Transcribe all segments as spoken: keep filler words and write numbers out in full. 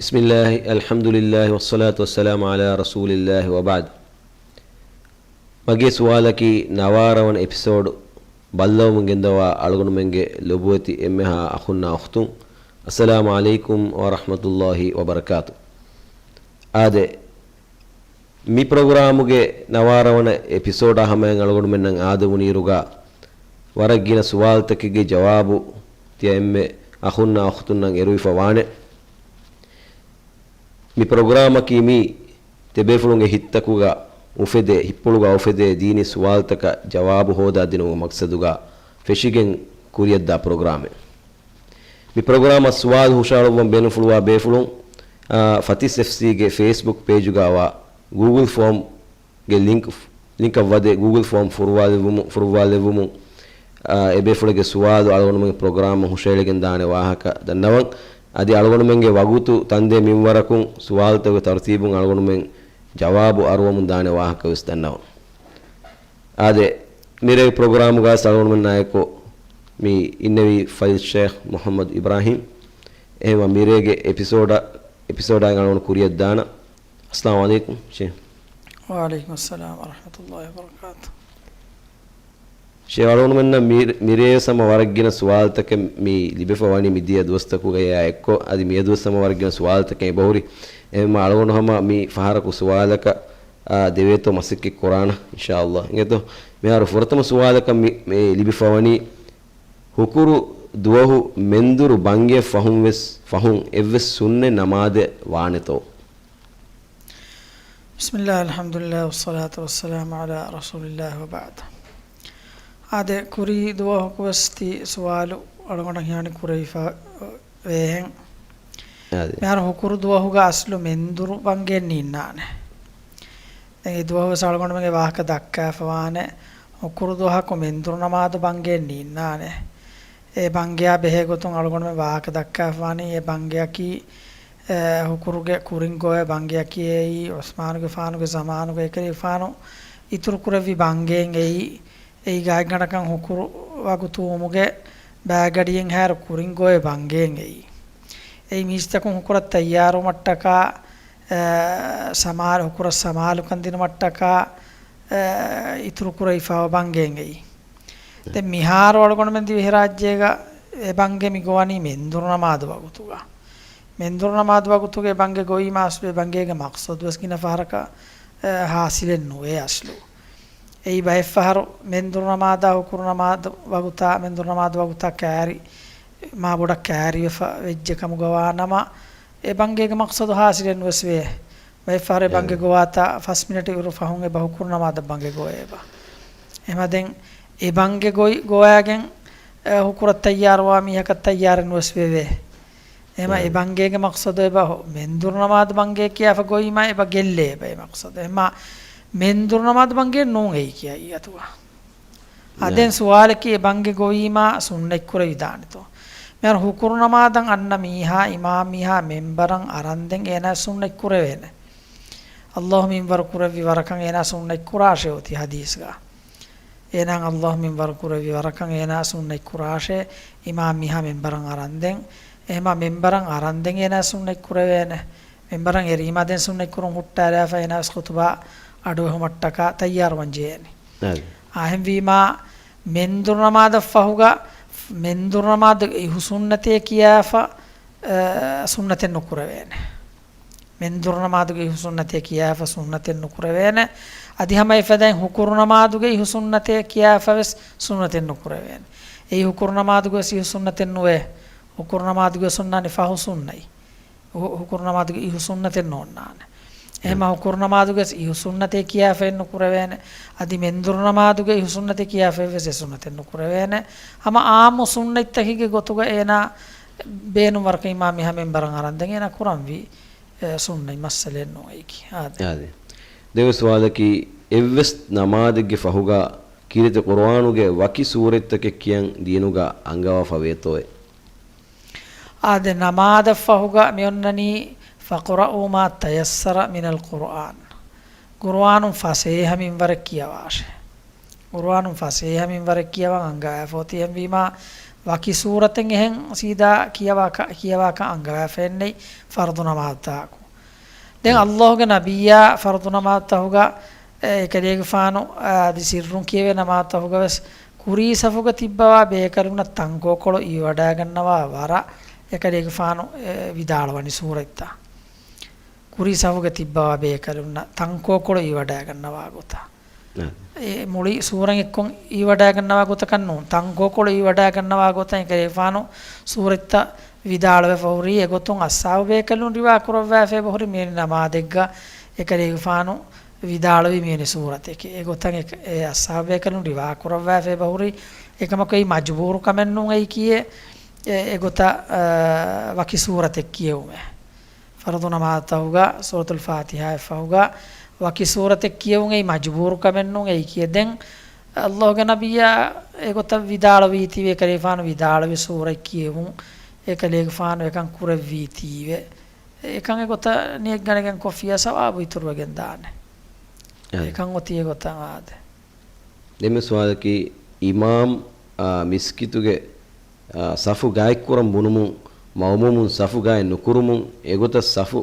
بسم الله، الحمد لله، والصلاة والسلام على رسول الله، وبعد. މަގޭ ސުވާލަކީ ނަވާރަ ވަނަ އެޕިސޯޑު ބައްލަވަމުން ގެންދަވާ އަޅުގަނޑުމެންގެ ލޮބުވެތި އެންމެހާ އަޚުންނާ އުޚްތުން، އައްސަލާމު ޢަލައިކުމް ވަރަޙްމަތުﷲި ވަބަރަކާތު. އާދެ، މި ޕްރޮގްރާމުގެ ނަވާރަ ވަނަ އެޕިސޯޑާ ހަމަޔަށް އަޅުގަނޑުމެންނަށް އާދެވުނުއިރުގަ، ވަރަށް ގިނަ ސުވާލުތަކެއްގެ ޖަވާބު ތިޔަ އެންމެ އަޚުންނާ އުޚްތުންނަށް އެރުވިފަ ވާނެ. މި ޕްރޮގްރާމަކީ މި ތިބޭފުޅުންގެ ހިތްތަކުގަ އުފެދޭ، ހިތްޕުޅުގަ އުފެދޭ ދީނީ ސުވާލުތަކަށް ޖަވާބު ހޯދާ ދިނުމުގެ މަޤްޞަދުގަ ފެށިގެން ކުރިއަށްދާ ޕްރޮގްރާމެއް. މި ޕްރޮގްރާމަށް ސުވާލު ހުށަހަޅުއްވަން ބޭނުންފުޅުވާ ބޭފުޅުން، އާ، ފަތިސް އެފްސީގެ ފޭސްބުކް ޕޭޖުގައިވާ ގޫގުލް ފޯމް ގެ ލިންކް، ލިންކަށް ވަދެ ގޫގުލް ފޯމް ފުރުވާލެއްވުމު، ފުރުއްވާލެއްވުމުން، އާ، އެބޭފުޅެއްގެ ސުވާލު އަޅުގަނޑުމެން ޕްރޮގްރާމަށް ހުށައެޅިގެން ދާނެ ވާހަކަ ދަންނަވަން. އަދި އަޅުގަނޑުމެންގެ ވަގުތު ތަންދޭ މިންވަރަކުން ސުވާލުތަކުގެ ތަރުތީބުން އަޅުގަނޑުމެން ޖަވާބު އަރުވަމުން ދާނެ ވާހަކަ ވެސް ދަންނަވަން. އާދެ، މިރޭ ޕްރޮގްރާމުގަ އަޅުގަނޑުމެންނާއެކު މި އިންނެވީ ފަޟީލަތު ޝޭޚް މުޙައްމަދު އިބްރާހީމް. އެހެންވީމަ މިރޭގެ އެޕިސޯޑަށް، އެޕިސޯޑާއި އަޅުގަނޑު ކުރިއަށްދާނަން. އައްސަލާމު ޢަލައިކުމް ޝޭޚް. ވަޢަލައިކުމު އައްސަލާމް ވަރަޙްމަތުﷲި ވަބަރަކާތު. ޝޭޚް، އަޅުގަނޑުމެންނަށް މި، މިރޭވެސް ހަމަ ވަރަށް ގިނަ ސުވާލުތަކެއް މި ލިބިފަ ވަނީ މިދިޔަ ދުވަސްތަކުގައި އެއާ އެއްކޮށް، އަދި މިއަދުވެސް ހަމަ ވަރަށް ގިނަ ސުވާލުތަކެއް އެބަހުރި. އެހެންވީމަ އަޅުގަނޑު ހަމަ މި ފަހަރަކު ސުވާލަކަށް، އާ، ދެވޭތޯ މަސައްކަތް ކުރާނަން، އިންޝާﷲ. އިނގޭތޯ، މިހާރު ފުރަތަމަ ސުވާލަކަށް މި، މި ލިބިފަ ވަނީ، ހުކުރު ދުވަހު މެންދުރު ބަންގެއަށް ފަހުން ވެސް، ފަހުން އެއްވެސް ސުންނަތް ނަމާދެއް ވާނެތޯ؟ بسم الله، الحمد لله، والصلاة والسلام على رسول الله، وبعد. އާދެ، ކުރީ ދުވަހަކު ވެސް ތި ސުވާލު އަޅުގަނޑަށް ހީވަނީ ކުރެވިފަ ވޭހެން. އާދެ. މިހާރު ހުކުރު ދުވަހުގަ އަސްލު މެންދުރު ބަންގެއެއް ނީންނާނެ. ދެން އެ ދުވަހު ވެސް އަޅުގަނޑުމެންގެ ވާހަކަ ދައްކާފަ ވާނެ، ހުކުރު ދުވަހަކު މެންދުރު ނަމާދު ބަންގެއެއް ނީންނާނެ. އެ ބަންގެއާ ބެހޭ ގޮތުން އަޅުގަނޑުމެން ވާހަކަ ދައްކާފަ ވާނީ، އެ ބަންގެއަކީ، އެ، ހުކުރުގެ ކުރިން ގޮވޭ ބަންގެއަކީ އެއީ، ޢުސްމާނުގެފާނުގެ ޒަމާނުގައި ކަލޭގެފާނު އިތުރު ކުރެއްވި ބަންގެއެއް އެއީ. އެއީ ގާތްގަނޑަކަށް ހުކުރު ވަގުތު ވުމުގެ ބައިގަޑިއެއްހާއިރު ކުރިން ގޮވޭ ބަންގެއެއް އެއީ. އެއީ މީސްތަކުން ހުކުރަށް ތައްޔާރުވުމަށްޓަކާ، އެ، ސަމާލު، ހުކުރަށް ސަމާލުކަން ދިނުމަށްޓަކާ، އެ، އިތުރު ކުރެވިފައިވާ ބަންގެއެއް އެއީ. ދެން މިހާރު އަޅުގަނޑުމެން ދިވެހިރާއްޖޭގަ އެ ބަންގެ މި ގޮވަނީ މެންދުރު ނަމާދު ވަގުތުގަ. މެންދުރު ނަމާދު ވަގުތުގެ ބަންގެ ގޮވީމަ އަސްލު އެ ބަންގޭގެ މަޤްޞަދު ވެސް ގިނަ ފަހަރަކަށް، އެ، ހާސިލެއް ނުވޭ އަސްލު. އެއީ ބައެއްފަހަރު މެންދުރު ނަމާދާ ހުކުރު ނަމާދު ވަގުތާ، މެންދުރު ނަމާދު ވަގުތާ ކާރި، މާ ބޮޑަށް ކާރިވެފަ ވެއްޖެ ކަމުގަ ވާ ނަމަ، އެ ބަންގޭގެ މަޤްޞަދު ހާސިލެއް ނުވެސް ވޭ. ބައެއްފަހަރު އެ ބަންގެ އެ. ގޮވާތާ ފަސް މިނެޓު އިރު ފަހުން އެބަ ހުކުރު ނަމާދަށް ބަންގެ ގޮވޭ އެބަ. އެހެމަ ދެން އެ ބަންގެ ގޮވި، ގޮވާގެން، އެ، ހުކުރަށް ތައްޔާރުވާ މީހަކަށް ތައްޔާރެއް ނުވެސް ވެވޭ. އެހެމަ އެ އެ. ބަންގޭގެ މަޤްޞަދު އެބަ ހު-، މެންދުރު ނަމާދު ބަންގޭ ކިޔާފަ ގޮވީމަ އެބަ ގެއްލޭ އެބަ އެ މަޤްޞަދު. އެހެމަ މެންދުރު ނަމާދު ބަންގޭ ނޫން އެއީ ކިޔައީ އަތުގަ. އާ، ދެން ސުވާލަކީ އެ ބަންގެ ގޮވީމާ ސުންނަތް ކުރެވިދާނެތޯ؟ މިހާރު ހުކުރު ނަމާދަށް އަންނަ މީހާ، އިމާމް މީހާ މިންބަރަށް އަރަންދެން އޭނާ ސުންނަތް ކުރެވޭނެ. ﷲ މިންވަރު ކުރެއްވި ވަރަކަށް އޭނާ ސުންނަތް ކުރާށޭ އޮތީ ޙަދީޘްގަ. އޭނާ ﷲ މިންވަރު ކުރެއްވި ވަރަކަށް އޭނާ ސުންނަތް ކުރާށޭ، އިމާމް މީހާ މިންބަރަށް އަރަންދެން. އެހެމަ މިންބަރަށް އަރަންދެން އޭނާ ސުންނަތް ކުރެވޭނެ. މިންބަރަށް އެރީމާ ދެން ސުންނަތް ކުރުން ހުއްޓާލާފަ އޭނާ ވެސް ޚުތުބާ އަޑުއެހުމަށްޓަކާ ތައްޔާރުވާން ޖެހޭނެ. އާދެ. އާ، އެހެންވީމާ، މެންދުރު ނަމާދަށް ފަހުގަ، މެންދުރު ނަމާދު އިހު ސުންނަތޭ ކިޔާފަ، އަ، ސުންނަތެއް ނުކުރެވޭނެ. މެންދުރު ނަމާދުގެ އިހު ސުންނަތޭ ކިޔާފަ ސުންނަތެއް ނުކުރެވޭނެ. އަދި ހަމަ އެފަދައިން ހުކުރު ނަމާދުގެ އިހު ސުންނަތޭ ކިޔާފަ ވެސް ސުންނަތެއް ނުކުރެވޭނެ. އެއީ ހުކުރު ނަމާދުގެ ވެސް އިހު ސުންނަތެއް ނުވޭ. ހުކުރު ނަމާދުގެ ސުންނަނީ ފަހު ސުންނަތް. ހު-، ހުކުރު ނަމާދުގެ އިހު ސުންނަތެއް ނޯންނާނެ. އެހެމަ ހުކުރު ނަމާދުގެ އިހު ސުންނަތޭ ކިޔާފައެއް ނުކުރެވޭނެ. އަދި މެންދުރު ނަމާދުގެ އިހު ސުންނަތޭ ކިޔާފައެއް ވެސް އެ ސުންނަތެއް ނުކުރެވޭނެ. ހަމަ އާއްމު ސުންނަތްތަކެއްގެ ގޮތުގަ އޭނާ ބޭނުން ވަރަކަށް އިމާމް މީހާ މިންބަރަށް އަރަންދެން އޭނާ ކުރަންވީ، އެ، ސުންނަތް މައްސަލައެއް ނޫން އެއީކީ. އާދެ. އާދެ. ދެވެ ސުވާލަކީ، އެއްވެސް ނަމާދެއްގެ ފަހުގަ ކީރިތި ޤުރުއާނުގެ ވަކި ސޫރަތްތަކެއް ކިޔަން ދީނުގަ އަންގަވާފަ ވޭތޯއޭ؟ އާދެ، ނަމާދަށް ފަހުގަ މިއޮންނަނީ، "فاقرؤوا ما تيسر من القرآن." ޤުރުއާނުން ފަސޭހަ މިންވަރެއް ކިޔަވާށޭ. ޤުރުއާނުން ފަސޭހަ މިންވަރެއް ކިޔަވަން އަންގަވާފަ އޮތީ. އެހެންވީމާ، ވަކި ސޫރަތެއް އެހެން ސީދާ ކިޔަވާކަ-، ކިޔަވާކަށް އަންގަވާފައެއްނެތް ފަރުޟު ނަމާދުތަކު. ދެން އައްލާހުގެ ނަބިއްޔާ ފަރުޟު ނަމާދުތަކުގަ، އެ، އެކަލޭގެފާނު، އާ، އަދި ސިއްރުން ކިޔެވޭ ނަމާދުތަކުގަވެސް ކުރީ ސަފުގަ ތިއްބަވާ ބޭކަލުންނަށް ތަންކޯކޮޅު އިވިވަޑައިގަންނަވާ ވަރަށް އެކަލޭގެފާނު، އެ، ވިދާޅުވަނީ ސޫރަތްތައް. ކުރީ ސަފުގަ ތިއްބަވާ ބޭކަލުންނަށް ތަންކޯކޮޅު އިވިވަޑައިގަންނަވާ ގޮތަށް. އެ މުޅި ސޫރަތް އެއްކޮށް އިވިވަޑައިގަންނަވާ ގޮތަކަށް ނޫން، ތަންކޯކޮޅު އިވިވަޑައިގަންނަވާ ގޮތަށް އެކަލޭގެފާނު ސޫރަތްތައް ވިދާޅުވެފަ ހުރީ. އެގޮތުން އަޞްޙާބު ބޭކަލުން ރިވާ ކުރައްވާފަ އެބަހުރި މިވެނި ނަމާދެއްގަ އެކަލޭގެފާނު ވިދާޅުވީ މިވެނި ސޫރަތެކޭ. އެގޮތަށް އެ، އެ އަޞްޙާބު ބޭކަލުން ރިވާ ކުރައްވާފަ އެބަހުރި. އެކަމަކު އެއީ މަޖުބޫރު ކަމެއް ނޫން އެއީ ކިޔޭ، އެ، އެގޮތަށް، އާ، ވަކި ސޫރަތެއް ކިޔެވުމެއް. ފަރުޟު ނަމާދުތަކުގަ ސޫރަތުލް ފާތިޙާއަށްފަހުގަ ވަކި ސޫރަތެއް ކިޔެވުން އެއީ މަޖުބޫރު ކަމެއް ނޫން އެއީ ކިޔޭ. ދެން އައްލާހުގެ ނަބިއްޔާ އެގޮތަށް ވިދާޅުވީތީވެ، އެކަލޭގެފާނު ވިދާޅުވި ސޫރަތް ކިޔެވުން އެކަލޭގެފާނު އެކަން ކުރެއްވީތީވެ. އެކަން އެގޮތަށް ނިޔަތް ގަނެގެން ކޮށްފިއްޔާ ސަވާބު އިތުރުވެގެން ދާނެ. އެކަން އޮތީ އެގޮތަށް އާދެ. ދެންމެ ސުވާލަކީ، އިމާމް، އާ، މިސްކިތުގެ، އާ، ސަފު ގާތްކުރަން ބުނުމުން މައުމޫމުން ސަފު ގާތް ނުކުރުމުން އެގޮތަށް ސަފު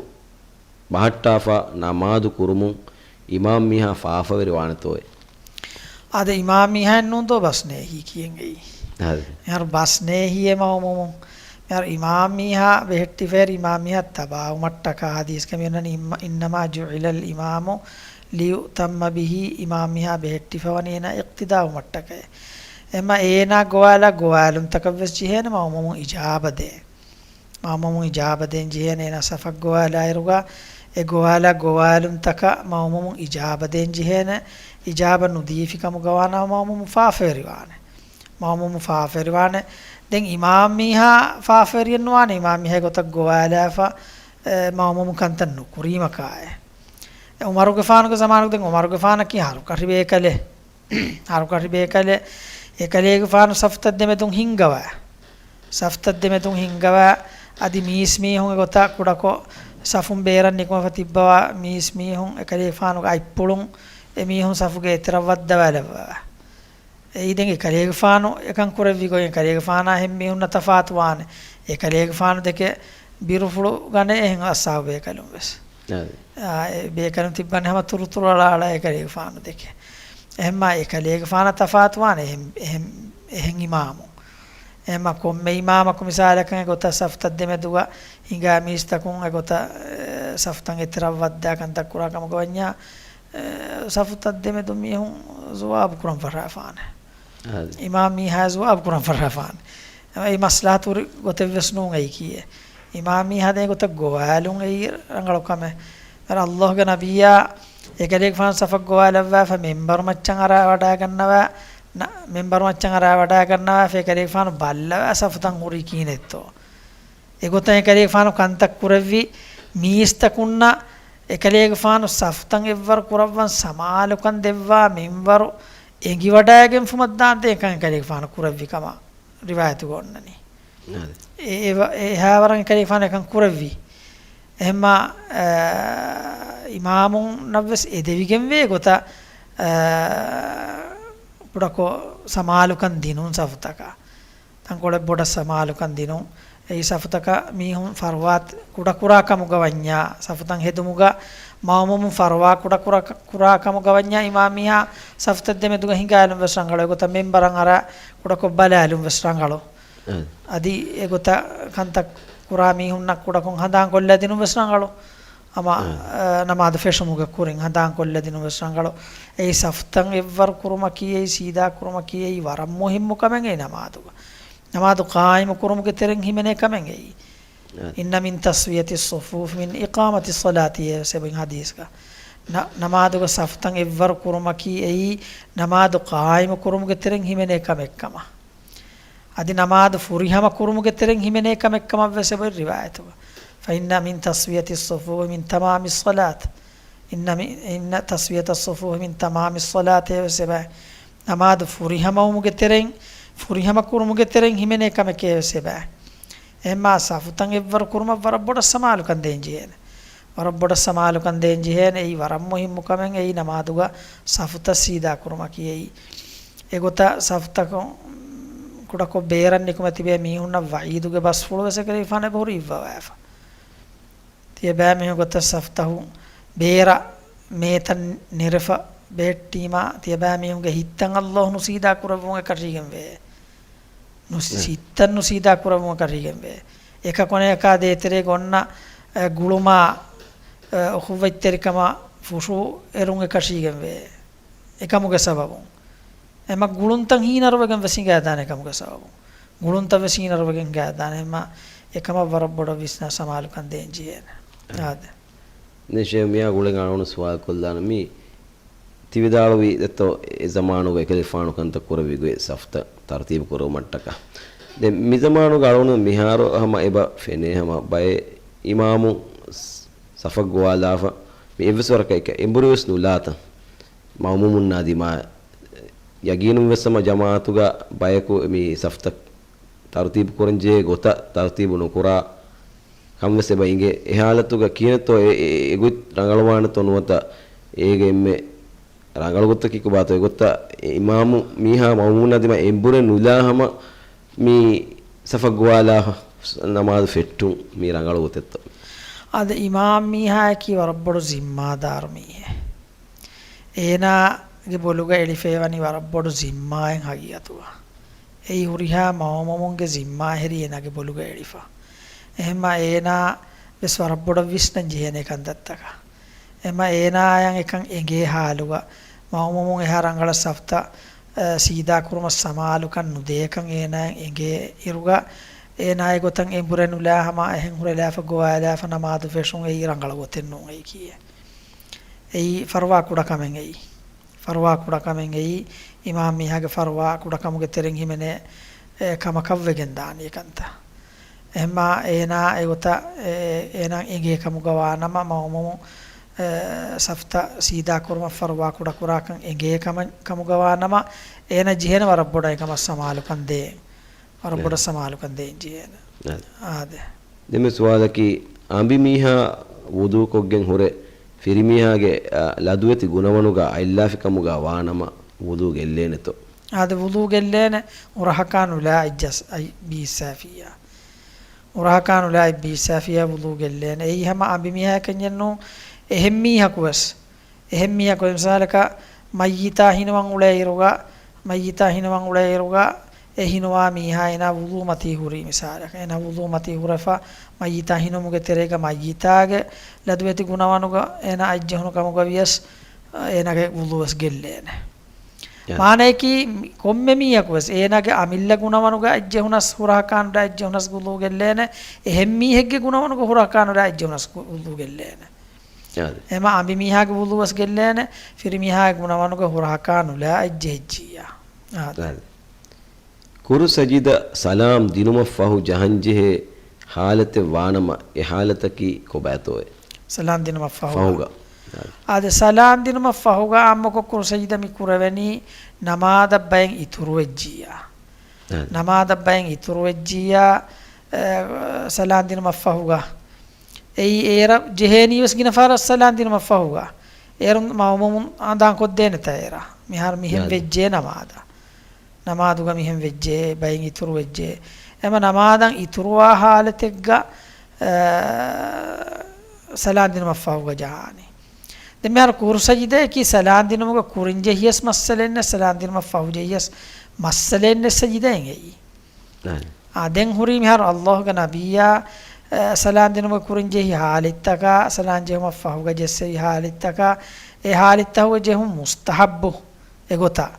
ބަހައްޓާފަ ނަމާދު ކުރުމުން އިމާމް މީހާ ފާފަވެރި ވާނެތޯއޭ؟ އާދެ، އިމާމް މީހާއެއް ނޫން ދޯ ބަސް ނޭހީ ކިޔަން އެއީ. އާދެ. މިހާރު ބަސް ނޭހީއޭ މައުމޫމުން. މިހާރު އިމާމް މީހާ ބެހެއްޓިފައި އިމާމް މީހާ ތަބާވުމަށްޓަކާ ހަދީސްގަ މިއޮންނަނީ، އިންމަ-، إنما جعل الإمام ليؤتم به، އިމާމް މީހާ ބެހެއްޓިފަވަނީ އޭނާ އިޤްތިދާވުމަށްޓަކައޭ. އެމަ އޭނާ ގޮވާލާ ގޮވާލުންތަކަށްވެސް ޖެހޭނެ މައުމޫމުން އިޖާބަ ދޭން. މައުމޫމުން އިޖާބަ ދޭން ޖެހޭނެ އޭނާ ސަފަށް ގޮވާލާއިރުގަ އެ ގޮވާލާ ގޮވާލުންތަކަށް މައުމޫމުން އިޖާބަ ދޭން ޖެހޭނެ. އިޖާބަ ނުދީފި ކަމުގަވާނަމަ މައުމޫމު ފާފަވެރިވާނެ. މައުމޫމު ފާފަވެރިވާނެ. ދެން އިމާމް މީހާ ފާފަވެރިއެއް ނުވާނެ، އިމާމް މީހާ ގޮތަށް ގޮވާލާފަ، އެ، މައުމޫމު ކަންތައް ނުކުރީމަކާއެ. އެ، ޢުމަރުގެފާނުގެ ޒަމާނުގަ ދެން ޢުމަރުގެފާނަކީ ހަރުކަށި ބޭކަލެއް. ހަރުކަށި ބޭކަލެއް. އެކަލޭގެފާނު ސަފުތައް ދެމެދުން ހިންގަވާ. ސަފުތައް ދެމެދުން ހިންގަވާ. އަދި މީސް މީހުން އެގޮތަށް ކުޑަކޮށް ސަފުން ބޭރަށް ނިކުމެފަ ތިއްބަވާ މީސް މީހުން އެކަލޭގެފާނުގެ އަތްޕުޅުން އެ މީހުން ސަފުގެ އެތެރަށް ވައްދަވާލައްވަވާ. އެއީ ދެން އެކަލޭގެފާނު އެކަން ކުރެއްވި ގޮތް، އެކަލޭގެފާނާ އެހެން މީހުންނަށް ތަފާތު ވާނެ. އެކަލޭގެފާނު ދެކެ ބިރުފުޅު ގަނެ އެހެން އަޞްޙާބު ބޭކަލުން ވެސް. އާ، އެ ބޭކަލުން ތިއްބަން ހަމަ ތުރުތުރު އަޅާ އަޅާ އެކަލޭގެފާނު ދެކެ. އެހެންމާ އެކަލޭގެފާނަށް ތަފާތު ވާނެ އެހެން، އެހެން، އެހެން އިމާމު. އެހެންމާ ކޮންމެ އިމާމަކު މިސާލަކަށް އެގޮތަށް ސަފުތައް ދެމެދުގަ ހިނގާ މީސްތަކުން އެގޮތަށް، އެ، ސަފުތައް އެތެރަށް ވައްދާ ކަންތައް ކުރާ ކަމުގަ ވަންޏާ، އެ، ސަފުތައް ދެމެދު މީހުން ޒުވާބު ކުރަން ފަށާފާނެ. އާދެ. އިމާމް މީހާ ޒުވާބު ކުރަން ފަށާފާނެ. އެ މަސްލަހަތު ހުރި ގޮތެއްވެސް ނޫން އެއީ ކީއެއް. އިމާމް މީހާ ދޭ ގޮތަށް ގޮވާލުން އެއީ ރަނގަޅު ކަމެއް. އަޅާ އައްލާހުގެ ނަބިއްޔާ އެކަލޭގެފާނު ސަފަށް ގޮވާލައްވާފަ މިންބަރު މައްޗަށް އަރާ ވަޑައިގަންނަވާ، ނަ-، މިންބަރު މައްޗަށް އަރާ ވަޑައިގަންނަވާފަ އެކަލޭގެފާނު ބައްލަވާ ސަފުތައް ހުރީ ކިހިނެއްތޯ. އެގޮތަށް އެކަލޭގެފާނު ކަންތައް ކުރެއްވި މީސްތަކުންނަށް އެކަލޭގެފާނު ސަފުތައް އެއްވަރު ކުރައްވަން ސަމާލުކަން ދެއްވާ މިންވަރު އެނގިވަޑައިގެންފުމަށް ދާންދެން އެކަން އެކަލޭގެފާނު ކުރެއްވި ކަމަށް ރިވާޔަތުގަ އޮންނަނީ. އާދެ. އެ-، އެ-، އެހާވަރަށް އެކަލޭގެފާނު އެކަން ކުރެއްވި. އެހެންމާ، އާ، އިމާމުންނަށްވެސް އެދެވިގެންވޭ ގޮތަށް، އާ، ކުޑަކޮށް ސަމާލުކަން ދިނުން ސަފުތަކަށް. ތަންކޮޅެއް ބޮޑަށް ސަމާލުކަން ދިނުން. އެއީ ސަފުތަކަށް މީހުން ފަރުވާ ކުޑަކުރާ ކަމުގަ ވަންޏާ، ސަފުތައް ހެދުމުގަ މައުމޫމުން ފަރުވާ ކުޑަކުރާ، ކުރާ ކަމުގަ ވަންޏާ، އިމާމް މީހާ ސަފުތައް ދެމެދުގަ ހިނގާލުން ވެސް ރަނގަޅު. އެގޮތަށް މިންބަރަށް އަރާ ކުޑަކޮށް ބަލާލުން ވެސް ރަނގަޅު. އަދި އެގޮތަށް ކަންތައް ކުރާ މީހުންނަށް ކުޑަކޮށް ހަނދާން ކޮށްލަދިނުން ވެސް ރަނގަޅު. ހަމަ، އާ، ނަމާދު ފެށުމުގެ ކުރިން ހަނދާން ކޮށްލަދިނުން ވެސް ރަނގަޅު. އެއީ ސަފުތައް އެއްވަރު ކުރުމަކީ، އެއީ ސީދާ ކުރުމަކީ، އެއީ ވަރަށް މުހިއްމު ކަމެއް އެއީ ނަމާދުގަ. ނަމާދު ޤާއިމު ކުރުމުގެ ތެރެއިން ހިމެނޭ ކަމެއް އެއީ. އާ. إن من تسوية الصفوف من إقامة الصلاة އޭ ސެބުން ހަދީސްގަ. ނަ-، ނަމާދުގަ ސަފުތައް އެއްވަރު ކުރުމަކީ، އެއީ ނަމާދު ޤާއިމު ކުރުމުގެ ތެރެއިން ހިމެނޭ ކަމެއް ކަމަށް. އަދި ނަމާދު ފުރިހަމަ ކުރުމުގެ ތެރެއިން ހިމެނޭ ކަމެއް ކަމަށް ވެސް އެބައޮތް ރިވާޔަތުގަ. فإن من تسوية الصفوف من تمام الصلاة. إن من، إن تسوية الصفوف من تمام الصلاة އޭ ވެސް އެބައޮތް. ނަމާދު ފުރިހަމަވުމުގެ ތެރެއިން، ފުރިހަމަ ކުރުމުގެ ތެރެއިން ހިމެނޭ ކަމެކޭ ވެސް އެބައޮތް. އެހެންމާ ސަފުތައް އެއްވަރު ކުރުމަށް ވަރަށް ބޮޑަށް ސަމާލުކަން ދޭން ޖެހޭނެ. ވަރަށް ބޮޑަށް ސަމާލުކަން ދޭން ޖެހޭނެ. އެއީ ވަރަށް މުހިއްމު ކަމެއް. އެއީ ނަމާދުގަ ސަފުތައް ސީދާ ކުރުމަކީ އެއީ. އެގޮތަށް ސަފުތަކުން ކުޑަކޮށް ބޭރަށް ނިކުމެ ތިބޭ މީހުންނަށް ވަޢީދުގެ ބަސްފުޅު ވެސް އެކަލޭގެފާނު އެބަހުރި އިއްވަވައިފަ. ތިޔަބައިމީހުން ގޮތަށް ސަފްތަހު ބޭރަށް މޭތަން ނެރެފަ ބެހެއްޓީމާ، ތިޔަބައިމީހުންގެ ހިތްތަން ﷲ ނުސީދާ ކުރެއްވުމުގެ ކަށީގެންވޭ. ނުސް-، ހިތްތަން ނުސީދާ ކުރެއްވުމުގެ ކަށީގެންވޭ. އެކަކުނެއަކާ ދޭތެރޭގަ އޮންނަ، އެ، ގުޅުމާ، އެ، އުޚުއްވަތްތެރިކަމަށް ފުށު އެރުން އެކަށީގެންވޭ. އެކަމުގެ ސަބަބުން. އެމަ ގުޅުންތައް ހީނަރުވެގެން ވެސް ހިނގާދާނެ އެކަމުގެ ސަބަބުން. ގުޅުންތައް ވެސް ހީނަރުވެގެން ހިނގާދާނެ. އެމަ އެކަމަށް ވަރަށް ބޮޑަށް ވިސްނާ ސަމާލުކަން ދޭން ޖެހޭނެ. އާދެ. ދެން ޝޭޚް މިއާ ގުޅެން އަޅުގަނޑު ސުވާލު ކޮށްލާނަން މީ. ތި ވިދާޅުވި ދެއްތޯ އެ ޒަމާނުގަ އެކަލޭފާނު ކަންތައް ކުރެއްވި ގޮތް ސަފްތައް ތަރުތީބު ކުރުމަށްޓަކާ. ދެން މި ޒަމާނުގަ އަޅުގަނޑު މިހާރު ހަމަ އެބަ ފެނޭ ހަމަ ބައެއް އިމާމު ސަފަށް ގޮވާލާފަ މި އެއްވެސް ވަރަކަށް އެކަ އެނބުރި ވެސް ނުލާތަން. މައުމޫމުންނާ ދިމާ ޔަގީނުން ވެސް ހަމަ ޖަމާޢަތުގަ ބަޔަކު މި ސަފްތައް ތަރުތީބު ކުރަން ޖެހޭ ގޮތަށް ތަރުތީބު ނުކުރާ ކަން ވެސް އެބަ އިނގޭ. އެ ހާލަތުގަ ކިހިނެއްތޯ އެ، އެ، އެ ގޮތް ރަނގަޅުވާނެތޯ ނުވަތަ އޭގެ އެންމެ ރަނގަޅު ގޮތަކީ ކޮބާތޯ؟ އެގޮތަށް އެ އިމާމު މީހާ މައުމޫމުންނާ ދިމާ އެނބުރެ ނުލާ ހަމަ މި ސަފަށް ގޮވާލާ ނަމާދު ފެއްޓުން މީ ރަނގަޅު ގޮތެއްތޯ؟ އާދެ، އިމާމް މީހާއަކީ ވަރަށް ބޮޑު ޒިންމާދާރު މީހެއް. އޭނާގެ ބޮލުގަ އެޅިފައިވަނީ ވަރަށް ބޮޑު ޒިންމާއެއް ހަގީގަތުގަ. އެއީ ހުރިހާ މައުމޫމުންގެ ޒިންމާ ހެރީ އޭނާގެ ބޮލުގަ އެޅިފަ. އެހެންމަ އޭނާ ވެސް ވަރަށް ބޮޑަށް ވިސްނަން ޖެހޭނެ ކަންތައްތަކަށް. އެހެންމަ އޭނާޔަށް އެކަން އެނގޭ ހާލުގަ، މައުމޫމުން އެހާ ރަނގަޅަށް ސަފްތައް، އަ، ސީދާ ކުރުމަށް ސަމާލުކަން ނުދޭކަން އޭނާޔަށް އެނގޭ އިރުގަ، އޭނާ އެގޮތަށް އެނބުރެ ނުލާ ހަމަ އެހެން ހުރެލާފަ ގޮވާލާފަ ނަމާދު ފެށުން އެއީ ރަނގަޅު ގޮތެއް ނޫން އެއީކީއެއް. އެއީ ފަރުވާ ކުޑަކަމެއް އެއީ. ފަރުވާ ކުޑަކަމެއް އެއީ، އިމާމް މީހާގެ ފަރުވާ ކުޑަކަމުގެ ތެރެއިން ހިމެނޭ، އެ، ކަމަކަށް ވެގެން ދާނީ ކަންތައް. އެހެންމާ އޭނާ އެގޮތަށް، އެ، އޭނާ އެނގޭ ކަމުގަ ވާނަމަ، މައުމޫމު، އެ، ސަފްތައް ސީދާ ކުރުމަށް ފަރުވާ ކުޑަކުރާކަން އެނގޭ ކަމަށް، ކަމުގަ ވާނަމަ، އޭނާ ޖެހޭނެ ވަރަށް ބޮޑަށް އެކަމަށް ސަމާލުކަން ދޭން. ވަރަށް ބޮޑަށް ސަމާލުކަން ދޭން ޖެހޭނެ. އާދެ. ދެންމެ ސުވާލަކީ، އަނބިމީހާ ވުޟޫކޮށްގެން ހުރެ ފިރިމީހާގެ، އަ، ލަދުވެތި ގުނަވަނުގަ އަތްލާފިކަމުގަ ވާނަމަ ވުޟޫ ގެއްލޭނެތޯ؟ އާދެ، ވުޟޫ ގެއްލޭނެ، ހުރަހަކާ ނުލާ އަތް ޖަސް، އަތް ބީއްސާފިއްޔާ. ހުރަހަކާ ނުލާ އަތް ބީއްސާފިއްޔާ ވުޟޫ ގެއްލޭނެ. އެއީ ހަމަ އަނބިމީހާއަކަށް ނޫން، އެހެން މީހަކު ވެސް އެހެން މީހަކު މިސާލަކަށް މައްޔިތާ ހިނުވަން އުޅޭ އިރުގަ، މައްޔިތާ ހިނުވަން އުޅޭ އިރުގަ، އެ ހިނުވާ މީހާ އޭނާ ވުޟޫ މަތީ ހުރީ މިސާލަކަށް. އޭނާ ވުޟޫ މަތީ ހުރެފަ، މައްޔިތާ ހިނުމުގެ ތެރޭގަ މައްޔިތާގެ ލަދުވެތި ގުނަވަނުގަ އޭނާ އަތްޖެހުނު ކަމުގަ ވިޔަސް، އޭނާގެ ވުޟޫ ވެސް ގެއްލޭނެ. ޔާ. މާނަޔަކީ، ކޮންމެ މީހަކު ވެސް އޭނާގެ އަމިއްލަ ގުނަވަނުގަ އަތްޖެހުނަސް ހުރަހަކާނުލާ އަތްޖެހުނަސް ވުޟޫ ގެއްލޭނެ. އެހެން މީހެއްގެ ގުނަވަނުގަ ހުރަހަކާނުލާ އަތްޖެހުނަސް ވު-، ވުޟޫ ގެއްލޭނެ. އާދެ. އެމަ އަނބިމީހާގެ ވުޟޫވެސް ގެއްލޭނެ، ފިރިމީހާގެ ގުނަވަނުގަ ހުރަހަކާ ނުލާ އަތްޖެހިއްޖިއްޔާ. އާދެ. އާދެ. ކުރު ސަޖިދަ ސަލާމް ދިނުމަށް ފަހު ޖަހަންޖެހޭ ހާލަތެއް ވާނަމަ، އެ ހާލަތަކީ ކޮބާތޯއޭ؟ ސަލާމް ދިނުމަށް ފަހުގަ. ފަހުގަ. އާދެ. އާދެ، ސަލާމް ދިނުމަށް ފަހުގަ އާއްމުކޮށް ކުރު ސަޖިދަ މި ކުރެވެނީ ނަމާދަށް ބައެއް އިތުރުވެއްޖިއްޔާ. އާދެ. ނަމާދަށް ބައެއް އިތުރުވެއްޖިއްޔާ، އެ، ސަލާމް ދިނުމަށް ފަހުގަ. އެއީ އޭރަށް ޖެހޭނީވެސް ގިނަ ފަހަރަށް ސަލާމް ދިނުމަށް ފަހުގަ. އޭރުން މައުމޫމުން އަދާ ކޮށްދޭނެތަ އޭރަށް؟ މިހާރު މިހެން ޔާ. ވެއްޖެ ނަމާދަށް. ނަމާދުގަ މިހެން ވެއްޖެ، ބައިން އިތުރު ވެއްޖެ. އެމަ ނަމާދަށް އިތުރުވާ ހާލަތެއްގަ، އަ، ސަލާމް ދިނުމަށް ފަހުގަ ޖަހާނީ. ދެން މިހާރު ކުރު ސަޖިދައަކީ ސަލާމް ދިނުމުގަ ކުރިން ޖެހިޔަސް މައްސަލައެއް ނެތް، ސަލާމް ދިނުމަށް ފަހު ޖެހިޔަސް މައްސަލައެއް ނެތް ސަޖިދައެއް އެއީ. އާނ. އާ، ދެން ހުރީ މިހާރު އައްލާހުގެ ނަބިއްޔާ، އަ، ސަލާމް ދިނުމުގެ ކުރިން ޖެހި ހާލަތްތަކާ، ސަލާމް ޖެހުމަށް ފަހުގަ ޖެއްސެވި ހާލަތްތަކާ، އެ ހާލަތްތަހުގަ ޖެހުން މުސްތަހައްބު އެގޮތަށް.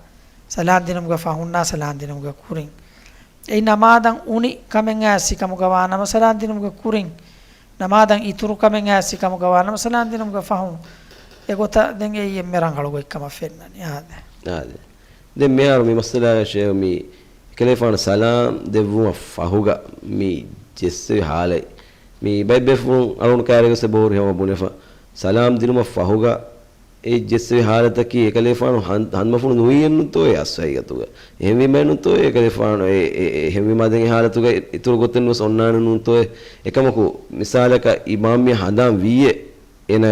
ސަލާމް ދިނުމުގެ ފަހުންނާ ސަލާމް ދިނުމުގެ ކުރިން. އެއީ ނަމާދަށް އުނި ކަމެއް އައިސް ކަމުގަ ވާނަމަ، ސަލާމް ދިނުމުގެ ކުރިން. ނަމާދަށް އިތުރު ކަމެއް އައިސް ކަމުގަ ވާނަމަ، ސަލާމް ދިނުމުގެ ފަހުން. އެގޮތަށް ދެން އެއީ އެންމެ ރަނގަޅު ގޮތްކަމަށް ފެންނަނީ. އާދެ. އާދެ. ދެން މިހާރު މި މައްސަލާގަ ޝޭޚް މި އެކަލޭފާނު ސަލާމް ދެއްވުމަށް ފަހުގަ މި ޖެއްސެވި ހާލަތް، މި ބައެއް ބޭފުޅުން އަޅުގަނޑު ކައިރީގަ އެބަހުރި ހަމަ ބުނެފަ، ސަލާމް ދިނުމަށް ފަހުގަ އެ ޖެއްސެވި ހާލަތަކީ އެކަލޭފާނު ހަން-، ހަނދުމަފުޅު ނުވިއެއްނުތޯއޭ އަސްލު ހަގީގަތުގަ. އެހެންވީމައެއްނުތޯއޭ އެކަލޭފާނު އެ، އެ، އެ، އެހެންވީމާ ދެން އެ ހާލަތުގަ އިތުރު ގޮތެއްނުވެސް އޮންނާނެނުތޯއޭ. އެކަމަކު، މިސާލަކަށް އިމާމް މި ހަނދާން ވީއޭ އޭނަ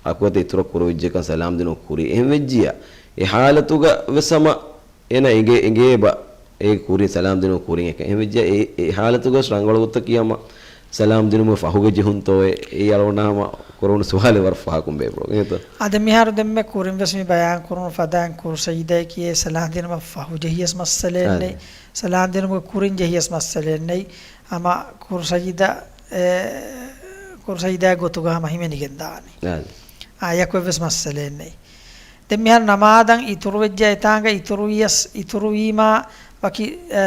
އަކުވަތަ އިތުރަށް ކުރެވިއްޖެކަން ސަލާމް ދިނުން ކުރީ. އެހެން ވެއްޖިއްޔާ، އެ ހާލަތުގަ ވެސް ހަމަ އޭނަ އެނގޭ، އެނގޭ ބަ، އޭގެ ކުރިން ސަލާމް ދިނުމުގެ ކުރިން އެކަން. އެހެންވެއްޖެ އެ، އެ ހާލަތުގަސް ރަނގަޅު ގޮތަކީ ހަމަ ސަލާމް ދިނުމުގެ ފަހުގަ ޖެހުންތޯއޭ؟ އެއީ އަޅުގަނޑަށް ހަމަ ކުރެވުނު ސުވާލެއް ވަރަށް ފަހަކުން ބޭފުޅުން އިނގޭތޯ؟ އާދެ، މިހާރު ދެންމެ ކުރިން ވެސް މި ބަޔާން ކުރުނު ފަދައިން ކުރު ސަޖިދައަކީ އެ ސަލާމް ދިނުމަށް ފަހު ޖެހިޔަސް މައްސަލައެއް އާދެ. ނެތް. ސަލާމް ދިނުމުގެ ކުރިން ޖެހިޔަސް މައްސަލައެއް ނެތް. ހަމަ ކުރު ސަޖިދަ، އެ، ކުރު ސަޖިދައެއް ގޮތުގަ ހަމަ ހިމެނިގެން ދާނީ. އާދެ. އާ، އެއަކު އެއްވެސް މައްސަލައެއް ނެތް. ދެން މިހާރު ނަމާދަށް އިތުރުވެއްޖެ އެތާނގަ އިތުރުވިޔަސް، އިތުރުވީމާ ވަކި، އަ،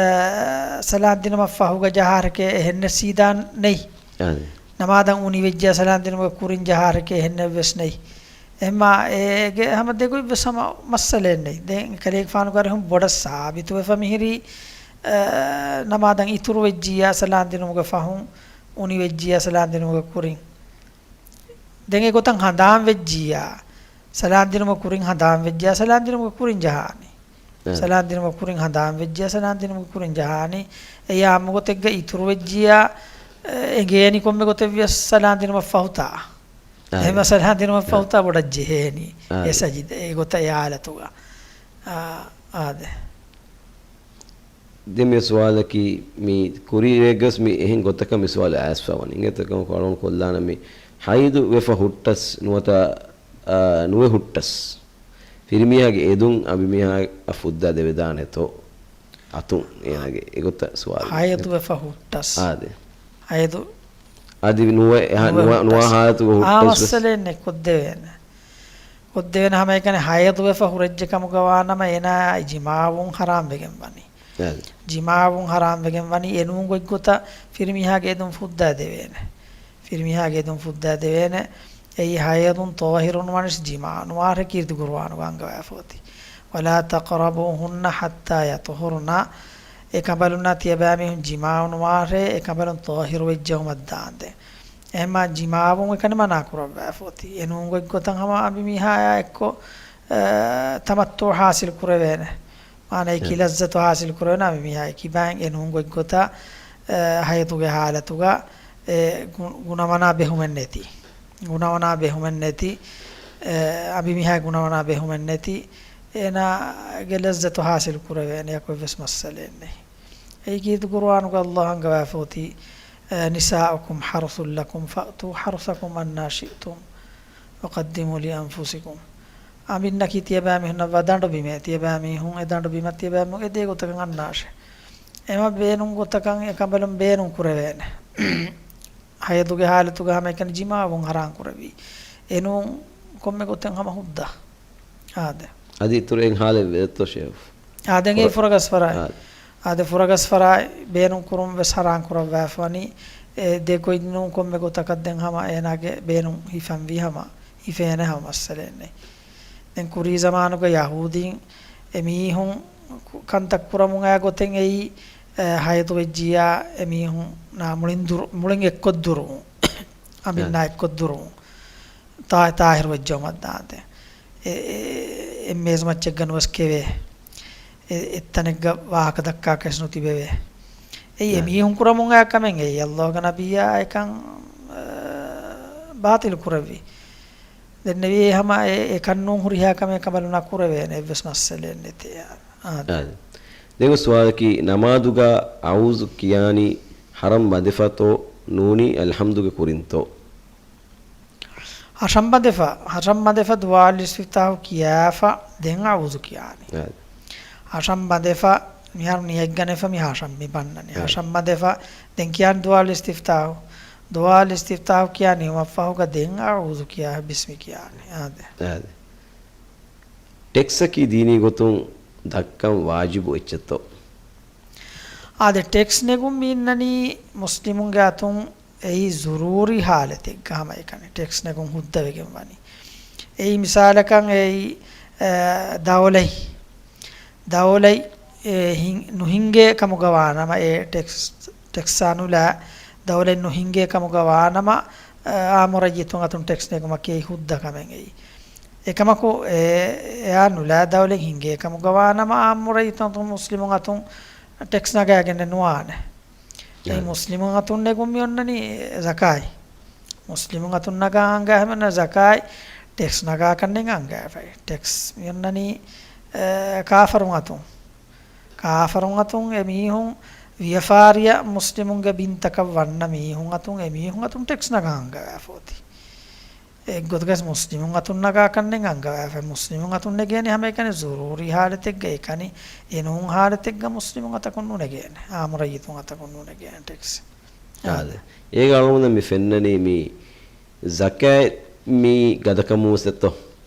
ސަލާމް ދިނުމަށް ފަހުގަ ޖަހާރެކޭ އެހެންނެއް ސީދާން ނެތް. އާދެ. ނަމާދަށް އުނިވެއްޖެ ސަލާމް ދިނުމުގެ ކުރިން ޖަހާރެކޭ އެހެންނެއްވެސް ނެތް. އެހެންމާ އޭގެ ހަމަ ދެގޮތްވެސް ހަމަ މައްސަލައެއް ނެތް. ދެން ކަލޭގެފާނުގެ އަރިހުން ބޮޑަށް ސާބިތުވެފަ މިހިރީ، އަ، ނަމާދަށް އިތުރުވެއްޖިއްޔާ ސަލާމް ދިނުމުގެ ފަހުން އުނިވެއްޖިއްޔާ ސަލާމް ދިނުމުގެ ކުރިން. ދެން އެގޮތަށް ހަނދާން ވެއްޖިއްޔާ، ސަލާމް ދިނުމުގެ ކުރިން ހަނދާން ވެއްޖިއްޔާ، ސަލާމް ދިނުމުގެ ކުރިން ޖަހާނީ. އެ. ސަލާމް ދިނުމުގެ ކުރިން ހަނދާން ވެއްޖިއްޔާ، ސަލާމް ދިނުމުގެ ކުރިން ޖަހާނީ. އެއީ އާއްމު ގޮތެއްގަ އިތުރު ވެއްޖިއްޔާ، އެ، އެނގޭނީ ކޮންމެ ގޮތެއް ވިޔަސް ސަލާމް ދިނުމަށް ފަހުތާ. އާ. އެހެންވެ ސަލާމް ދިނުމަށް އާ. ފަހުތާ ބޮޑަށް ޖެހޭނީ. އާ. އެ ސަޖިދަ، އެ ގޮތަށް އެ ހާލަތުގަ. އާ، އާދެ. ދެން މި ސުވާލަކީ، މި ކުރީގަސް މި އެހެން ގޮތަކަށް މި ސުވާލު އައިސްފަ ވަނީ. އިނގޭތޯ ކަމަކު އަޅުގަނޑު ކޮށްލާނަން މި ހައިދު ވެފަ ހުއްޓަސް ނުވަތަ، އާ، ނުވެ ހުއްޓަސް ފިރިމީހާގެ އެދުން އަނބިމީހާއަށް ފުއްދާ ދެވެދާނެތޯ؟ އަތުން އޭނާގެ އެގޮތަށް ސުވާލު. ހައިދު ވެފަ ހުއްޓަސް. އާދެ. ހައިދު އަދި ނުވެ، އެހާ، ނުވެ ނުވަ، ނުވާ ހުއްޓަސް. ހާލަތުގަ އާ، ހުއްޓަސް ވެސް. މައްސަލައެއް ނެތް، ކޮށްދެވޭނެ. ކޮށްދެވޭނެ ހަމައެކަނި ހައިދު ވެފަ ހުރެއްޖެ ކަމުގަ ވާނަމަ އޭނާ ޖިމާޢުން ޙަރާމް ވެގެން ވަނީ. އެ. ޖިމާޢުން ޙަރާމް ވެގެން ވަނީ އެނޫން ގޮތްގޮތަށް ފިރިމީހާގެ އެދުން ފުއްދާ ދެވޭނެ. ފިރިމީހާގެ އެދުން ފުއްދާ ދެވޭނެ. އެއީ ހައިދުން ޠާހިރުން ވަނިސް ޖިމާޢު ނުވާށޭ ކީރިތި ޤުރުއާނުގަ އަންގަވާފަ އޮތީ. ولا تقربوهن حتى يطهرن. އެ ކަނބަލުންނާ ތިޔަބައިމީހުން ޖިމާޢު ނުވާށޭ، އެ ކަނބަލުން ޠާހިރު ވެއްޖައުމަށް ދާންދެން. އެހެންމާ ޖިމާޢުން އެކަނި މަނާ ކުރައްވާފަ އޮތީ. އެނޫން ގޮތްގޮތަށް ހަމަ އަނބިމީހާޔާ އެއްކޮށް، އަ، ތަމައްތުޢު ޙާޞިލް ކުރެވޭނެ. މާނައަކީ އެ. ލައްޒަތު ޙާޞިލް ކުރެވޭނެ އަނބިމީހާޔަކީ. ބައެއް އެނޫން ގޮތްގޮތަށް، އަ، ހައިޟުގެ ޙާލަތުގަ، އެ، ގު-، ގުނަވަނާ ބެހުމެއް ނެތި. ގުނަވަނާ ބެހުމެއް ނެތި، އެ، އަނބިމީހާ ގުނަވަނާ ބެހުމެއް ނެތި، އޭނާގެ ލައްޒަތު ޙާޞިލް ކުރެވޭނެ އެކު އެއްވެސް މައްސަލައެއް ނެތް. އެއީ ކީރިތި ޤުރުއާނުގަ ﷲ އަންގަވާފަ އޮތީ، އެ، نساؤكم حرث لكم فأتوا حرثكم أنى شئتم وقدموا لأنفسكم. އަނބިންނަކީ ތިޔަބައިމީހުންނަށް ވަ ދަނޑުބިމޭ، ތިޔަބައިމީހުން އެ ދަނޑުބިމަށް ތިޔަބައިމީހުން އެދޭ ގޮތަކަށް އަންނާށޭ. އެމަ ބޭނުން ގޮތަކަށް އެ ކަނބަލުން ބޭނުން ކުރެވޭނެ. ހައިޟުގެ ޙާލަތުގަ ހަމައެކަނި ޖިމާޢުން ޙަރާން ކުރެވި. އެނޫން ކޮންމެ ގޮތެއް ހަމަ ހުއްދަ. އާދެ. އަދި އިތުރު އެއް ޙާލެއް ވޭތޯ ޝޭޚް؟ އާދެ، އެނގޭ ފުރަ-، ފުރަގަސް ފަރާތް. އާދެ. އާދެ، ފުރަގަސް ފަރާތް ބޭނުން ކުރުން ވެސް ޙަރާން ކުރައްވާފަ ވަނީ. އެ ދެ ގޮތް ނޫން ކޮންމެ ގޮތަކަށް ދެން ހަމަ އޭނާގެ ބޭނުން ހިފަންވީ ހަމަ. ހިފޭނެ ހަމަ މައްސަލައެއް ނެތް. ދެން ކުރީ ޒަމާނުގަ ޔަހޫދީން އެމީހުން ކު-، ކަންތައް ކުރަމުން އައި ގޮތެއް އެއީ، އެ، ހައިޟު ވެއްޖިއްޔާ އެމީހުންނާ މުޅިން ދުރު-، މުޅިން އެއްކޮށް ދުރުވުން. އަނބިންނާ އެއްކޮށް ދުރުވުން. ތާ-، ތާހިރު ވެއްޖައުމަށް ދާނދެ. އެ-، އެ-، އެއް މޭޒު މައްޗެއްގަ ނުވެސް ކެވޭ. އެ-، އެއްތަނެއްގަ ވާހަކަ ދައްކާކަށް ނުތިބެވޭ. އެއީ އެ ނަ. މީހުން ކުރަމުން އައި ކަމެއް އެއީ. ﷲގެ ނަބިއްޔާ އެކަން، އަ، ބާޠިލު ކުރެއްވި. ދެންނެވީ ހަމަ އެ-، އެކަން ނޫން ހުރިހާ ކަމެއް ކަނބަލުންނާ ކުރެވޭނެ އެއްވެސް މައްސަލައެއް ނެތޭ. އާދެ. އާދެ. ދެން ސުވާލަކީ، ނަމާދުގަ އަޢޫޛު ކިޔާނީ ޙަރަން ބަނދެފަތޯ ނޫނީ އަލްޙަމްދުގެ ކުރިންތޯ؟ ޙަށަން ބަނދެފަ، ޙަށަން ބަނދެފަ ދުޢާ އިސްތިފްތާޙު ކިޔާފަ ދެން އަޢޫޛު ކިޔާނީ. އާދެ. ޙަށަން ބަނދެފަ މިހާރު ނިޔަތް ގަނެފަ މި ޙަށަން މި ބަންނަނީ. އާދެ. ޙަށަން ބަނދެފަ ދެން ކިޔާނީ ދުޢާ އިސްތިފްތާޙު. ދުޢާ އިސްތިފްތާޙު ކިޔާ ނިމުމަށްފަހުގަ ދެން އަޢޫޛު ކިޔާ ބިސްމި ކިޔާނީ. އާދެ. އާދެ. ޓެކްސްއަކީ ދީނީ ގޮތުން ދައްކަން ވާޖިބު އެއްޗެއްތޯ؟ އާދެ، ޓެކްސް ނެގުން މި އިންނަނީ މުސްލިމުންގެ އަތުން އެއީ ޒުރޫރީ ޙާލަތެއްގަ ހަމައެކަނި ޓެކްސް ނެގުން ހުއްދަވެގެން ވަނީ. އެއީ މިސާލަކަށް އެއީ، އަ، ދައުލަތް، ދައުލަތް، އެ، ހިން-، ނުހިންގޭ ކަމުގަ ވާނަމަ އެ ޓެކްސް، ޓެކްސްއާ ނުލާ ދައުލަތް ނުހިންގޭ ކަމުގަ ވާނަމަ، އަ، އާއްމު ރައްޔިތުން އަތުން ޓެކްސް ނެގުމަކީ ހުއްދަ ކަމެއް އެއީ. އެކަމަކު އެ-، އެއާ ނުލާ ދައުލަތް ހިންގޭ ކަމުގަ ވާނަމަ އާއްމު ރައްޔިތުން އަތުން މުސްލިމުން އަތުން ޓެކްސް ނަގާގެންނެއް ނުވާނެ. އެއީ އަ. މުސްލިމުން އަތުން ނެގުން މި އޮންނަނީ ޒަކާތް. މުސްލިމުން އަތުން ނަގާ އަންގާ ހަމަ ޒަކާތް ޓެކްސް ނަގާކަށް ނެގަން އަންގާފައި. ޓެކްސް މި އޮންނަނީ، އެ، ކާފަރުން އަތުން. ކާފަރުން އަތުން އެ މީހުން ވިޔަފާރިއަށް މުސްލިމުންގެ ބިންތަކަށް ވަންނަ މީހުން އަތުން އެ މީހުން އަތުން ޓެކްސް ނަގާ އަންގަވާފަ އޮތީ. އެއްގޮތަކަސް މުސްލިމުން އަތުން ނަގާ ކަންނެއް އަންގަވާފަ. މުސްލިމުން އަތުން ނެގޭނެ ހަމައެކަނި ޒުރޫރީ ހާލަތެއްގަ އެކަނި، އެނޫން ހާލަތެއްގަ މުސްލިމުން އަތަކުން ނުނެގޭނެ. އާއްމު ރައްޔިތުން އަތަކުން ނުނެގޭނެ ޓެކްސް. އާދެ. އޭގަ އަޅުގަނޑަށް މި ފެންނަނީ މި ޒަކާތް މީ ގަދަކަމުން ވެސް އެއްތޯ؟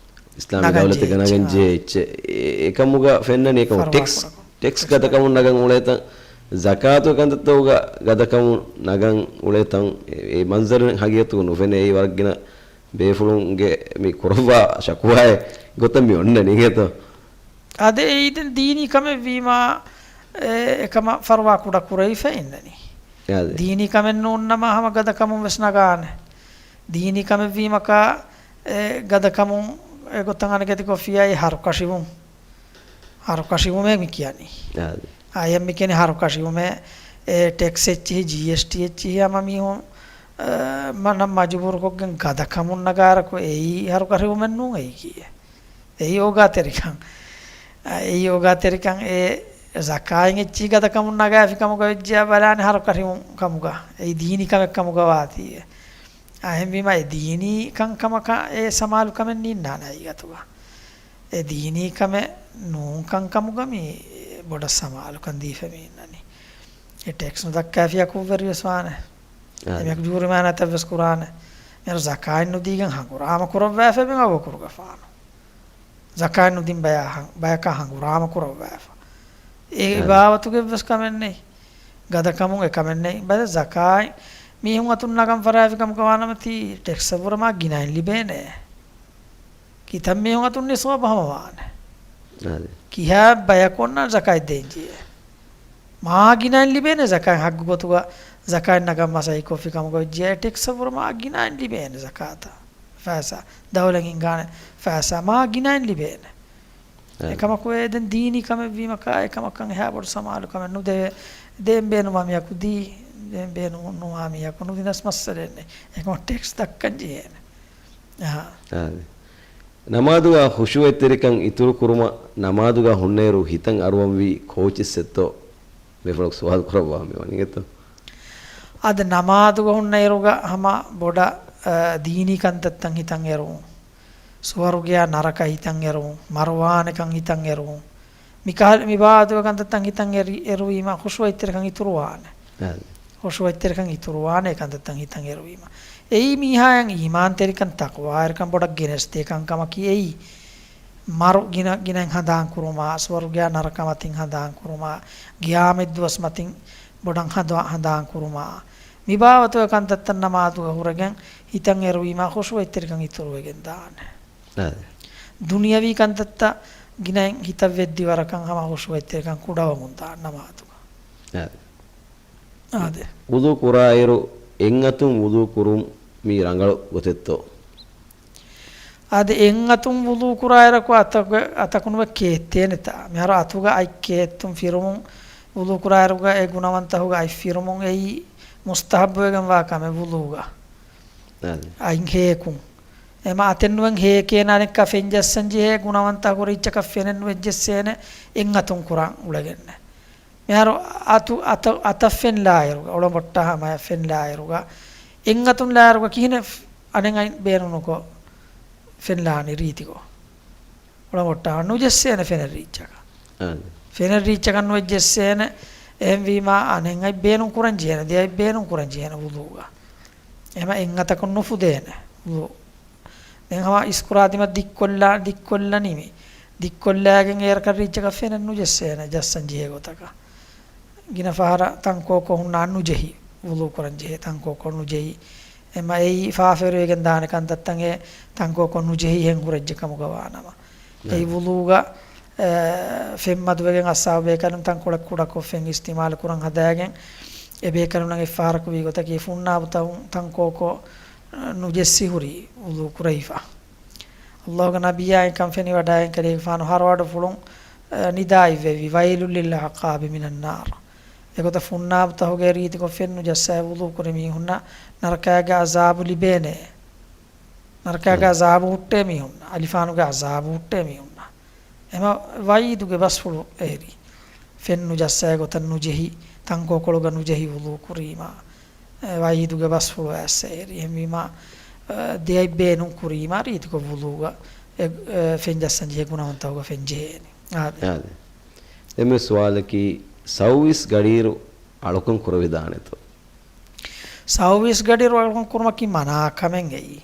އިސްލާމީ ނަގަން ދައުލަތެއް ޖެހިއްޖެ. ގަނަގަން ޖެހިއްޖެ. އެ-، އެކަމުގަ ފެންނަނީ އެކަމު ފަރުވާ ޓެކްސް، ކުޑަކޮށް. ޓެކްސް ގަދަކަމުން ނަގަން އުޅޭތަން، ޒަކާތު ކަންތައްތަކުގަ ގަދަކަމުން ނަގަން އުޅޭތަން، އެ، އެ މަންޒަރު ހަގީގަތުގަ ނުފެނޭ. އެއީ ވަރަށް ގިނަ ބޭފުޅުންގެ މި ކުރައްވާ ޝަކުވާއެއް ގޮތަށް މި އޮންނަނީ އެތޯ؟ އާދެ، އެއީ ދެން ދީނީ ކަމެއް ވީމާ، އެ، އެކަމަށް ފަރުވާ ކުޑަ ކުރެވިފަ އިންނަނީ. އާދެ. ދީނީ ކަމެއް ނޫންނަމަ ހަމަ ގަދަކަމުން ވެސް ނަގާނެ. ދީނީ ކަމެއް ވީމަކާ، އެ، ގަދަކަމުން އެ ގޮތަށް އަނެކެތިކޮށްފިއްޔާ އެ ހަރުކަށިވުން. ހަރުކަށިވުމޭ މި ކިޔަނީ. އާދެ. އާޔަށް މި ކިޔަނީ ހަރުކަށިވުމޭ، އެ، ޓެކްސް އެއްޗިހި، ޖީއެސްޓީ އެއްޗިހި ހަމަ މީހުން، އެ، މަ-، ނަން މަޖުބޫރުކޮށްގެން ގަދަކަމުން ނަގާއިރަކު އެއީ ހަރުކަށިވުމެއް ނޫން އެއީ ކީއެއް. އެއީ އޯގާތެރިކަން. އެއީ އޯގާތެރިކަން އެ ޒަކާތް އެއްޗިހި ގަދަކަމުން ނަގާފި ކަމުގަ ވެއްޖެޔާ ބަލާނެ ހަރުކަށިވުން ކަމުގަ. އެއީ ދީނީ ކަމެއް ކަމުގަ ވާތީއޭ. އެހެންވީމާ އެ ދީނީ ކަންކަމަކަށް އެ ސަމާލުކަމެއް ނީންނާނެ ހަގީގަތުގަ. އެ ދީނީ ކަމެއް ނޫން ކަންކަމުގަ މި ބޮޑަށް ސަމާލުކަން ދީފަ މި އިންނަނީ. އެ ޓެކްސް ނުދައްކާފިޔާ ކުށްވެރިވެސް ވާނެ. އާ. އެމީހަކު ޖޫރިމާނާތައްވެސް ކުރާނެ. މިހާރު ޒަކާތް ނުދީގެން ހަނގުރާމަ ކުރައްވާފަ މި އަބަކުރުގެފާނު. ޒަކާތް ނުދިން ބަޔާ ހަން-، ބަޔަކާ ހަނގުރާމަ ކުރައްވާފަ. އެ އާ. ބާވަތުގެ ވެސް ކަމެއް ނެތް. ގަދަކަމުން އެ ކަމެއް ނެތް. ބަލަ ޒަކާތް މީހުން އަތުން ނަގަން ފަށާފި ކަމަކަށް ވާނަމަ ތީ ޓެކްސްއަށްވުރެ މާ ގިނައިން ލިބޭނެ. ކިތައް މީހުން އަތުން ނިސާބު ހަމަވާނެ. އާދެ. ކިހާ ބަޔަކު އޮންނާނެ ޒަކާތް ދޭންޖެހޭ. މާ ގިނައިން ލިބޭނެ ޒަކާތް ހައްގު ގޮތުގަ ޒަކާތް ނަގަން މަސައްކަތް ކޮށްފި ކަމުގަ ވެއްޖެޔާ ޓެކްސްއަށްވުރެ މާ ގިނައިން ލިބޭނެ ޒަކާތަށް. ފައިސާ. ދައުލަތް ހިންގާނެ ފައިސާ މާ ގިނައިން ލިބޭނެ. އެކަމަކު އެ ދެން ދީނީ ކަމެއް ވީމަކާ، އެކަމަކަށް އެހާ ބޮޑު ސަމާލު ކަމެއް ނުދެވޭ. ދޭން ބޭނުންވާ މީހަކު ދީ، ދޭން ބޭނުން ނުވާ މީހަކު ނުދިނަސް މައްސަލައެއް ނެތް. އެކަމަށް ޓެކްސް ދައްކަން ޖެހޭނެ. އަހާ. އާދެ. ނަމާދުގަ ޚުޝޫޢަތްތެރިކަން އިތުރު ކުރުމަށް ނަމާދުގަ ހުންނައިރު ހިތަށް އަރުވަންވީ ކޯޗެއްސެއްތޯ؟ ބޭފުޅަކު ސުވާލު ކުރައްވާ މި ވަނީ އެތޯ؟ އަދި ނަމާދުގަ ހުންނައިރުގަ ހަމަ ބޮޑަށް، އަ، ދީނީ ކަންތައްތައް ހިތަށް އެރުވުން. ސުވަރުގެއާ ނަރަކަ ހިތަށް އެރުވުން، މަރުވާނެކަން ހިތަށް އެރުވުން. މިކަހަލަ މި ބާވަތުގެ ކަންތައްތައް ހިތަށް އެރި-، އެރުވީމަ ޚުޝޫޢަތްތެރިކަން އިތުރުވާނެ. އާދެ. ޚުޝޫޢަތްތެރިކަން އިތުރުވާނެ ކަންތައްތައް ހިތަށް އެރުވީމަ. އެއީ މީހާޔަށް އީމާންތެރިކަން ތަޤްވާވެރިކަން ބޮޑަށް ގެނެސްދޭ ކަންކަމަކީ އެއީ. މަރު ގިނަ، ގިނައިން ހަނދާން ކުރުމާ، ސުވަރުގެއާ ނަރަކަ މަތިން ހަނދާން ކުރުމާ، ޤިޔާމަތްދުވަސް މަތިން ބޮޑަށް ހަނދާ-، ހަނދާން ކުރުމާ، މި ބާވަތުގެ ކަންތައްތައް ނަމާދުގަ ހުރެގެން ހިތަށް އެރުވީމާ ޚުޝޫޢަތްތެރިކަން އިތުރުވެގެން ދާނެ. އާދެ. ދުނިޔަވީ ކަންތައްތައް ގިނައިން ހިތަށް ވެއްދި ވަރަކަށް ހަމަ ޚުޝޫޢަތްތެރިކަން ކުޑަވަމުން ދާނެ ނަމާދުގަ. އާދެ. އާދެ. ވުޟޫ ކުރާއިރު އެއްއަތުން ވުޟޫ ކުރުން މީ ރަނގަޅު ގޮތެއްތޯ؟ އަދި އެއްއަތުން ވުޟޫ ކުރާއިރަކު އަތަކު-، އަތަކުން ވެ ކޭއްތޭނެތާ. މިހާރު އަތުގަ އަތް ކޭއްތުން ފިރުމުން، ވުޟޫ ކުރާއިރުގަ އެ ގުނަވަންތަހުގަ އަތް ފިރުމުން އެއީ މުސްތަޙައްބުވެގެންވާ ކަމެއް ވުޟޫގަ. އަދި. އަތް ހޭކުން. އެމަ އަތެއްނުވެން ހޭކޭނާނެއްކާ ފެން ޖައްސަން ޖެހޭ ގުނަވަންތަހު ރީއްޗަކަށް ފެނެއް ނުވެއްޖެއްސޭނެ އެއްއަތުން ކުރާން އުޅެގެންނެ. މިހާރު އަތު-، އަތަ-، އަތަށް ފެން ލާއިރުގަ، އޮޅަމޮށްޓާ ހަމަޔަށް ފެން ލާއިރުގަ، އެއްއަތުން ލާއިރުގަ ކިހިނެއް އަނެއް އަތް ބޭނުންކޮށް ފެން ލާނީ ރީތިކޮށް؟ އޮޅަމޮށްޓާ ނުޖެއްސޭނެ ފެނެއް ރީއްޗަކަށް. އާނ. ފެނެއް ރީއްޗަކަށް ނުވެއްޖެއްސޭނެ. އެހެންވީމާ އަނެއް އަތް ބޭނުން ކުރަން ޖެހޭނެ، ދެ އަތް ބޭނުން ކުރަން ޖެހޭނެ ވުޟޫގަ. އެހެމަ އެއްއަތަކުން ނުފުދޭނެ ވުޟޫ. ދެން ހަމަ އިސްކުރާ ދިމަ ދިއްކޮށްލާ-، ދިއްކޮށްލަނީމި. ދިއްކޮށްލާގެން އޭރަކަށް ރީއްޗަކަށް ފެނެއް ނުޖެއްސޭނެ ޖައްސަން ޖެހޭ ގޮތަކަށް. ގިނަ ފަހަރަށް ތަންކޯކޯ ހުންނާން ނުޖެހި، ވުޟޫ ކުރަން ޖެހޭ ތަންކޯކޯ ނުޖެހި. އެމަ އެއީ ފާފަވެރިވެގެން ދާނެ ކަންތައްތައް އެ ތަންކޯކޯ ނުޖެހި ހެން ހުރެއްޖެ ކަމުގަ ވާނަމަ. އެއީ ނައި. ވުޟޫގަ، އެ، ފެންމަދުވެގެން އައްސާބު ބޭކަލުން ތަންކޮޅެއް ކުޑަކޮށް ފެން އިސްތިމާލު ކުރަން ހަދާގެން އެ ބޭކަލުންނަށް އެއްފަހަރަކު ވީ ގޮތަކީ ފުންނާބުތަހުން ތަންކޯކޯ، އެ، ނުޖެއްސި ހުރީ ވުޟޫ ކުރެވިފަ. އައްލާހުގެ ނަބިއްޔާ އެކަން ފެނިވަޑައިގެން ކަލޭގެފާނު ހަރުއަޑުފުޅުން، އެ، ނިދާއި އިއްވެވި، "وَيْلٌ لِلْعَقَابِ مِنَ النَّارِ." އެގޮތަށް ފުންނާބުތަހުގެ ރީތިކޮށް ފެން ނުޖައްސާ ވުޟޫ ކުރި މީހުންނަށް ނަރަކާގެ ޢަޒާބު ލިބޭނެ. ނަރަކާގެ ނަ. ޢަޒާބު ހުއްޓޭ މީހުންނަށް، ޢަލިފާނުގެ ޢަޒާބު ހުއްޓޭ މީހުންނަށް. އެމަ ވަޢީދުގެ ބަސްފުޅު އެހެރީ. ފެން ނުޖައްސާ ގޮތަށް ނުޖެހި، ތަންކޯކޮޅުގަ ނުޖެހި ވުޟޫ ކުރީމާ، އެ، ވައީދުގެ ބަސްފުޅު އައްސައިރި. އެހެންވީމާ، އެ، ދެއަތް ބޭނުން ކުރީމާ ރީތިކޮށް ވުޟޫގަ، އެ، އެ، ފެން ޖައްސަން ޖެހޭ ގުނަވަންތަކުގަ ފެން ޖެހޭނެ. އާދެ. އާދެ. ދެން މި ސުވާލަކީ، ސައުވީސް ގަޑިއިރު އަޅުކަން ކުރެވިދާނެތޯ؟ ސައުވީސް ގަޑިއިރު އަޅުކަން ކުރުމަކީ މަނާކަމެއް އެއީ.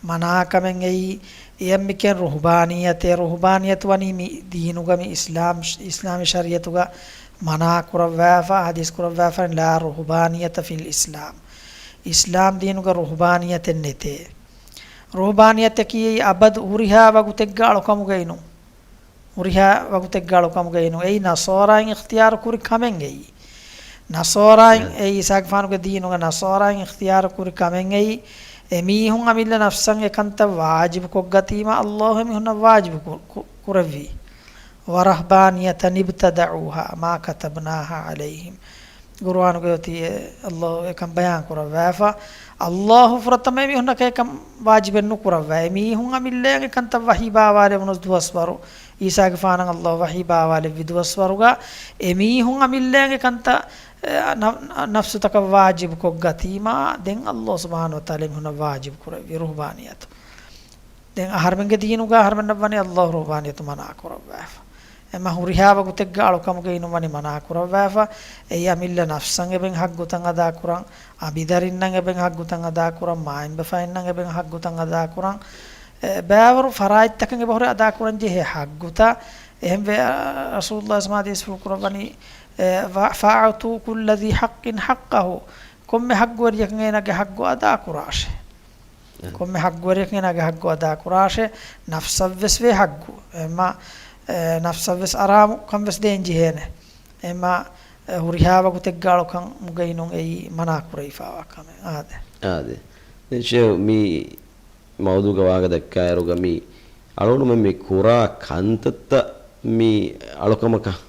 މަނާކަމެއް އެއީ، އެޔަށް މިކިޔަން ރުހުބާނިއްޔަތޭ. ރުހުބާނިއްޔަތު ވަނީ މި ދީނުގަ މި އިސްލާމް، އިސްލާމީ ޝަރީއަތުގަ މަނާ ކުރައްވާފަ، ހަދީސް ކުރައްވާފަ، لا رهبانية في الإسلام. އިސްލާމް ދީނުގަ ރުހުބާނިއްޔަތެއް ނެތޭ. ރުހުބާނިއްޔަތަކީ އެއީ އަބަދު ހުރިހާ ވަގުތެއްގަ އަޅުކަމުގައި ނޫން. ހުރިހާ ވަގުތެއްގަ އަޅުކަމުގައި ނޫން. އެއީ ނަޞާރާއިން އިޚްތިޔާރު ކުރި ކަމެއް އެއީ. ނަޞާރާއިން އެ އީސާގެފާނުގެ ދީނުގަ ނަޞާރާއިން އިޚްތިޔާރު ކުރި ކަމެއް އެއީ. އެމީހުން އަމިއްލަ ނަފްސަށް އެކަންތައް ވާޖިބު ކޮށްގަތީމަ، ﷲ އެމީހުންނަށް ވާޖިބު ކު-، ކު-، ކުރެއްވީ. ورهبانية ابتدعوها ما كتبناها عليهم. ގުރުއާނުގައި އޮތީ އެ ﷲ އެކަން ބަޔާން ކުރައްވާފަ. ﷲ ފުރަތަމަ އެމީހުންނަކަށް އެކަން ވާޖިބެއް ނުކުރައްވާ. އެމީހުން އަމިއްލައަށް އެކަންތައް ވަޙީ ބާވާލެވުނު ދުވަސްވަރު، އީސާގެފާނަށް ﷲ ވަޙީ ބާވާލެއްވި ދުވަސްވަރުގަ، އެމީހުން އަމިއްލައަށް އެކަންތައް، އެ، ނަ-، ނަފްސުތަކަށް ވާޖިބު ކޮށްގަތީމާ، ދެން ﷲ ސުބްޙާނަހޫ ވަތަޢާލާ އެމީހުންނަށް ވާޖިބު ކުރެއްވި ރުހުބާނިއްޔަތު. ދެން އަހަރެމެންގެ ދީނުގަ އަހަރެމެންނަށް ވަނީ ﷲ ރުހުބާނިއްޔަތު މަނާ ކުރައްވާފަ. އެމަ ހުރިހާ ވަގުތެއްގަ އަޅުކަމުގައި ނުވަނީ މަނާ ކުރައްވާފަ. އެއީ އަމިއްލަ ނަފްސަށް އެބައިން ހައްގުތައް އަދާކުރަން، އަނބިދަރިންނަށް އެބައިން ހައްގުތައް އަދާކުރަން، މާތްބަފައިންނަށް އެބައިން ހައްގުތައް އަދާކުރަން. އެ، ބައިވަރު ފަރާތްތަކަށް އެބަހުރި އަދާކުރަން ޖެހޭ ހައްގުތައް. އެހެންވެ، ރަސޫލުﷲ ސަމާދީސްފުޅު ކުރައްވަނީ، އެ، ފަ-، فَأَعْطُوا كُلَّ ذِي حَقٍّ حَقَّهُ. ކޮންމެ ހައްގުވެރިޔަކަށް އޭނާގެ ހައްގު އަދާކުރާށޭ. ކޮންމެ ހައްގުވެރިޔަކަށް އޭނާގެ ހައްގު އަދާކުރާށޭ. ނަފްސަށްވެސް ވޭ ހައްގު. އެމަ، އެ، ނަފްސަށްވެސް އަރާމު ކަންވެސް ދޭން ޖެހޭނެ. އެމަ، އެ، ހުރިހާ ވަގުތެއްގަ އަޅުކަމުގައި ނޫން އެއީ މަނާ ކުރެވިފައިވާ ކަމެއް. އާދެ. އާދެ. ދެން ޝޭހް މި މައުޟޫގަ ވާހަކަ ދައްކާއިރުގަ މި އަޅުގަނޑުމެން މި ކުރާ ކަންތައްތައް މި އަޅުކަމަކަށް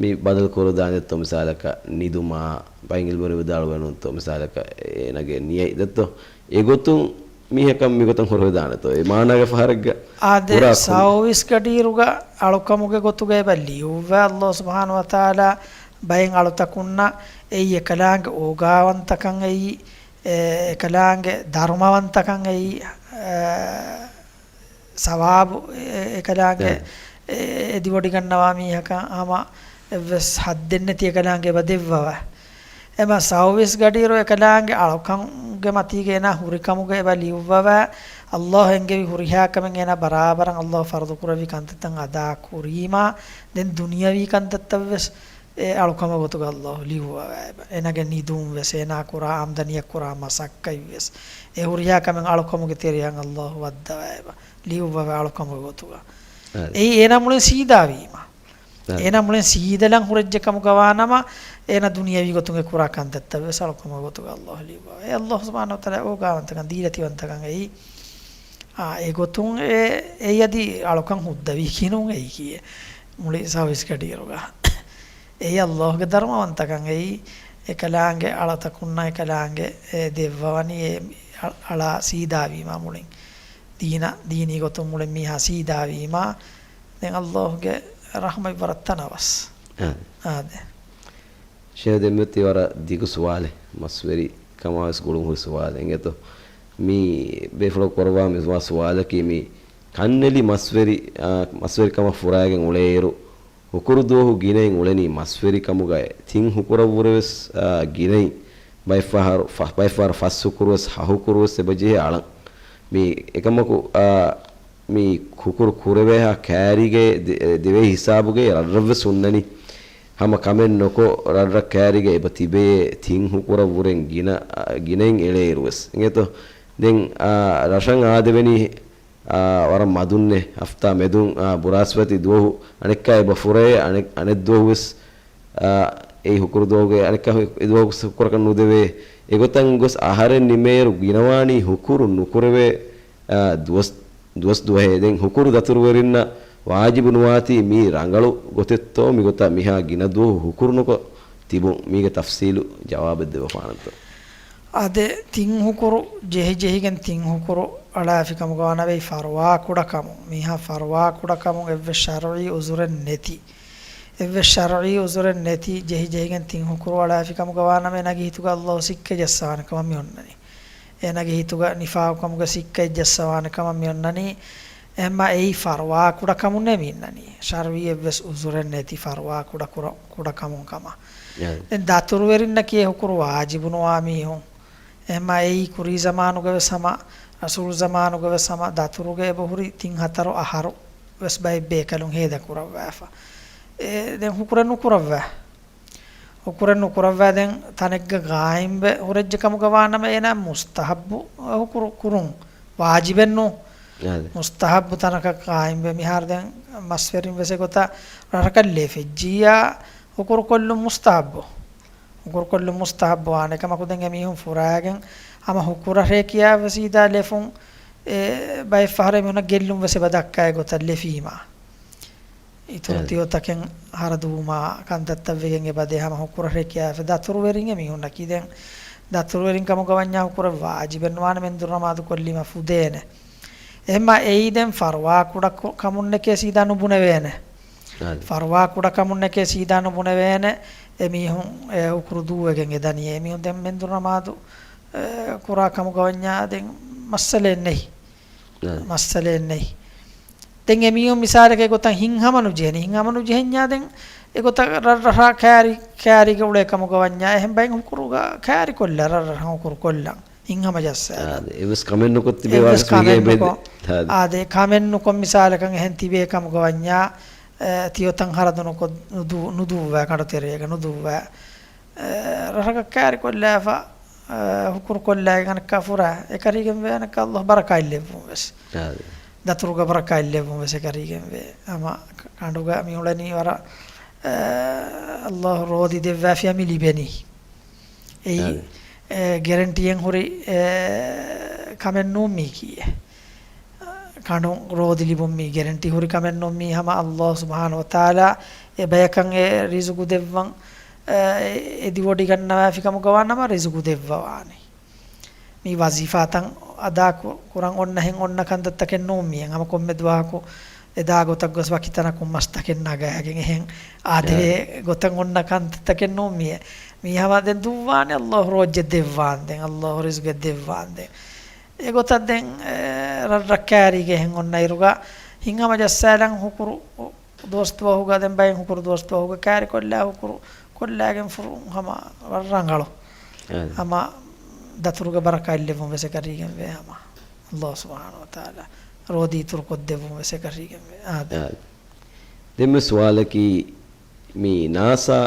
މި ބަދަލު ކުރައްވާނެތޯ މިސާލަކަށް ނިދުމާ، ބައިން އިލްމުވެރިން ވިދާޅުވެނުންތޯ މިސާލަކަށް އޭނަގެ ނިޔަތް ދެއްތޯ؟ އެގޮތުން މީހަކަށް މިގޮތަށް ހުރެވިދާނެތޯ؟ އެ މާނާގެ ފަހަރެއްގަ އާދެ، ކުރާ ކުރި- ސައުވީސް ގަޑިއިރުގަ އަޅުކަމުގެ ގޮތުގަ އެބަ ލިޔުއްވާ ﷲ ސުބްޙާނަހޫ ވަތަޢާލާ ބައެއް އަޅުތަކުންނަށް އެއީ އެކަލާނގެ އޯގާވަންތަކަން އެއީ، އެ، އެކަލާނގެ ދަރުމަވަންތަކަން އެއީ، އެ، ސަވާބު އެ-، އެކަލާނގެ އެ-، އެ-، އެދިވޮޑިގަންނަވާ މީހަކަށް ހަމަ އެއްވެސް ހައްދެއްނެތި އެކަލާނގެ އެބަ ދެއްވަވަ. އެމަ ސައުވީސް ގަޑިއިރު އެކަލާނގެ އަޅުކަމުގެ މަތީގަ އޭނާ ހުރިކަމުގަ އެބަ ލިޔުއްވަވަ. ﷲ އެންގެވި ހުރިހާ ކަމެއް އޭނާ ބަރާބަރަށް ﷲ ފަރުޟު ކުރެއްވި ކަންތައްތައް އަދާ ކުރީމާ، ދެން ދުނިޔަވީ ކަންތައްތައްވެސް އެ އަޅުކަމުގެ ގޮތުގަ ﷲ ލިޔުއްވަވައިބަ. އޭނާގެ ނިދުން ވެސް، އޭނާ ކުރާ އާމްދަނީއަށް ކުރާ މަސައްކަތް ވެސް، އެ ހުރިހާ ކަމެއް އަޅުކަމުގެ ތެރެއަށް ﷲ ވައްދަވައިބަ. ލިޔުއްވަވަ އަޅުކަމުގެ ގޮތުގަ. އާދެ. އެއީ އޭނާ މުޅިން ސީދާވީމަ. އާދެ. އޭނާ މުޅިން ސީދަލަން ހުރެއްޖެ ކަމުގަ ވާނަމަ، އޭނާ ދުނިޔަވީ ގޮތުން އެ ކުރާ ކަންތައްތައް ވެސް އަޅުކަމުގެ ގޮތުގަ ﷲ ލިޔުއްވަވަ. އެ ﷲ ސުބްޙާނަހޫ ވަތަޢާލާ އޯގާވަންތަކަން، ދީލަތިވަންތަކަން އެއީ. އާ، އެ ގޮތުން އެ، އެއީ އަދި އަޅުކަން ހުއްދަވީކީ ނޫން އެއީކީ. މުޅި ސައުވީސް ގަޑިއިރުގަ. އެއީ ﷲ ގެ ދަރުމަވަންތަކަން އެއީ، އެކަލާނގެ އަޅަތަކުންނަށް އެކަލާނގެ އެ ދެއްވަވަނީ އެ އަ-، އަޅާ ސީދާވީމާ މުޅިން. ދީނަށް، ދީނީ ގޮތުން މުޅިން މީހާ ސީދާވީމާ، ދެން ﷲ ގެ ރަޙްމަތް ވަރަށް ތަނަވަސް. އާދެ. އާދެ. ޝޭހް ދެން މިއޮތީ ވަރަށް ދިގު ސުވާލެއް. މަސްވެރި ކަމާވެސް ގުޅުން ހުރި ސުވާލެއް. އިނގޭތޯ؟ މި ބޭފުޅަކު ކުރައްވާ މި ސުވާލަކީ މި ކަންނެލި މަސްވެރި، އާ، މަސްވެރިކަމަށް ފުރާގެން އުޅޭއިރު، ހުކުރު ދުވަހު ގިނައިން އުޅެނީ މަސްވެރި ކަމުގައި. ތިން ހުކުރަށްވުރެވެސް، އާ، ގިނައިން ބައެއްފަހަރު، ފަ-، ބައެއްފަހަރު ފަސް ހުކުރުވެސް ހަ ހުކުރުވެސް އެބަޖެހޭ އަޅަން. މި އެކަމަކު، އާ، މި ހުކުރު ކުރެވޭހާ ކައިރީގެ ދެ-، ދެވޭ ހިސާބުގެ ރަށްރަށްވެސް ހުންނަނީ. ހަމަ ކަމެއް ނޮކޮށް ރަށްރަށް ކައިރީގަ އެބަ ތިބޭ ތިން ހުކުރަށްވުރެން ގިނަ، އާ، ގިނައިން އެޅޭއިރުވެސް. އިނގޭތޯ؟ ދެން، އާ، ރަށަށް އާދެވެނީ އާ، ވަރަށް މަދުންނޭ. ހަފްތާ މެދުން، އާ، ބުރާސްފަތި ދުވަހު އަނެއްކާ އެބަ ފުރޭ، އަނެއް، އަނެއް ދުވަހު ވެސް، އާ، އެއީ ހުކުރު ދުވަހުގެ އަނެއްކާ ހު-، އެ ދުވަހު ވެސް ހުކުރަކަށް ނުދެވޭ. އެގޮތަށް ގޮސް އަހަރެން ނިމޭއިރު ގިނަވާނީ ހުކުރު ނުކުރެވޭ، އާ، ދުވަސް، ދުވަސް ދުވަހޭ. ދެން ހުކުރު ދަތުރުވެރިންނަށް ވާޖިބު ނުވާތީ މީ ރަނގަޅު ގޮތެއްތޯ މިގޮތަށް މިހާ ގިނަ ދުވަހު ހުކުރު ނުކޮށް ތިބުން؟ މީގެ ތަފްސީލު ޖަވާބެއް ދެއްވަފާނަންތޯ؟ އާދެ، ތިން ހުކުރު ޖެހި ޖެހިގެން ތިން ހުކުރު އަޅާފިކަމުގަ ވާނަމަ އެއީ ފަރުވާ ކުޑަކަމުން. މީހާ ފަރުވާ ކުޑަކަމުން އެއްވެސް ޝަރުޢީ ޢުޛުރެއް ނެތި. އެއްވެސް ޝަރުޢީ އުޒުރެއް ނެތި ޖެހިޖެހިގެން ތިން ހުކުރު އަޅާފި ކަމުގަ ވާނަމަ، އޭނާގެ ހިތުގަ އައްލާހު ސިއްކަ ޖައްސަވާނެ ކަމަށް މި އޮންނަނީ. އޭނާގެ ހިތުގަ ނިފާޤު ކަމުގަ ސިއްކަ ޖައްސަވާނެ ކަމަށް މި އޮންނަނީ. އެހެންމާ އެއީ ފަރުވާ ކުޑަ ކަމުންނޭ މި އިންނަނީ. ޝަރުޢީ އެއްވެސް އުޒުރެއް ނެތި ފަރުވާ ކުޑަ ކުރ-، ކުޑަ ކަމުން ކަމަށް. އެ. ދެން ދަތުރުވެރިންނަކީ އެ ހުކުރު ވާޖިބު ނުވާ މީހުން. އެހެންމާ އެއީ ކުރީ ޒަމާނުގަ ވެސް ހަމަ، ރަސޫލު ޒަމާނުގަ ވެސް ހަމަ ދަތުރުގަ އެބަހުރި ތިން ހަތަރު އަހަރު ވެސް ބައެއް ބޭކަލުން ހޭދަ ކުރައްވާފަ. އެ، ދެން ހުކުރެއް ނުކުރައްވާ. ހުކުރެއް ނުކުރައްވާ ދެން ތަނެއްގަ ގާއިމްވެ ހުރެއްޖެ ކަމުގަ ވާނަމަ އޭނާ މުސްތަހައްބު ހުކުރު ކުރުން ވާޖިބެއް ނޫ. އާދެ. މުސްތަހައްބު ތަނަކަށް ގާއިމްވެ މިހާރު ދެން މަސްވެރިން ވެސް އެގޮތަށް ރަށަކަށް ލެފިއްޖިއްޔާ ހުކުރު ކޮށްލުން މުސްތަހައްބު. ހުކުރު ކޮށްލުން މުސްތަހައްބު ވާނެ. އެކަމަކު ދެން އެމީހުން ފުރާގެން ހަމަ ހުކުރަށޭ ކިޔާ ވެސް ސީދާ ލެފުން އެ ބައެއް ފަހަރެއް މީހުންނަށް ގެއްލުން ވެސް އެބަ ދައްކާ އެގޮތަށް ލެފީމާ. އިތުރު އެ. ތިޔޮތަކެއް ހަރަދުވުމާ ކަންތައްތައް ވެގެން އެބަދޭ ހަމަ ހުކުރަށޭ ކިޔާފަ ދަތުރުވެރިން އެމީހުންނަކީ ދެން ދަތުރުވެރިން ކަމުގަ ވަންޏާ ހުކުރަށް ވާޖިބެއް ނުވާނެ މެންދުރު ނަމާދު ކޮށްލީމަ ފުދޭނެ. އެހެންމާ އެއީ ދެން ފަރުވާ ކުޑަ ކު-، ކަމުންނެކޭ ސީދާ ނުބުނެވޭނެ. އާދެ. ފަރުވާ ކުޑަ ކަމުންނެކޭ ސީދާ ނުބުނެވޭނެ. އެމީހުން އެ ހުކުރު ދޫވެގެން އެ ދަނީ. އެމީހުން ދެން މެންދުރު ނަމާދު، އެ، ކުރާ ކަމުގަ ވަންޏާ ދެން މައްސަލައެއް ނެތް. އާދެ. މައްސަލައެއް ނެތް. ދެން އެމީހުން މިސާލަކަށް އެގޮތަށް ހިތްހަމަ ނުޖެހެނީ. ހިތްހަމަ ނުޖެހެންޏާ ދެން އެގޮތަށް ރަށްރަށާ ކައިރި، ކައިރީގަ އުޅޭ ކަމުގަ ވަންޏާ އެހެން ބައެއް ހުކުރުގަ ކައިރިކޮށްލާ ރަށްރަށަށް ހުކުރު ކޮށްލަން. ހިތްހަމަ ޖައްސާ. އާދެ. އެއްވެސް ކަމެއް ނުކޮށް ތިބޭ އެއްވެސް ވާހަކަ ކަމެއް މީގެ ނުކޮށް، އާދެ. އާދެ، ކަމެއް ނުކޮށް މިސާލަކަށް އެހެން ތިބޭ ކަމުގަ ވަންޏާ، އެ، ތިޔޮތަން ހަރަދު ނުކޮށް ނުދޫ-، ނުދޫއްވާ ކަނޑު ތެރޭގަ ނުދޫއްވާ. އެ، ރަށަކަށް ކައިރިކޮށްލާފަ، އެ، ހުކުރު ކޮށްލާގެން އަނެއްކާ ފުރާ. އެކަރީގެންވެ އަނެއްކާ އައްލާހު ބަރަކާތް ލެއްވުން ވެސް. އާދެ. ދަތުރުގަ ބަރަކާތް ލެއްވުން ވެސް އެކަރީގެންވެ. ހަމަ ކަނޑުގަ މި އުޅެނީ ވަރަށް، އެ، އައްލާހު ރޯދި ދެއްވާފިޔާ މި ލިބެނީ. އެއީ، އާދެ. އެ، ގެރެންޓީއެއް ހުރި، އެ، ކަމެއް ނޫން މީކީއެއް. ކަނޑުން ރޯދި ލިބުން މީ ގެރެންޓީ ހުރި ކަމެއް ނޫން. މީ ހަމަ އައްލާހު ސުބްޙާނަހު ވަތަޢާލާ އެ ބަޔަކަށް އެ ރިޒުގު ދެއްވަން، އެ، އެދިވޮޑިގަންނަވާފި ކަމުގަ ވާނަމަ ރިޒުގު ދެއްވަވާނެ. މީ ވަޒީފާތައް އަދާ ކު-، ކުރަން އޮންނަހެން އޮންނަ ކަންތައްތަކެއް ނޫން މީ. ހަމަ ކޮންމެ ދުވަހަކު އެދާ ގޮތަށް ގޮސް ވަކި ތަނަކުން މަސްތަކެއް ނަގާގެން އެހެން އާދެވޭ އާ. ގޮތަށް އޮންނަ ކަންތައްތަކެއް ނޫން މީ. މީ ހަމަ ދެން ދުއްވާނެ އައްލާހު ރޯއްޖެ ދެއްވާންދެން، އައްލާހު ރިޒުގެ ދެއްވާންދެން. އެގޮތަށް ދެން، އެ، ރަށްރަށް ކައިރީގެ އެހެން އޮންނައިރުގަ ހިތްހަމަ ޖައްސާލަން ހުކުރު ދުވަސް ދުވަހުގަ ދެން ބައެއް ހުކުރު ދުވަސް ދުވަހުގަ ކައިރިކޮށްލާ ހުކުރު ކޮށްލާގެން ފުރު ހަމަ ރަށްރަނގަޅު. އާދެ. ހަމަ ދަތުރުގަ ބަރަކާތް ލެއްވުން ވެސް އެކަރީގެންވޭ ހަމަ. އައްލާހު ސުބްޙާނަހު ވަތަޢާލާ ރޯދި އިތުރު ކޮށްދެއްވުން ވެސް އެކަރީގެންވޭ. އާދެ. އާދެ. ދެން މި ސުވާލަކީ މި ނާސާ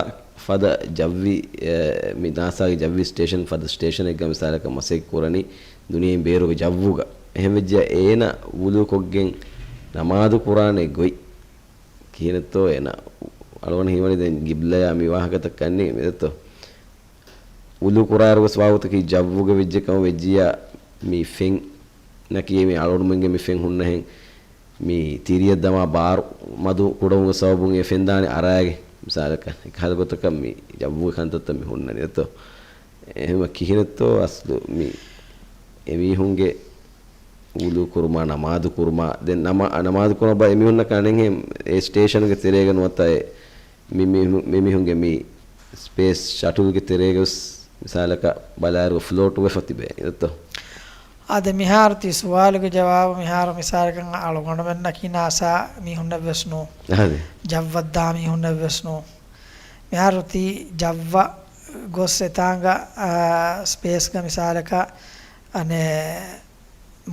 ފަދަ ޖައްވި، އެ، މި ނާސާގެ ޖައްވި ސްޓޭޝަން ފަދަ ސްޓޭޝަނެއްގަ މިސާލަކަށް މަސައްކަތް ކުރަނީ ދުނިޔެއިން ބޭރުގެ ޖައްވުގަ. އެހެންވެއްޖެ އޭނަ ވުޟޫ ކޮށްގެން ނަމާދު ކުރާނެ ގޮތް ކިހިނެއްތޯ އޭނަ އަޅުގަނޑު ހީވަނީ ދެން ގިބްލަޔާ މި ވާހަކަތައް ކަންނޭނގެ މިދެއްތޯ؟ ވުޟޫ ކުރާއިރުވެސް ވާގޮތަކީ ޖައްވުގެ ވެއްޖެ ކަމަށް ވެއްޖިއްޔާ މި ފެން ނަކީ މި އަޅުގަނޑުމެންގެ މި ފެން ހުންނަހެން މި ތިރިއަށް ދަމާ ބާރު މަދު ކުޑަވުމުގެ ސަބަބުން އެ ފެން ދާނެ އަރާގެ. މިސާލަކަށް އެކަހަލަ ގޮތަކަށް މި ޖައްވުގެ ކަންތައްތައް މި ހުންނަނީ ދެއްތޯ؟ އެހެންވީމަ ކިހިނެއްތޯ އަސްލު މި އެމީހުންގެ ވުޟޫ ކުރުމާ، ނަމާދު ކުރުމާ، ދެން ނަމާ-، ނަމާދު ކުރުމަށް އެމީހުންނަކަށް އަނެއްހެން އެ ސްޓޭޝަނުގެ ތެރޭގަ ނުވަތަ އެ މި-، މި-، މި-، މީހުންގެ މި ސްޕޭސް ޝަޓުލްގެ ތެރޭގަ ވެސް މިސާލަކަށް ބަލާއިރު ފްލޯޓު ވެފަ ތިބޭ އިނދަތޯ؟ އާދެ، މިހާރު ތި ސުވާލުގެ ޖަވާބު މިހާރު މިސާލަކަށް އަޅުގަނޑުމެންނަކީ ނާސާ މީހުންނެއް ވެސް ނޫ. އާދެ. ޖައްވަށްދާ މީހުންނެއް ވެސް ނޫ. މިހާރު ތި ޖައްވަށް ގޮސް އެތާނގަ، އާ، ސްޕޭސްގަ މިސާލަކަށް އަނެއް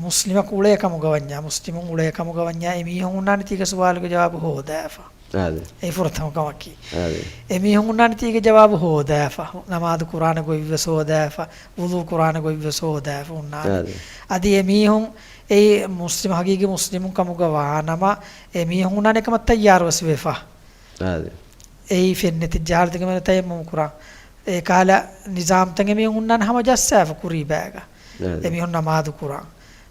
މުސްލިމަކު އުޅޭ ކަމުގަ ވަންޏާ، މުސްލިމުން އުޅޭ ކަމުގަ ވަންޏާ، އެމީހުން ހުންނާނެ ތީގެ ސުވާލުގެ ޖަވާބު ހޯދާފަ. އާދެ. އެ ފުރަތަމަ ކަމަކީ. އާދެ. އެމީހުން ހުންނާނެ ތީގެ ޖަވާބު ހޯދާފަ. ނަމާދު ކުރާނެ ގޮތްވެސް ހޯދާފަ. ވުޟޫ ކުރާނެ ގޮތްވެސް ހޯދާފަ ހުންނާނެ. އާދެ. އަދި އެމީހުން އެ މުސްލިމް، ހަގީގީ މުސްލިމުން ކަމުގަ ވާނަމަ، އެމީހުން ހުންނާނެ އެކަމަށް ތައްޔާރުވެސް ވެފަ. އާދެ. އެއީ ފެންނެތި ޖާލަތެއްގެ މެނު ތަޔައްމުމު ކުރާ. އެ ކާލަ ނިޒާމްތައް އެމީހުން ހުންނާނެ ހަމަ ޖައްސާފަ ކުރީބާގަ. އާދެ. އެމީހުން ނަމާދު ކުރާ.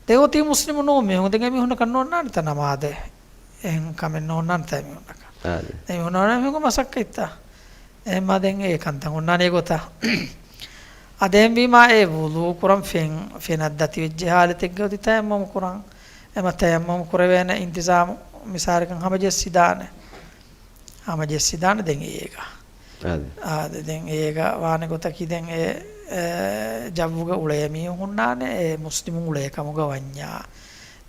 ދެން އޮތީ މުސްލިމު ނޫން މީހުން. ދެން އެމީހުންނަކަށް ނޯންނާނެތަ ނަމާދެއް؟ އެހެން ކަމެއް ނޯންނާނެތަ އެމީހުންނަކަށް؟ އާދެ. އެމީހުން ނޯންނާނެ މީހުން މަސައްކަތްތައް. އެހެންމާ ދެން އެ ކަންތައް ހުންނާނެ އެގޮތަށް. އަދެންވީމާ އެ ވުޟޫ ކުރަން ފެން، ފެނަށް ދަތިވެއްޖެ ހާލަތެއްގަ އޮތީ ތަޔައްމުމު ކުރަން. އެމަ ތަޔައްމުމު ކުރެވޭނެ އިންތިޒާމު މިސާލަކަށް ހަމަ ޖެއްސިދާނެ. ހަމަޖެއްސިދާނެ ދެން އޭގަ. އާދެ. އާދެ، ދެން އޭގަ ވާނެ ގޮތަކީ ދެން އެ، އެ، ޖައްވުގަ އުޅޭ މީހުން ހުންނާނެ، އެ މުސްލިމުން އުޅޭ ކަމުގަ ވަންޏާ.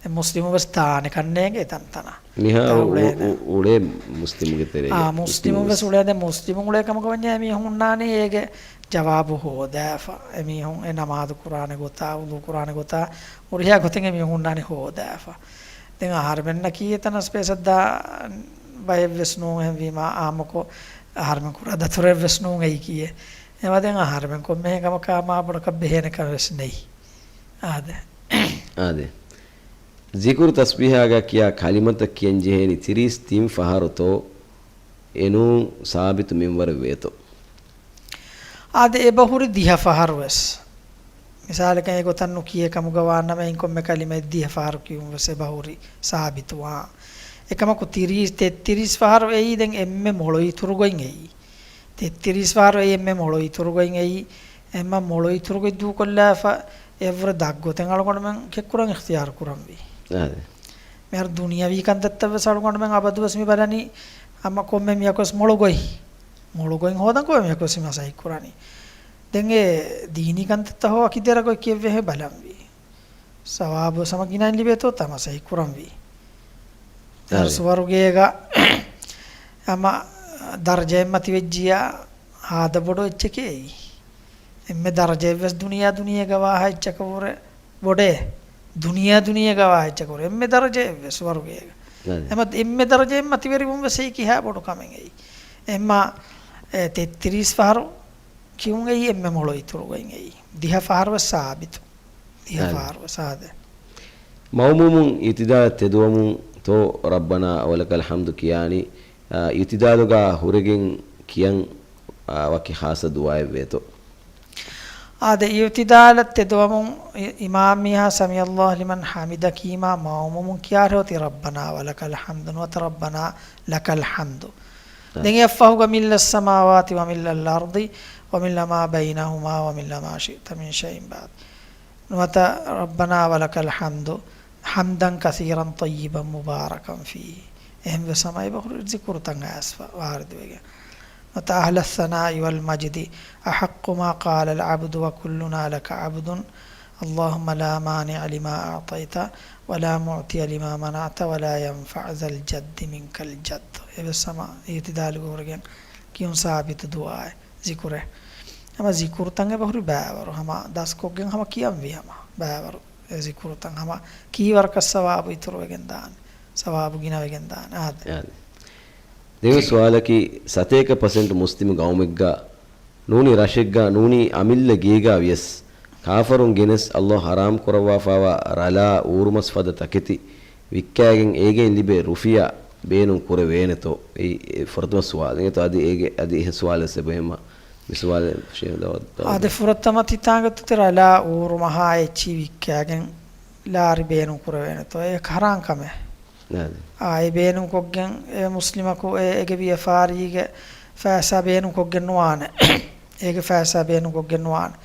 އެ މުސްލިމުން ވެސް ދާނެ ކަންނޭނގެ ތަންތަނަށް. މިހާރު ދާ އުޅޭ އު-، އު-، އުޅޭ މުސްލިމުގެ ތެރޭގަ. އާ، މުސްލިމުން މުސްލިމުން ވެސް ވެސް. އުޅޭ، ދެން މުސްލިމުން އުޅޭ ކަމުގަ ވަންޏާ އެ މީހުން ހުންނާނެ އޭގެ ޖަވާބު ހޯދާފަ. އެ މީހުން އެ ނަމާދު ކުރާނެ ގޮތާ، ވުޟޫ ކުރާނެ ގޮތާ، ހުރިހާ ގޮތެއް އެ މީހުން ހުންނާނެ ހޯދާފަ. ދެން އަހަރެމެންނަކީ އެތަނަސް ބޭސައްދާ ބައެއްވެސް ނޫން އެހެންވީމާ، އާއްމުކޮށް އަހަރެމެން ކުރާ ދަތުރެއްވެސް ނޫން އެއީކީއެއް. އެމަ ދެން އަހަރެމެން ކޮންމެހެން ކަމަކާ މާ ބޮޑަކަށް ބެހޭނެ ކަމެއްވެސް ނެތް. އާދެ. އާދެ. ޒިކުރު ތަސްބީހާގަ ކިޔާ ކަލިމަތައް ކިޔަން ޖެހޭނީ ތިރީސް ތިން ފަހަރުތޯ؟ އެނޫން ސާބިތު މިންވަރެއް ވޭތޯ؟ އާދެ، އެބަހުރި ދިހަ ފަހަރު ވެސް. މިސާލަކަށް އެގޮތަށް ނުކިޔޭ ކަމުގަ ވާނަމަ، އެއިން ކޮންމެ ކަލިމައެއް ދިހަ ފަހަރު ކިޔުން ވެސް އެބަހުރި ސާބިތުވާ. އެކަމަކު ތިރީސް، ތެއްތިރީސް ފަހަރު އެއީ ދެން އެންމެ މޮޅު އިތުރުގޮތް އެއީ. ތެއްތިރީސް ފަހަރު އެއީ އެންމެ މޮޅު އިތުރުގޮތް އެއީ. އެންމެ މޮޅު އިތުރުގޮތް ދޫކޮށްލާފަ އެއަށްވުރެ ދަށްގޮތެއް އަޅުގަނޑުމެން ކެއްކުރަން އިޚްތިޔާރު ކުރަންވީ. އާދެ. މިހާރު ދުނިޔަވީ ކަންތައްތައްވެސް އަޅުގަނޑުމެން އަބަދުވެސް މި ބަލަނީ، ހަމަ ކޮންމެ މީހަކުވެސް މޮޅު ގޮތް. މޮޅު ގޮތް ހޯދަން ކޮންމެ މީހަކުވެސް މަސައްކަތް ކުރަނީ. ދެން އެ ދީނީ ކަންތައްތައް ހޯ ވަކި ދެރަ ގޮތް ކިޔެއްވޭ ބަލަންވީ. ސަވާބު ސަމަ ގިނައިން ލިބޭތޯ ތަ މަސައްކަތް ކުރަންވީ. އާދެ. ސުވަރުގޭގަ ހަމަ ދަރަޖައެއް މަތިވެއްޖިޔާ ހާދަ ބޮޑު އެއްޗެކޭ އެއީ. އެންމެ ދަރަޖައެއްވެސް ދުނިޔާ ދުނިޔޭގަ ވާހަ އެއްޗަކަށްވުރެ ބޮޑޭ. ދުނިޔާ ދުނިޔޭގަ ވާހަ އެއްޗަކަށްވުރެ އެންމެ ދަރަޖައެއްވެސް ސުވަރުގޭގަ. އާދެ. އެމަ އެންމެ ދަރަޖައެއް މަތިވެރިވުން ވެސް އެއީ ކިހާ ބޮޑު ކަމެއް އެއީ. އެއްމަ، އެ، ތެއްތިރީސް ފަހަރު ކިޔުން އެއީ އެންމެ މޮޅު އިތުރުގޮތް އެއީ. ދިހަ ފަހަރު ވެސް ސާބިތު. ދިހަ އާދެ. ފަހަރު ވެސް އާދެ. މައުމޫމުން އިއުތިދާލަށް ތެދުވަމުން ތޯ ރައްބަނާ ވަލަކަލް ޙަމްދު ކިޔާނީ، އާ، އިއުތިދާލުގަ ހުރެގެން ކިޔަން، އާ، ވަކި ޚާއްޞަ ދުޢާއެއް ވޭތޯ؟ އާދެ، އިއުތިދާލަށް ތެދުވަމުން އި-، އިމާމް މީހާ ސަމިޢަﷲ ލިމަން ޙަމިދަ ކީމާ މައުމޫމުން ކިޔާށޭ އޮތީ ރައްބަނާ ވަލަކަލް ޙަމްދު ނުވަތަ ރައްބަނާ ލަކަލް ޙަމްދު. އާ. ދެން އެއަށްފަހުގަ މިއްލައްސަމާވާތި ވަމިއްލައްއަރްޟި ވަމިއްލަ މާ ބައިނަހުމާ ވަމިއްލަ މާ ޝިއްތަ މިން ޝައިއިން ބަޢްދު. ނުވަތަ ރައްބަނާ ވަލަކަލް ޙަމްދު ޙަމްދަން ކަޘީރަން ޠައްޔިބަން މުބާރަކަން ފީހި. އެހެންވެސް ހަމަ އެބަހުރި ޒިކުރުތައް އައިސްފަ ވާރިދުވެގެން. ނުވަތަ أهل الثناء والمجد أحق ما قال العبد وكلنا لك عبد. اللهم لا مانع لما أعطيت ولا معطي لما منعت ولا ينفع ذا الجد منك الجد. އެވެސް ހަމަ އިއުތިދާލުގަ ހުރެގެން ކިޔުން ސާބިތު ދުޢާއެއް. ޒިކުރެއް. ހަމަ ޒިކުރުތައް އެބަހުރި ބައިވަރު. ހަމަ ދަސްކޮށްގެން ހަމަ ކިޔަންވީ ހަމަ ބައިވަރު. އެ ޒިކުރުތައް ހަމަ ކީވަރަކަށް ސަވާބު އިތުރުވެގެން ދާނެ. ސަވާބު ގިނަވެގެން ދާނެ. އާދެ. އާދެ. ދެވެ ސުވާލަކީ، ސަތޭކަ ޕަސެންޓް މުސްލިމު ގައުމެއްގަ ނޫނީ ރަށެއްގަ ނޫނީ އަމިއްލަ ގޭގަ ވިޔަސް، ކާފަރުން ގެނެސް ﷲ ޙަރާމް ކުރައްވާފައިވާ ރަލާ އޫރުމަސް ފަދަ ތަކެތި ވިއްކާގެން އޭގެއިން ލިބޭ ރުފިޔާ ބޭނުން ކުރެވޭނެތޯ؟ އެއީ އެ ފުރަތަމަ ސުވާލެއް. އެތޯ އަދި އޭގެ އަދި އެހެން ސުވާލެއް އެބަހެމަ މި ސުވާލެއް ޝޭހް ދައުދު، ދައުދު. އާދެ، ފުރަތަމަ ތިތާނގަ ތުތި ރަލާ އޫރު މަހާ އެއްޗި ވިއްކާގެން ލާރި ބޭނުން ކުރެވޭނެތޯ؟ އެ ހަރާން ކަމެއް. އާދެ. އާ، އެ ބޭނުން ކޮށްގެން އެ މުސްލިމަކު އެ އޭގެ ވިޔަފާރީގެ ފައިސާ ބޭނުން ކޮށްގެން ނުވާނެ. އޭގެ ފައިސާ ބޭނުން ކޮށްގެން ނުވާނެ.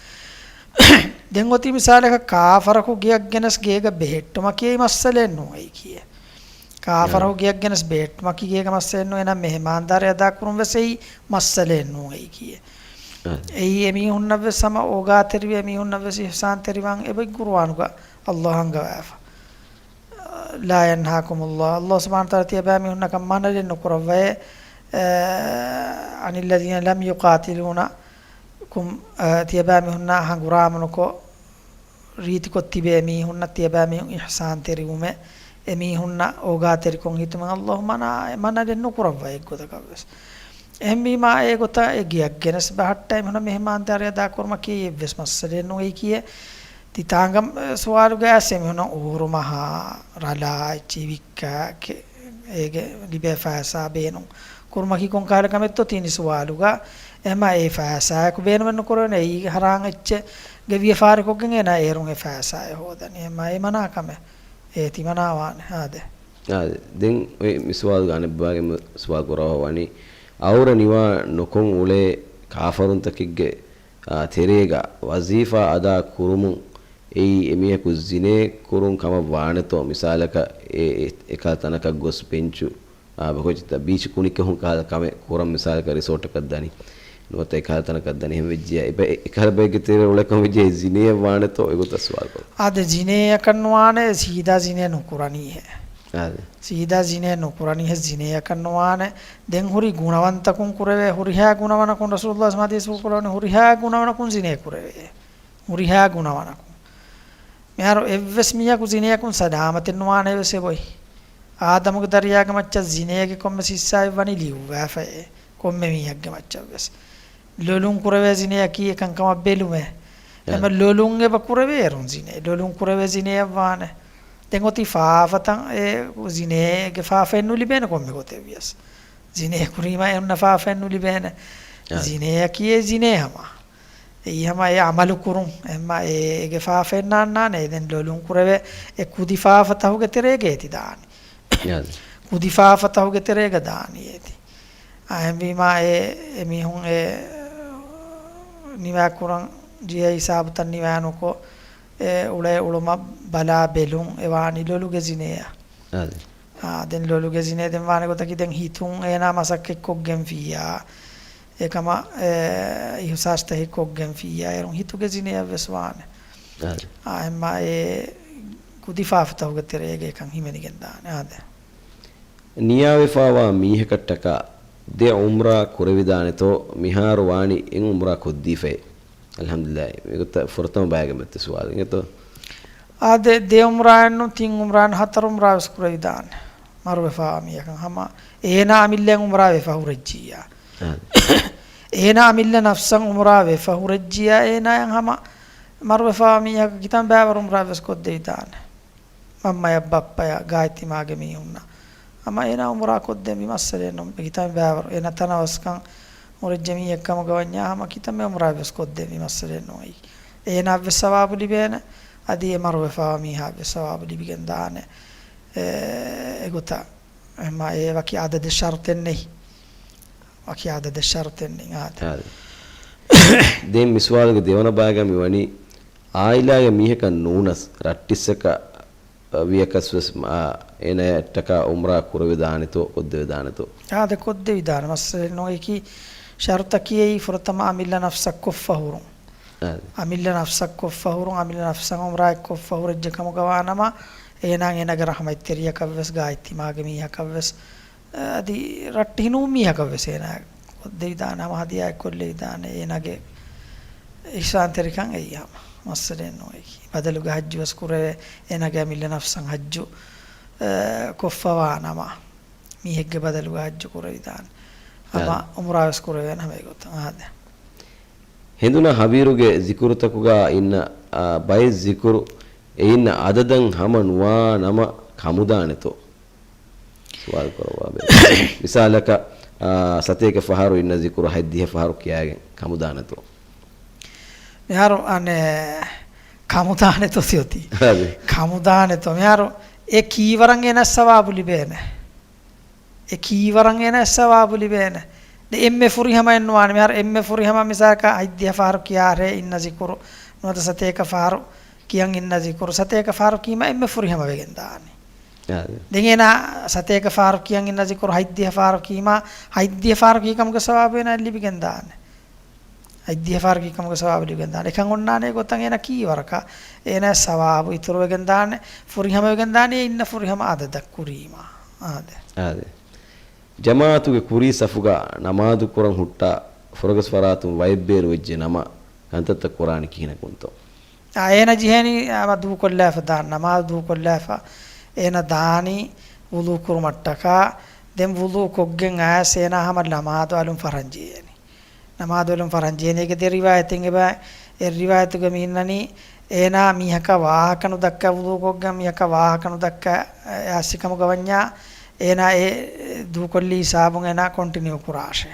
ދެން އޮތީ މިސާލަކަށް ކާފަރަކު ގެއަށް ގެނެސް ގޭގަ ބެހެއްޓުމަކީ މައްސަލައެއް ނޫން އެއީކީއެއް. ކާފަރަކު އާ. ގެއަށް ގެނެސް ބެހެއްޓުމަކީ ގޭގަ މައްސަލައެއް ނޫން. އެނަ މެހެމާންދާރި އަދާކުރުން ވެސް އެއީ މައްސަލައެއް ނޫން އެއީކީއެއް. އާ. އެއީ އެމީހުންނަށް ވެސް ހަމަ އޯގާތެރިވެ، އެމީހުންނަށް ވެސް އިޙްސާންތެރިވާން އެބައި ޤުރުއާނުގަ ﷲ އަންގަވާފަ. لا ينهاكم الله، ﷲ ސުބްޙާނަހޫ ވަތަޢާލާ ތިޔަބައިމީހުންނަކަށް މަނަލެއް ނުކުރައްވައޭ، އަ، عن الذين لم يقاتلونكم، އަ، ތިޔަބައިމީހުންނާ ހަނގުރާމަ ނުކޮށް، ރީތިކޮށް ތިބޭ މީހުންނަށް ތިޔަބައިމީހުން އިޙްސާންތެރިވުމެއް، އެމީހުންނަށް އޯގާތެރިކޮށް ހިތުމެއް ﷲ މަނާ، މަނަލެއް ނުކުރައްވަ އެއްގޮތަކަށް ވެސް. އެހެންވީމާ، އެގޮތަށް އެ ގެއަށް ގެނެސް ބަހައްޓާ އެމީހުންނަށް މެހެމާންދާރީ އަދާކުރުމަކީ އެއްވެސް މައްސަލައެއް ނޫން އެއީކީއެއް. ތިތާނގަ، އެ، ސުވާލުގަ އައިސް އެމީހުންނަށް އޫރުމަހާ ރަލާ އެއްޗި ވިއްކާ ކެ-، އޭގެ ލިބޭ ފައިސާ ބޭނުން ކުރުމަކީ ކޮން ކަހަލަ ކަމެއްތޯ ތިނި ސުވާލުގަ. އެހެމަ އެ ފައިސާއަކު ބޭނުމެއް ނުކުރެވޭނެ. އެއީ ހަރާން އެއްޗެއްގެ ވިޔަފާރިކޮށްގެން އޭނާ އޭރުން އެ ފައިސާއެއް ހޯދަނީ. އެހެމަ އެ މަނާ ކަމެއް. އޭ ތި މަނާވާނެ. އާދެ. އާދެ. ދެން އޮތް މި ސުވާލުގަ އަނެއްބައިގެ މި ސުވާލު ކުރައްވާ ވަނީ، އައުރަ ނިވާ ނުކޮށް އުޅޭ ކާފަރުންތަކެއްގެ އާ، ތެރޭގަ ވަޒީފާ އަދާ ކުރުމުން އެއީ އެމީހަކު ޒިނޭ ކުރުން ކަމަށް ވާނެތޯ؟ މިސާލަކަށް އެ، އެ، އެކަހަލަ ތަނަކަށް ގޮސް ބެންޗު އާ، ބަކޮއްޗިތަ ބީޗް ކުނިކެހުން ކަހަލަ ކަމެއް ކުރަން މިސާލަކަށް ރިސޯޓަކަށް ދަނީ. ނުވަތަ އެކަހަލަ ތަނަކަށް ދަނީ. އެހެން ވެއްޖިއްޔާ، އެބަ-، އެކަހަލަ ބައެއްގެ ތެރޭ އުޅޭކަން ވެއްޖިއްޔާ އެ ޒިނޭއަށް ވާނެތޯ އެގޮތަށް ސުވާލު ކުރަން. އާދެ، ޒިނޭއަކަށް ނުވާނެ، ސީދާ ޒިނޭ ނުކުރަނީހޭ. އާދެ. ސީދާ ޒިނޭ ނުކުރަނީހޭ، ޒިނޭއަކަށް ނުވާނެ. ދެން ހުރި ގުނަވަންތަކުން ކުރެވޭ، ހުރިހާ ގުނަވަނަކުން ރަސޫލުﷲ ޙަދީޘްފުޅު ކުރަވަނީ، ހުރިހާ ގުނަވަނަކުން ޒިނޭ ކުރެވޭ. ހުރިހާ ގުނަވަނަކުން. މިހާރު އެއްވެސް މީހަކު ޒިނޭއަކުން ސަލާމަތެއް ނުވާނެ ވެސް އެބޮތް. އާދަމުގެ ދަރިޔާގެ މައްޗަށް ޒިނޭގެ ކޮންމެސް ހިއްސާއެއް ވަނީ ލިޔުއްވާފައޭ. ކޮންމެ މީހެއްގެ މައްޗަށް ވެސް. ލޮލުން ކުރެވޭ ޒިނޭއަކީ އެކަންކަމަށް ބެލުމޭ. އެ. އެމަ ލޮލުން އެބަ ކުރެވޭ އޭރުން ޒިނޭ. ލޮލުން ކުރެވޭ ޒިނޭއަށް ވާނެ. ދެން އޮތީ ފާފަތައް އެ ޒިނޭގެ ފާފައެއް ނުލިބޭނެ ކޮންމެ ގޮތެއް ވިޔަސް. ޒިނޭ ކުރީމަ އެ އޮންނަ ފާފައެއް ނުލިބޭނެ. އެ. ޒިނޭއަކީ އެ ޒިނޭ ހަމަ. އެއީ ހަމަ އެ އަމަލު ކުރުން. އެމަ އޭގެ ފާފައެއް ނާންނާނެ. ދެން ލޮލުން ކުރެވޭ އެ ކުދި ފާފަތަހުގެ ތެރޭގަ އޭތި ދާނެ. އާދެ. ކުދި ފާފަތަހުގެ ތެރޭގަ ދާނީ އޭތި. އެހެންވީމާ އެ، އެ މީހުން އެ ނިވާ ކުރަން ޖެހޭ ހިސާބުތައް ނިވާ ނުކޮށް، އެ އުޅޭ އުޅުމަށް ބަލާ ބެލުން އެ ވާނީ ލޮލުގެ ޒިނޭއަށް. އާދެ. އާ، ދެން ލޮލުގެ ޒިނޭ ދެން ވާނެ ގޮތަކީ ދެން ހިތުން އޭނާ މަސައްކަތްކޮށްގެންފިއްޔާ، އެކަމަށް، އެ، އިހުސާސްތަކެއް ކޮށްގެންފިއްޔާ، އޭރުން ހިތުގެ ޒިނޭއަށް ވެސް ވާނެ. އާދެ. އާ، އެމަ އެ ކުދި ފާފަތަހުގެ ތެރޭގަ އެކަން ހިމެނިގެން ދާނެ. އާދެ. ނިޔާވެފާވާ މީހަކަށްޓަކާ ދެ އުމްރާ ކުރެވިދާނެތޯ؟ މިހާރު ވާނީ އެއް އުމްރާ ކޮށްދީފައޭ. އަލްޙަމްދުލިއްލާހި. މިގޮތަށް ފުރަތަމަ ބައިގެ މެއްތަ ސުވާލު އިނގޭތޯ؟ އާދެ، ދެ އުމްރާއެއްނު، ތިން އުމްރާއެއް، ހަތަރު އުމްރާ ވެސް ކުރެވިދާނެ. މަރުވެފާވާ މީހަކަށް ހަމަ އޭނާ އަމިއްލައަށް އުމްރާ ވެފަ ހުރެއްޖިއްޔާ. އާދެ. އޭނާ އަމިއްލަ ނަފްސަށް އުމްރާ ވެފަ ހުރެއްޖިއްޔާ، އޭނާއަށް ހަމަ މަރުވެފާވާ މީހަކަށް ކިތަން ބައިވަރު އުމްރާ ވެސް ކޮށްދެވިދާނެ. މަންމަޔަށް ބައްޕަޔަށް ގާތްތިމާގެ މީހުންނަށް ހަމަ އޭނާ އުމްރާ ކޮށްދޭން މި މައްސަލައެއް ނޫން. ކިތަންމެ ބައިވަރު އޭނާ ތަނަވަސްކަން ހުރެއްޖެ މީހެއް ކަމުގަ ވަންޏާ ހަމަ ކިތަންމެ އުމްރާ ވެސް ކޮށްދޭން މި މައްސަލައެއް ނޫން. އޭނާ ވެސް ސަވާބު ލިބޭނެ، އަދި އެ މަރުވެފާވާ މީހާ ވެސް ސަވާބު ލިބިގެން ދާނެ. އެ، އެގޮތަށް އެމަ އެ ވަކި އަދަދެއް ޝަރުތެއް ނެތް. ވަކި އަދަދެއް ޝަރުތެއް ނެތް. އާދެ. އާދެ. ދެން މި ސުވާލުގެ ދެވަނަ ބައިގަ މިވަނީ، އާއިލާގެ މީހަކަށް ނޫނަސް ރައްޓިއްސަކަށް ވިޔަކަސް ވެސް އޭނާއަށްޓަކާ އުމްރާ ކުރެވިދާނެތޯ، ކޮށްދެވިދާނެތޯ؟ އާދެ، ކޮށްދެވިދާނެ. މައްސަލައެއް ނޫން. އެކި ޝަރުތަކީ އެއީ ފުރަތަމަ އަމިއްލަ ނަފްސަށް ކޮށްފަ ހުރުން. އާދެ. އަމިއްލަ ނަފްސަށް ކޮށްފަ ހުރުން، އަމިއްލަ ނަފްސަށް އުމްރާއެއް ކޮށްފަ ހުރެއްޖެ ކަމުގަ ވާނަމަ، އޭނާ އޭނާގެ ރަޙްމަތްތެރިޔަކަށް ވެސް، ގާތްތިމާގެ މީހަކަށް ވެސް، އަދި ރައްޓެހި ނޫން މީހަކަށް ވެސް އޭނާ ކޮށްދެވިދާނެ، ހަމަ ހަދިޔާއެއް ކޮށްލެވިދާނެ. އޭނާގެ އިޙްސާންތެރިކަން އެއީ ހަމަ މައްސަލައެއް ނޫން. އެކި ބަދަލުގެ ހައްޖު ވެސް ކުރެވޭ، އޭނާގެ އަމިއްލަ ނަފްސަށް ހައްޖު، އެ، ކޮށްފަވާ ނަމަ، މީހެއްގެ ބަދަލުގަ ހައްޖު ކުރެވިދާނެ. ހަމަ އާދެ. އުމްރާ ވެސް ކުރެވޭނެ ހަމަ އެގޮތަށް. އާދެ. ހެނދުނަ ހަވީރުގެ ޒިކުރުތަކުގަ އިންނަ، އާ، ބައެއް ޒިކުރު އެ އިންނަ އަދަދަށް ހަމަ ނުވާ ނަމަ ކަމުދާނެތޯ؟ ސުވާލު ކުރައްވާ ބެ. މިސާލަކަށް، އާ، ސަތޭކަ ފަހަރު އިންނަ ޒިކުރު ހަތްދިހަ ފަހަރު ކިޔާގެން ކަމުދާނެތޯ؟ މިހާރު އަނެއް ކަމުދާނެތޯ ތިއޮތީ؟ އާދެ. ކަމުދާނެތޯ؟ މިހާރު އެ ކީވަރަށް އޭނަ ސަވާބު ލިބޭނެ. އެ ކީވަރަށް އޭނަ ސަވާބު ލިބޭނެ. ދެ އެންމެ ފުރިހަމައެއް ނުވާނެ. މިހާރު އެންމެ ފުރިހަމަ މިސާލަކަށް ހަތްދިހަ ފަހަރު ކިޔާރޭ އިންނަ ޒިކުރު، ނުވަތަ ސަތޭކަ ފަހަރު ކިޔަން އިންނަ ޒިކުރު، ސަތޭކަ ފަހަރު ކީމަ އެންމެ ފުރިހަމަ ވެގެން ދާނެ. އާދެ. ދެން އޭނާ ސަތޭކަ ފަހަރު ކިޔަން އިންނަ ޒިކުރު ހަތްދިހަ ފަހަރު ކީމަ، ހަތްދިހަ ފަހަރު ކީ ކަމުގެ ސަވާބު އޭނާ ލިބިގެން ދާނެ. ހަތްދިހަ ފަހަރު ކީ ކަމުގެ ސަވާބު ލިބިގެން ދާނެ. އެކަން އޮންނާނެ ގޮތަށް އޭނާ ކީ ވަރަކަށް އޭނާ ސަވާބު އިތުރުވެގެން ދާނެ، ފުރިހަމަވެގެން ދާނެ އިންނަ ފުރިހަމަ އަދަދަށް ކުރީމަ. އާދެ. އާދެ. ޖަމާޢަތުގެ ކުރީ ސަފުގަ ނަމާދު ކުރަން ހުއްޓާ ފުރަގަސް ފަރާތުން ވައެއް ބޭރު ވެއްޖެ ނަމަ، ކަންތައްތައް ކުރާނީ ކިހިނަކުންތޯ؟ އާ، އޭނަ ޖެހޭނީ ހަމަ ދޫކޮށްލާފަ ދާން، ނަމާދު ދޫކޮށްލާފަ އޭނަ ދާނީ ވުޟޫ ކުރުމަށްޓަކާ. ދެން ވުޟޫ ކޮށްގެން އައިސް އޭނާ ހަމަ ނަމާދު އަލުން ފަށަން ޖެހޭނީ. ނަމާދު އަލުން ފަށަން ޖެހޭނީ. އޭގެ ދެ ރިވާޔަތެއް އެބަ، އެއް ރިވާޔަތުގަ މި އިންނަނީ އޭނާ މީހަކަށް ވާހަކަ ނުދައްކާ، ވުޟޫ ކޮށްގެން މީހަކަށް ވާހަކަ ނުދައްކާ އައިސް ކަމުގަ ވަންޏާ، އޭނާ އެ ދޫކޮށްލި ހިސާބުން އޭނާ ކޮންޓިނިއު ކުރާށޭ.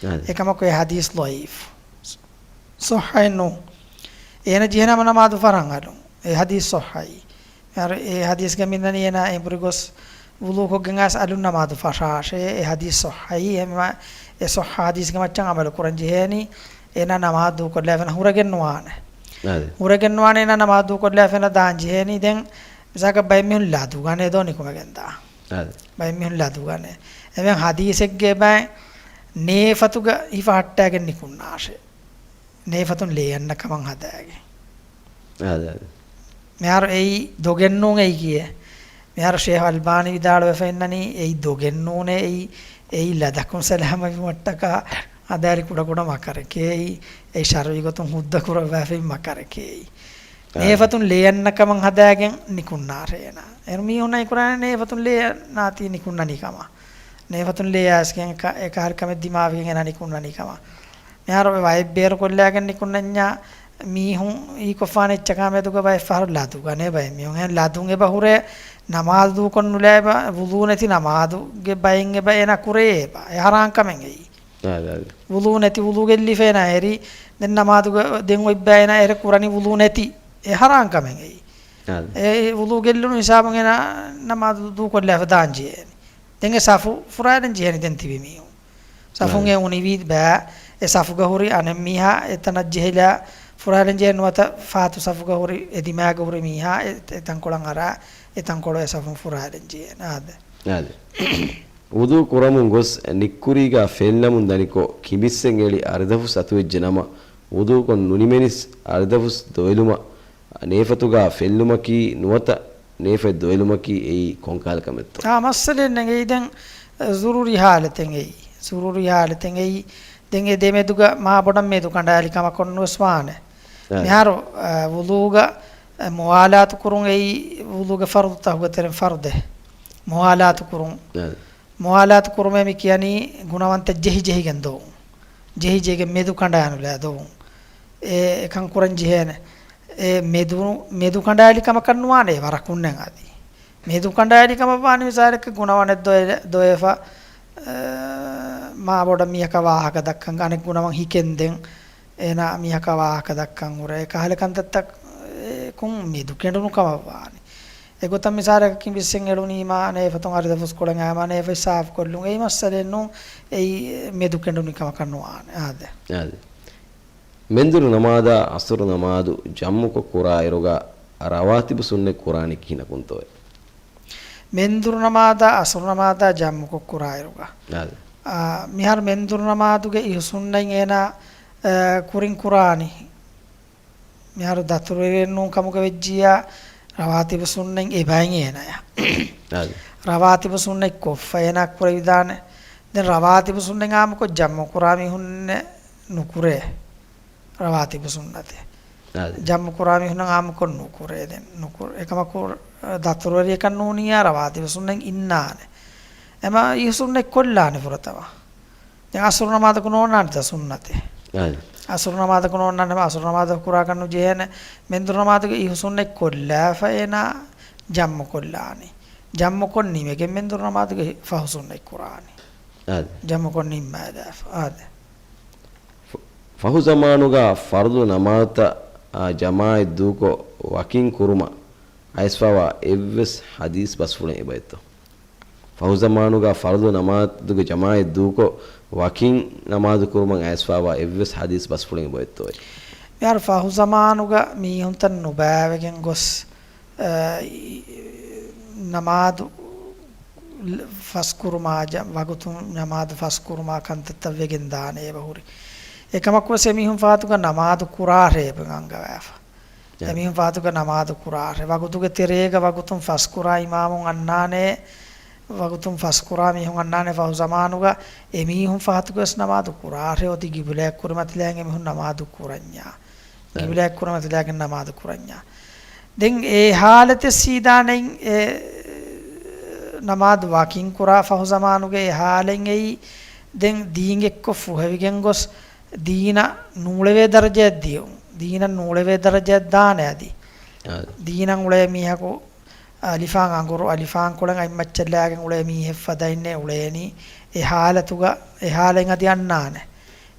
އާދެ. އެކަމަކު އެ ޙަދީޘް ޟަޢީފު. ޞައްޙައެއް ނޫން. އޭނަ ޖެހޭނީ ހަމަ ނަމާދު ފަށަން އަލުން. އެ ޙަދީޘް ޞައްޙައީ. އެ ޙަދީޘްގަ މި އިންނަނީ އޭނާ އެނބުރި ގޮސް ވުޟޫ ކޮށްގެން އައިސް އަލުން ނަމާދު ފަށާށޭ. އެ ޙަދީޘް ޞައްޙައީ. އެ ޙަދީޘްގެ މައްޗަށް ޢަމަލު ކުރަން ޖެހޭނީ އޭނާ ނަމާދު ދޫކޮށްލާފަ އޭނާ ހުރެގެން ނުވާނެ. އާދެ. ހުރެގެން ނުވާނެ އޭނާ ނަމާދު ދޫކޮށްލާފަ އޭނާ ދާން ޖެހޭނީ. ދެން މިސާލަކަށް ބައެއް މީހުން ލަދުގަނެ ދޯ ނިކުމެގެން ދާ. އާދެ. ބައެއް މީހުން ލަދުގަނޭ. އެމެން ހަދީސެއްގެ ބައެއް ނޭފަތުގަ ހިފަހައްޓާގެން ނިކުންނާށޭ. ނޭފަތުން ލޭ އަންނަ ކަމަށް ހަދާގެން. އާދެ، އާދެ. މިހާރު އެއީ ދޮގެއްނޫން އެއީ ކިޔޭ. މިހާރު ޝޭހް އަލްބާނީ ވިދާޅުވެފަ އިންނަނީ އެއީ ދޮގެއްނޫނޭ އެއީ، އެއީ ލަދަކުން ސަލާމަތްވުމަށްޓަކާ ހަދާލި ކުޑަކުޑަ މަކަރެކޭ އެއީ، އެއީ ޝަރުޢީ ގޮތުން ހުއްދަ ކުރައްވާފައި މަކަރެކޭ އެއީ. އާ. ނޭފަތުން ލޭ އަންނަ ކަމަށް ހަދާގެން ނިކުންނާށޭ އޭނާ. އޭރު މީހުންނަށް ކުރާނެ ނޭފަތުން ލޭ ނާތީ ނިކުންނަނީ ކަމަށް. ނޭފަތުން ލޭ އައިސްގެން އެކަ-، އެކަހަލަ ކަމެއް ދިމާވިގެން އޭނާ ނިކުންނަނީ ކަމަށް. މިހާރު އޮތް ބޭރު ކޮށްލާގެން ނިކުންނަންޏާ މީހުން ހީކޮށްފާނެ އެއްޗަކާ މެދުގަ ބައެއް ފަހަރު ލަދުގަނޭ ބައެއް މީހުން. އެހެން ލަދުން އެބަ ހުރޭ ނަމާދު ދޫކޮށް ނުލާ އެބަ ވުޟޫ ނެތި ނަމާދުގެ ބައިން އެބަ އޭނާ ކުރޭ އެބަ. އެ ހަރާން ކަމެއް އެއީ. އާދެ، އާދެ. ވުޟޫ ނެތި ވުޟޫ ގެއްލިފަ އޭނާ އެރި. ދެން ނަމާދުގަ ދެން އޮތް ބައި އޭނާ އެރެ ކުރަނީ ވުޟޫ ނެތި. އެ ހަރާން ކަމެއް އެއީ. އާދެ. އެ ވުޟޫ ގެއްލުނު ހިސާބުން އޭނާ ނަމާދު ދޫކޮށްލާފަ ދާން ޖެހޭނެ. ދެން އެ ސަފު ފުރާލަން ޖެހޭނެ ދެން ތިބި މީހުން. ސަފުން އާދެ. އެ އުނިވީ ބާ، އެ ސަފުގަ ހުރި އަނެއް މީހާ އެތަނަށް ޖެހިލާ ފުރާލަން ޖެހޭ ނުވަތަ ފާތު ސަފުގަ ހުރި އެ ދިމާގަ ހުރި މީހާ އެ، އެ ތަންކޮޅަށް އަރާ، އެ ތަންކޮޅު އެ ސަފުން ފުރާލަން ޖެހޭނެ. އާދެ. އާދެ. ވުޟޫ ކުރަމުން ގޮސް ނިއްކުރީގަ ފެންނަމުން ދަނިކޮށް ކިބިއްސެއް އެޅި އަރިދަފުސް އަތުވެއްޖެ ނަމަ، ވުޟޫކޮށް ނުނިމެނިސް އަރިދަފުސް ދޮވެލުމަށް ނޭފަތުގަ ފެއްލުމަކީ ނުވަތަ ނޭފަތް ދޮވެލުމަކީ އެއީ ކޮންކަހަލަ ކަމެއްތޯ؟ އާ، މައްސަލައެއް ނެގެއީ ދެން، އަ، ޒުރޫރީ ހާލަތެއް އެއީ. ޒުރޫރީ ހާލަތެއް އެއީ. ދެން އެ ދެމެދުގަ މާބޮޑަށް މެދު ކަނޑާލި ކަމަކުން ނުވެސް ވާނެ. އާ. މިހާރު، އަ، ވުޟޫގަ، އަ، މުވާލާތު ކުރުން އެއީ ވުޟޫގެ ފަރުޟުތަކުގެ ތެރެއިން ފަރުޟެއް. މުވާލާތު ކުރުން. އާ. މުވާލާތު ކުރުމޭ މި ކިޔަނީ ގުނަވަންތައް ޖެހި ޖެހިގެން ދޮވުން. ޖެހި ޖެހިގެން މެދު ކަނޑާނުލާ ދޮވުން. އެ، އެކަން ކުރަން ޖެހޭނެ. އެ މެދު، މެދު ކަނޑާލި ކަމަކަށް ނުވާނެ ވަރަކުންނެއް އަދި. މެދު ކަނޑާލި ކަމަށް ވާނެ މިސާލަކަށް ގުނަވަނެއް ދޮވެ-، ދޮވެފަ، އެ، މާބޮޑަށް މީހަކަށް ވާހަކަ ދައްކަން، އަނެއް ގުނަވަން ހިކެންދެން އޭނާ މީހަކަށް ވާހަކަ ދައްކަން ހުރޭ. އެކަހަލަ ކަންތައްތައް އެކުން މެދު ކެނޑުނު ކަމަށް ވާނެ. އެގޮތަށް މިސާލަކަށް ކިބިއްސެއް އެޅުނީމާ ނޭފަތުން އަރިދަފުސްކޮޅެއް އައީމާ ނޭފަތް ސާފުކޮށްލުން އެއީ މައްސަލައެއް ނޫން. އެއީ މެދު ކެނޑުނު ކަމަކަށް ނުވާނެ. އާދެ. އާދެ. މެންދުރު ނަމާދާ އަސުރު ނަމާދު ޖަމްޢުކޮށް ކުރާއިރުގަ ރަވާތިބު ސުންނަތް ކުރާނީ ކިހިނަކުންތޯއޭ؟ މެންދުރު ނަމާދާ އަސުރު ނަމާދާ ޖަމްޢުކޮށް ކުރާއިރުގަ. އާދެ. އާ، މިހާރު މެންދުރު ނަމާދުގެ އިހު ސުންނަތް އޭނާ، އާ، ކުރިން ކުރާނީ. މިހާރު ދަތުރުވެރިއެއް ނޫން ކަމުގަ ވެއްޖިއްޔާ، ރަވާތިބު ސުންނަތް އެބައިން އޭނަޔަށް. އާދެ. ރަވާތިބު ސުންނަތް ކޮށްފަ އޭނާ ކުރެވިދާނެ. ދެން ރަވާތިބު ސުންނަތް އާއްމުކޮށް ޖަމްޢު ކުރާ މީހުންނެއް ނުކުރޭ. ރަވާތިބު ސުންނަތެއް. އާދެ. ޖަމްޢު ކުރާ މީހުންނަށް އާއްމުކޮށް ނުކުރޭ. ދެން ނުކުރ-، އެކަމަކު، އަ، ދަތުރުވެރިއަކަށް ނޫނިއްޔާ ރަވާތިބު ސުންނަތް އިންނާނެ. އެމަ އިހު ސުންނަތް ކޮށްލާނެ ފުރަތަމަ. ދެން އަސުރު ނަމާދަކު ނޯންނާނެތަ ސުންނަތެއް؟ އާދެ. އަސުރު ނަމާދަކު ނޯންނާނެ، އަސުރު ނަމާދަކު ކުރާކަށް ނުޖެހޭނެ. މެންދުރު ނަމާދުގެ އިހު ސުންނަތް ކޮށްލާފަ އޭނާ ޖަމްޢު ކޮށްލާނީ. ޖަމްޢު ކޮށް ނިމެގެން މެންދުރު ނަމާދުގެ ފަހު ސުންނަތް ކުރާނީ. އާދެ. ޖަމްޢު ކޮށް ނިންމާލާފަ. އާދެ. ފަ-، ފަހު ޒަމާނުގަ ފަރުޟު ނަމާދުތައް، އާ، ޖަމާޢަތް ދޫކޮށް ވަކިން ކުރުމަށް އައިސްފަވާ އެއްވެސް ޙަދީޘް ބަސްފުޅެއް އެބައޮތްތޯ؟ ފަހު ޒަމާނުގަ ފަރުޟު ނަމާދުގެ ޖަމާޢަތް ދޫކޮށް، ވަކިން ނަމާދު ކުރުމަށް އައިސްފާވާ އެއްވެސް ޙަދީޘް ބަސްފުޅެއް އެބައޮތްތޯއޭ؟ މިހާރު ފަހު ޒަމާނުގަ މީހުންތައް ނުބައިވެގެން ގޮސް، އަ، އި-، ނަމާދު ފަސްކުރުމާ، ޖަ-، ވަގުތުން ނަމާދު ފަސްކުރުމާ ކަންތައްތައް ވެގެން ދާނެ އެބަހުރި. އެކަމަކުވެސް އެމީހުން ފަހަތުގަ ނަމާދު ކުރާށޭ އެބަ އަންގަވާފަ. އެ. އެމީހުން ފަހަތުގަ ނަމާދު ކުރާށޭ. ވަގުތުގެ ތެރޭގަ ވަގުތުން ފަސްކުރާ އިމާމުން އަންނާނޭ، ވަގުތުން ފަސްކުރާ މީހުން އަންނާނޭ ފަހު ޒަމާނުގަ އެމީހުން ފަހަތުގަވެސް ނަމާދު ކުރާށޭ. އޮތީ ގިބުލައަށް ކުރިމަތިލާގެން އެމީހުން ނަމާދު ކުރަންޏާ. އެ. ގިބުލައަށް ކުރިމަތިލާގެން ނަމާދު ކުރަންޏާ. ދެން އެ ހާލަތެއް ސީދާނެއިން އެ ނަމާދު ވަކިން ކުރާ ފަހު ޒަމާނުގެ އެ ހާލެއް އެއީ ދެން ދީން އެއްކޮށް ފުހެވިގެން ގޮސް ދީނަށް ނޫޅެވޭ ދަރަޖައަށް ދިޔުން. ދީނަށް ނޫޅެވޭ ދަރަޖައަށް ދާނެ އަދި. އާ. ދީނަށް އުޅޭ މީހަކު އަލިފާން އަނގުރު، އަލިފާން ކޮޅެއް އަތްމައްޗަށްލާގެން އުޅޭ މީހެއް ފަދައިންނޭ އުޅޭނީ. އެ ހާލަތުގަ، އެ ހާލަތް އަދި އަންނާނެ.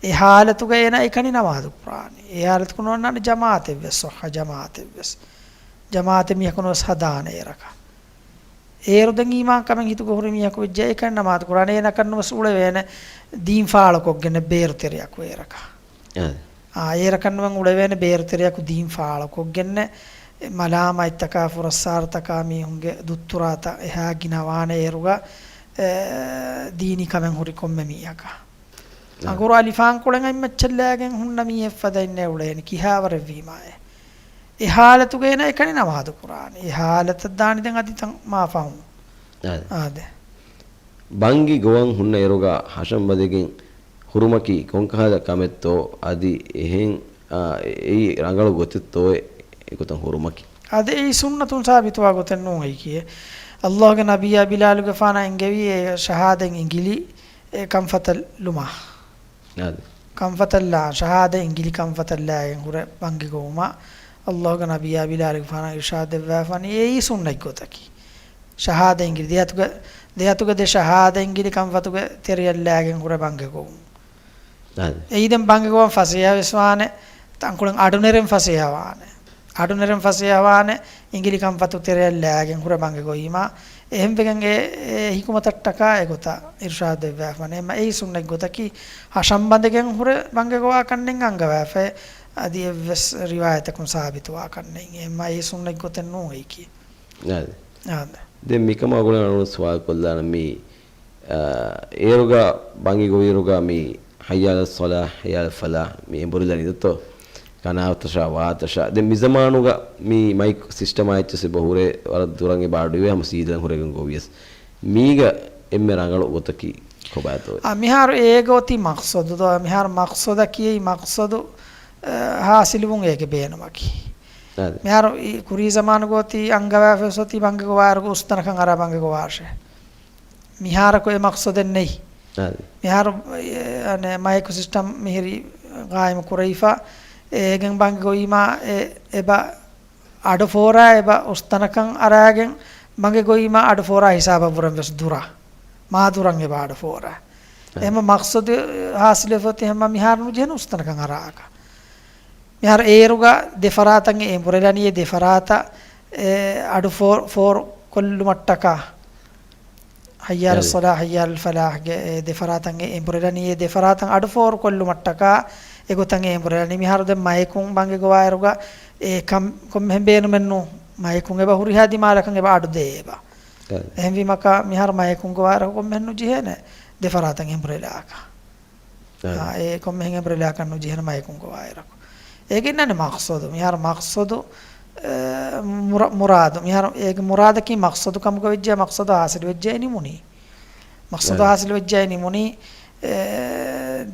އެ ހާލަތުގަ އޭނާ އެކަނި ނަމާދު ކުރާނީ. އެ ހާލަތުގަ ނޯންނާނެ ޖަމާޢަތެއްވެސް، ޞައްޙަ ޖަމާޢަތެއްވެސް. ޖަމާޢަތެއް މީހަކު ނުވެސް ހަދާނެ އޭރަކަށް. އޭރު ދެން އީމާންކަމެއް ހިތުގަ ހުރި މީހަކު ވެއްޖެ އެކަނި ނަމާދު ކުރާނެ. އޭނަކަށް ނުވެސް އުޅެވޭނެ ދީން ފާޅުކޮށްގެންނެ ބޭރު ތެރެއަކު އޭރަކަށް. އާ. އާ، އޭރަކަށް ނުވެސް އުޅެވޭނެ ބޭރު ތެރެއަކު ދީން ފާޅުކޮށްގެންނެ. މަލާމާތްތަކާ ފުރައްސާރަތަކާ މީހުންގެ ދުއްތުރާތައް އެހާ ގިނަވާނެ އޭރުގަ، އެ، ދީނީ ކަމެއް ހުރި ކޮންމެ މީހަކަށް. އަ. އަނގުރު އަލިފާންކޮޅެއް އަތްމައްޗަށް ލާގެން ހުންނަ މީހެއް ފަދައިންނޭ އުޅޭނެ ކިހާވަރެއްވީމާއޭ. އެ ހާލަތުގައި ނަ އެކަނި ނަމާދު ކުރާނެ. އެ ހާލަތަށް ދާނީ ދެން އަދި ތަން މާ ފަހުން. އާދެ. އާދެ. ބަންގި ގޮވަން ހުންނަ އިރުގަ ހަށަން ބަދެގެން ހުރުމަކީ ކޮންކަހަލަ ކަމެއްތޯ އަދި އެހެން، އާ، އެއީ ރަނގަޅު ގޮތެއްތޯއޭ އެގޮތަށް ހުރުމަކީ؟ އާދެ، އެއީ ސުންނަތުން ސާބިތުވާ ގޮތެއް ނޫން އެއީކީ. އައްލާހުގެ ނަބިއްޔާ ބިލާލުގެފާނަށް އެންގެވީ އެ ޝަހާދަތް އިނގިލި އެ ކަންފަތަށް ލުމާ. އާދެ. ކަންފަތަށްލާ، ޝަހާދަތް އިނގިލި ކަންފަތަށްލާގެން ހުރެ ބަންގި ގޮވުމަށް އައްލާހުގެ ނަބިއްޔާ ބިލާލުގެފާނަށް އިރުޝާދު ދެއްވާފަނީ އެއީ ސުންނަތް ގޮތަކީ. ޝަހާދަތް އިނގިލި ދެއަތުގެ، ދެއަތުގެ ދެ ޝަހާދަތް އިނގިލި ކަންފަތުގެ ތެރެޔަށްލާގެން ހުރެ ބަންގި ގޮވުން. އާދެ. އެއީ ދެން ބަންގި ގޮވަން ފަސޭހަވެސް ވާނެ، ތަންކޮޅެއް އަޑުނެރެން ފަސޭހަވާނެ. އަޑުނެރެން ފަސޭހަވާނެ، އިނގިލި ކަންފަތު ތެރެޔަށްލާގެން ހުރެ ބަންގި ގޮވީމާ، އެހެންވެގެން އެ، އެ ހިކުމަތަށްޓަކާ އެގޮތަށް އިރުޝާދު ދެއްވާފަނޭ. އެމަ އެއީ ސުންނަތް ގޮތަކީ، ހަށަން ބަނދެގެން ހުރެ ބަންގި ގޮވާކަށްނެތް އަންގަވާފައި، އަދި އެއްވެސް ރިވާޔަތަކުން ސާބިތުވާކަށްނެތް. އެމަ އެއީ ސުންނަތް ގޮތެއް ނޫން އެއީކީ. އާދެ. އާދެ. ދެން މިކަމާ ގުޅޭ އަޅުގަނޑު ސުވާލު ކޮށްލާނަން މީ، އާ، އޭރުގަ ބަންގި ގޮވިއިރުގަ މި ޙައްޔަ ޢަލައްޞަލާ، ޙައްޔަ ޢަލަލް ފަލާޙް މި އެނބުރިލަނީ ދޯ؟ ކަނާތަށާ ވާތަށާ. ދެން މި ޒަމާނުގަ މި މައިކް ސިސްޓަމާ އެއްޗެސް އެބަ ހުރޭ ވަރަށް ދުރަށް އެބަ އަޑުއިވޭ ހަމަ ސީދާ ހުރެގެން ގޮވިޔަސް. މީގަ އެންމެ ރަނގަޅު ގޮތަކީ ކޮބާތޯ؟ އާ، މިހާރު އޭގަ އޮތީ މަޤްޞަދު ދޯ؟ މިހާރު މަޤްޞަދަކީ އެއީ މަޤްޞަދު، އަ، ޙާޞިލުވުން އޭގެ ބޭނުމަކީ. އާދެ. މިހާރު އީ ކުރީ ޒަމާނުގަ އޮތީ އަންގަވާފަ އޮތީ ބަންގި ގޮވާއިރުގަ އުސްތަނަކަށް އަރާ ބަންގި ގޮވާށޭ. މިހާރަކު އެ މަޤްޞަދެއް ނެތް. އާދެ. މިހާރު، އެ، އަނެއް މައިކް ސިސްޓަމް މިހިރީ ޤާއިމު ކުރެވިފަ، އޭގެން ބަންގި ގޮވީމާ އެ، އެބަ އަޑު ފޯރާ އެބަ އުސްތަނަކަށް އަރާގެން ބަންގި ގޮވީމާ އަޑު ފޯރާ ހިސާބަށްވުރެން ވެސް ދުރަށް. މާ ދުރަށް އެބަ އަޑު ފޯރާ. އެ. އެހެންމަ މަޤްޞަދު ޙާޞިލުވެފަ އޮތީ ހަމަ މިހާރު ނުޖެހެން އުސްތަނަކަށް އަރާކަށް. މިހާރު އޭރުގަ ދެ ފަރާތަށް އެނބުރެލަނީ އެ ދެ ފަރާތަށް އެ އަޑު ފޯ-، ފޯރު ކޮށްލުމަށްޓަކާ. ޙައްޔަ ޢަލައްޞަލާ، ޙައްޔަ ޢަލަލް ފަލާޙްގެ އެ ދެ ފަރާތަށް އެ އެނބުރެލަނީ، އެ ދެ ފަރާތަށް އަޑު ފޯރު ކޮށްލުމަށްޓަކާ އެގޮތަށް އެ އެނބުރެލަނީ. މިހާރު ދެން މައިކުން ބަންގި ގޮވާއިރުގަ އެ ކަން ކޮންމެހެން ބޭނުމެއް ނޫން. މައިކުން އެބަ ހުރިހާ ދިމާލަކަށް އެބަ އަޑު ދޭ އެބަ. އެހެންވީމަކާ މިހާރު މައިކުން ގޮވާއިރު ކޮންމެހެން ނުޖެހޭނެ ދެ ފަރާތަށް އެނބުރެލާކަށް. އާ، އާ. އެ ކޮންމެހެން އެނބުރެލާކަށް ނުޖެހޭނެ މައިކުން ގޮވާއިރަކު. އޭގެ އިންނާނެ މަޤްޞަދު. މިހާރު މަޤްޞަދު، އެ، މުރަ-، މުރާދު. މިހާރު އޭގެ މުރާދަކީ މަޤްޞަދު ކަމުގަ ވެއްޖެ، މަޤްޞަދު ޙާޞިލު ވެއްޖެ ނިމުނީ. މަޤްޞަދު އާ. ޙާޞިލު ވެއްޖެ ނިމުނީ، އެ،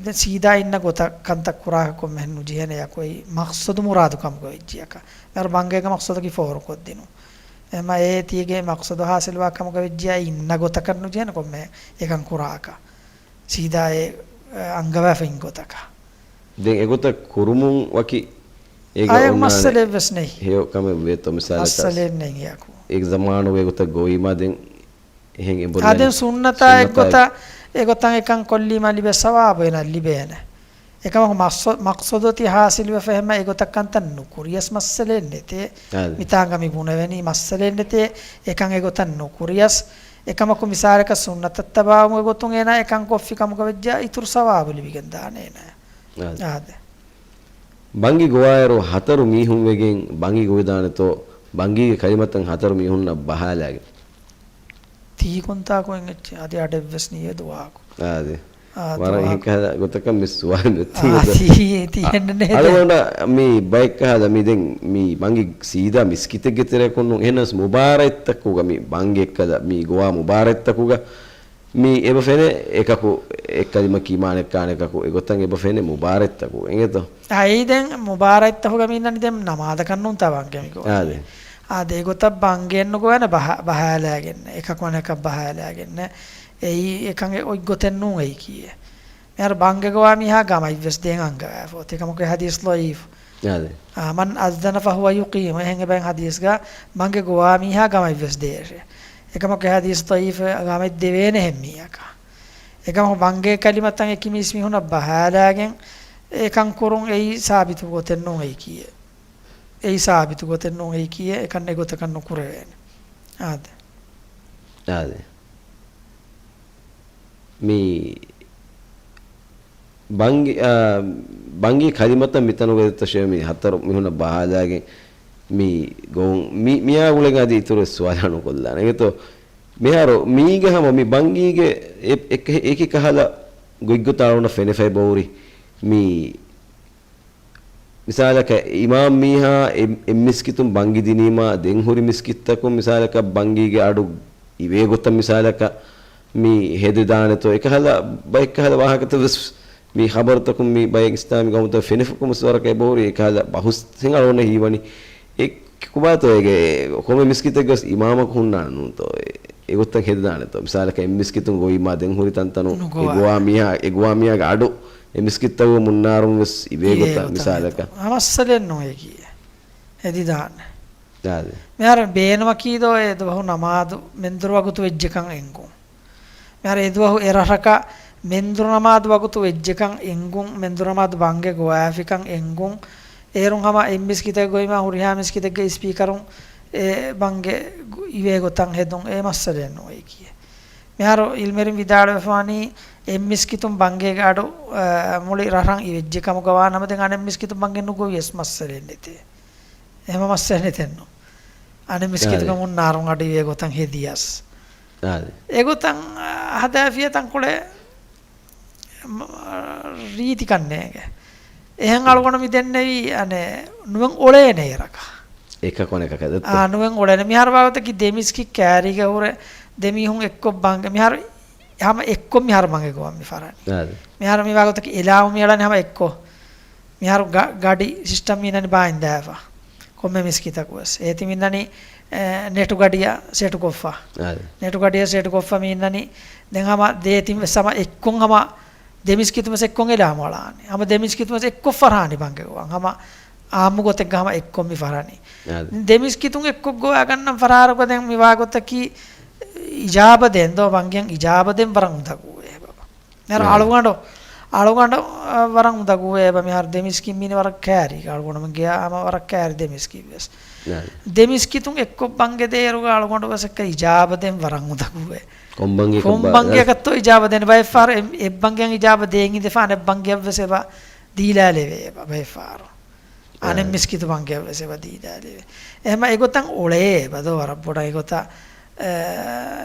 ދެން ސީދާ އިންނަ ގޮތަށް ކަންތައް ކުރާކަށް ކޮންމެހެން ނުޖެހޭނެ އެއަކު އެއީ މަޤްޞަދު މުރާދު ކަމުގަ ވެއްޖެއަކަށް. މިހާރު ބަންގޭގެ މަޤްޞަދަކީ ފޯރުކޮށްދިނުން. އެމަ އޭތީގެ މަޤްޞަދު ޙާޞިލުވާ ކަމުގަ ވެއްޖެ އިންނަ ގޮތަކަށް ނުޖެހޭނެ ކޮންމެ އެކަން ކުރާކަށް. ސީދާ އެ، އަންގަވާފައި އިން ގޮތަކަށް. ދެން އެގޮތަށް ކުރުމުން ވަކި އޭގަ އާ، އެ އޮންނާނެ މައްސަލައެއް ވެސް ނެތް. ހެޔޮ ކަމެއް ވޭތޯ މިސާލަކަށް. މައްސަލައެއް ނެތް އެއަކު. އޭގެ ޒަމާނުގެ ގޮތަށް ގޮވީމާ ދެން އެހެން އެނބުރި އާ، ދެން ސުންނަތާ ސުންނަތާ އެއްގޮތަށް، އެގޮތަށް އެކަން ކޮށްލީމާ ލިބޭ ސަވާބު އޭނާ ލިބޭނެ. އެކަމަކު މަޤްޞަ-، މަޤްޞަދު އޮތީ ޙާޞިލުވެފަ އެހެންމަ އެގޮތަށް ކަންތައް ނުކުރިޔަސް މައްސަލައެއް ނެތޭ. އާދެ. މިތާނގަ މި ބުނެވެނީ މައްސަލައެއް ނެތޭ. އެކަން އެގޮތަށް ނުކުރިޔަސް. އެކަމަކު މިސާލަކަށް ސުންނަތަށް ތަބާވުމުގެ ގޮތުން އޭނާ އެކަން ކޮށްފި ކަމުގަ ވެއްޖާ އިތުރު ސަވާބު ލިބިގެން ދާނެ އޭނާ. އާދެ. އާދެ. ބަންގި ގޮވާއިރު ހަތަރު މީހުން ވެގެން ބަންގި ގޮވިދާނެތޯ، ބަންގީގެ ކަލިމަތައް ހަތަރު މީހުންނަށް ބަހާލާގެން. ތީ ކޮންތާކު އެއްޗެއް އަދި އަޑެއްވެސް ނިޔަދު ވާކު. އާދެ. އާ، ވަރަށް ދުވާ. އެހެން ކަހަލަ ގޮތަކަށް މި ސުވާލު މެ ތީ އާ، ގޮތަށް. ތީ، ތީ އަ-، އެންނެ ނޭ ދެ. އަޅުގަނޑަށް މި ބައެއް ކަހަލަ މި ދެން މި ބަންގި ސީދާ މިސްކިތެއްގެ ތެރެއަކުން ނޫން. އެހެނަސް މުބާރާތްތަކުގަ މި ބަންގި އެއްކަލަ މި ގޮވާ މުބާރާތްތަކުގަ މި އެބަ ފެނޭ އެކަކު އެއްކަލިމަ ކިމާނެއްކާނެކަކު އެގޮތަށް އެބަ ފެނޭ މުބާރާތްތަކު. އެނގޭތޯ؟ އައި ދެން މުބާރާތްތަކުގަ މި އިންނަނީ ދެން ނަމާދަކަށް ނޫންތާ ބަންގި މި ގޮވަނީ. އާދެ. އާދެ، އެގޮތަށް ބަންގިއެއް ނުގޮވޭނެ ބަހަ-، ބަހާލާގެން. އެކަކު އަނެކަށް ބަހާލާގެން. އެއީ އެކަން އޮތް ގޮތެއް ނޫން އެއީކީއެއް. މިހާރު ބަންގި ގޮވާ މީހާ ގަމަށްވެސް ދޭން އަންގަވާފަ އޮތީ. އެކަމަކު އެ ޙަދީޘް ޟަޢީފު. އާދެ. އާ، މަން އައްޛަނަ ފަހުވަ ޔުޤީމު. އެހެން އެބައިން ޙަދީޘްގަ ބަންގި ގޮވާ މީހާ ގަމަށްވެސް ދޭށޭ. އެކަމަކު އެ ޙަދީޘް ޟަޢީފު، ގަމަށް ދެވޭނެހެން މީހަކަށް. އެކަމަކު ބަންގި ކަލިމަތައް އެކި މީސް މީހުނަށް ބަހާލާގެން އެކަން ކުރުން އެއީ ސާބިތު ގޮތެއް ނޫން އެއީކީއެއް. އެއީ ސާބިތު ގޮތެއް ނޫން އެއީކީއެއް. އެކަން އެގޮތަކަށް ނުކުރެވޭނެ. އާދެ. އާދެ. މި ބަންގި، އާ، ބަންގި ކަލިމަތައް މިތަނުގަ ދެއްތަށޭ މި ހަތަރު މީހުންނަށް ބަހާލާގެން މި ގޮވުން މި، މިއާ ގުޅެން އަދި އިތުރު ސުވާލާ ނުކޮށްލާނެ. އެގެތޯ މިހާރު މީގެ ހަމަ މި ބަންގީގެ އެ-، އެކި ކަހަލަ ގޮތްގޮތަށް އަޅުގަނޑަށް ފެނިފައި ބޮވުރި މި މިސާލަކަށް، އިމާމް މީހާ އެ-، އެއް މިސްކިތުން ބަންގި ދިނީމާ، ދެން ހުރި މިސްކިތްތަކުން މިސާލަކަށް ބަންގީގެ އަޑު އިވޭ ގޮތަށް މިސާލަކަށް މި ހެދިދާނެތޯ؟ އެކަހަލަ ބައެއްކަހަލަ ވާހަކަތައް ވެސް މި ޚަބަރުތަކުން މި ބައެއް އިސްލާމީ ގައުމުތައް ފެނިފަކު މުސްވަރަކަށް އެބަހުރި އެކަހަލަ ބަހުސް ހިނގަޅު އޮންނަ ހީވަނީ. އެ ކޮބާތޯ އޭގެ ކޮންމެ މިސްކިތެއްގަސް އިމާމަކު ހުންނާނެ ނޫންތޯ؟ އެ-، އެގޮތަށް ހެދިދާނެތޯ؟ މިސާލަކަށް އެއް މިސްކިތުން ގޮވީމާ ދެން ހުރި ތަންތަނު ނުގޮވާ. އެ ގޮވާ މީހާ، އެ ގޮވާ މީހާގެ އަޑު އެ މިސްކިތްތަކުގެ މުންނާރުން ވެސް އިވޭ ގޮތަށް މިސާލަކަށް. އަ، މައްސަލައެއް ނޫން އެކީ. ހެދިދާނެ. އާދެ. މިހާރު ބޭނުމަކީ ދޯ އެ ދުވަހު ނަމާދު މެންދުރު ވަގުތު ވެއްޖެކަން އެނގުން. މިހާރު އެ ދުވަހު އެ ރަށަކަށް މެންދުރު ނަމާދު ވަގުތު ވެއްޖެކަން އެނގުން، މެންދުރު ނަމާދު ބަންގެ ގޮވާފިކަން އެނގުން، އޭރުން ހަމަ އެއް މިސްކިތެއް ގޮވީމާ ހުރިހާ މިސްކިތެއްގެ ސްޕީކަރުން އެ ބަންގެ ގު-، އިވޭ ގޮތަށް ހެދުން އެ މައްސަލައެއް ނޫން އެކީ. މިހާރު އިލްމެރިން ވިދާޅުވެފާނީ އެއް މިސްކިތުން ބަންގޭގެ އަޑު، އަ، މުޅި ރަށަށް އިވެއްޖެ ކަމުގަ ވާނަމަ ދެން އަނެއް މިސްކިތުން ބަންގެ ނުގޮވިޔަސް މައްސަލައެއް ނެތޭ. އެހެން މައްސަލައެއް ނެތެއްނު. އަނެއް މިސްކިތުގެ އާދެ. މުންނާރުން އަޑު އިވޭ ގޮތަށް ހެދިޔަސް. އާދެ. އެގޮތަށް، އަ، ހަދާފިޔަ ތަންކޮޅެއް މ-، ރީތިކަން ނޭނގެ. އެހެން އަޅުގަނޑު މި ދެންނެވީ، އަނެއް، ނުވެން އޮޅޭނެ އެރަކަށް. އެކަކު އަނެކަކަށް ދެއްތޯ؟ އާ، ނުވެން އޮޅޭނެ. މިހާރު ވާގޮތަކީ ދެމިސްކި ކާރީގަ ހުރެ ދެމީހުން އެއްކޮށް ބަންގެ. މިހާރު ހަމަ އެއްކޮށް މިހާރު ބަންގެ ގޮވަން މި ފަރާނީ. އާދެ. މިހާރު މި ވާގޮތަކީ އެލާމު މިއަޅަނީ ހަމަ އެއްކޮށް. މިހާރު ގަ-، ގަޑި ސިސްޓަމް މީނަނީ ބާއިންދާފަ. ކޮންމެ މިސްކިތަކު ވެސް. އޭތި މިންނަނީ، އެ، ނެޓު ގަޑިއަށް ސެޓުކޮށްފަ. އާދެ. ނެޓު ގަޑިއަށް ސެޓުކޮށްފަ މިންނަނީ. ދެން ހަމަ ދޭތިން ވެސް ހަމަ އެއްކޮށް ހަމަ ދެމިސްކިތުން ވެސް އެއްކޮށް އެލާމު އަޅާނެ. ހަމަ ދެމިސްކިތުން ވެސް އެއްކޮށް ފަރާނީ ބަންގެ ގޮވަން. ހަމަ އާއްމު ގޮތެއްގަ ހަމަ އެއްކޮށް މި ފަރާނީ. އާދެ. ދެމިސްކިތުން އެއްކޮށް ގޮވާގަންނަން ފަރާރުގަ ދެން މި ވާގޮތަކީ އިޖާބަ ދޭން ދޯ ބަންގެއަށް އިޖާބަ ދޭން ވަރަށް އުނދަގޫވޭ ބަ. މިހާރު އާދެ. އަޅުގަނޑު، އަޅުގަނޑު، އަ، ވަރަށް އުނދަގޫވޭ ބަ. މިހާރު ދެމިސްކިތް މީނީ ވަރަށް ކާރީ. އަޅުގަނޑުމެން ގެޔާ ހަމަ ވަރަށް ކާރި ދެމިސްކިތް ވެސް. އާދެ. ދެމިސްކިތުން އެއްކޮށް ބަންގެ ދޭއިރުގަ އަޅުގަނޑު ވެސް އެއްކަ އިޖާބަ ދޭން ވަރަށް އުނދަގޫވޭ. ކޮން ބަންގެއަކަށް ކޮން ބަ-، ބަންގެއަކަށްތޯ އިޖާބަ ދޭން؟ ބައެއް ފަހަރު އެ-، އެއް ބަންގެއަށް އިޖާބަ ދޭން އިނދެފާނެ އެއް ބަންގެއަށް ވެސް އެބަ ދީލާލެވޭ އެބަ ބައެއް ފަހަރު. އަނެއް އާ. މިސްކިތު ބަންގެއަށް ވެސް އެބަ ދީލާލެވޭ. އެހެމަ އެގޮތަށް އޮޅޭ އެބަ ދޯ ވަރަށް ބޮޑަށް އެގޮތަށް، އެ،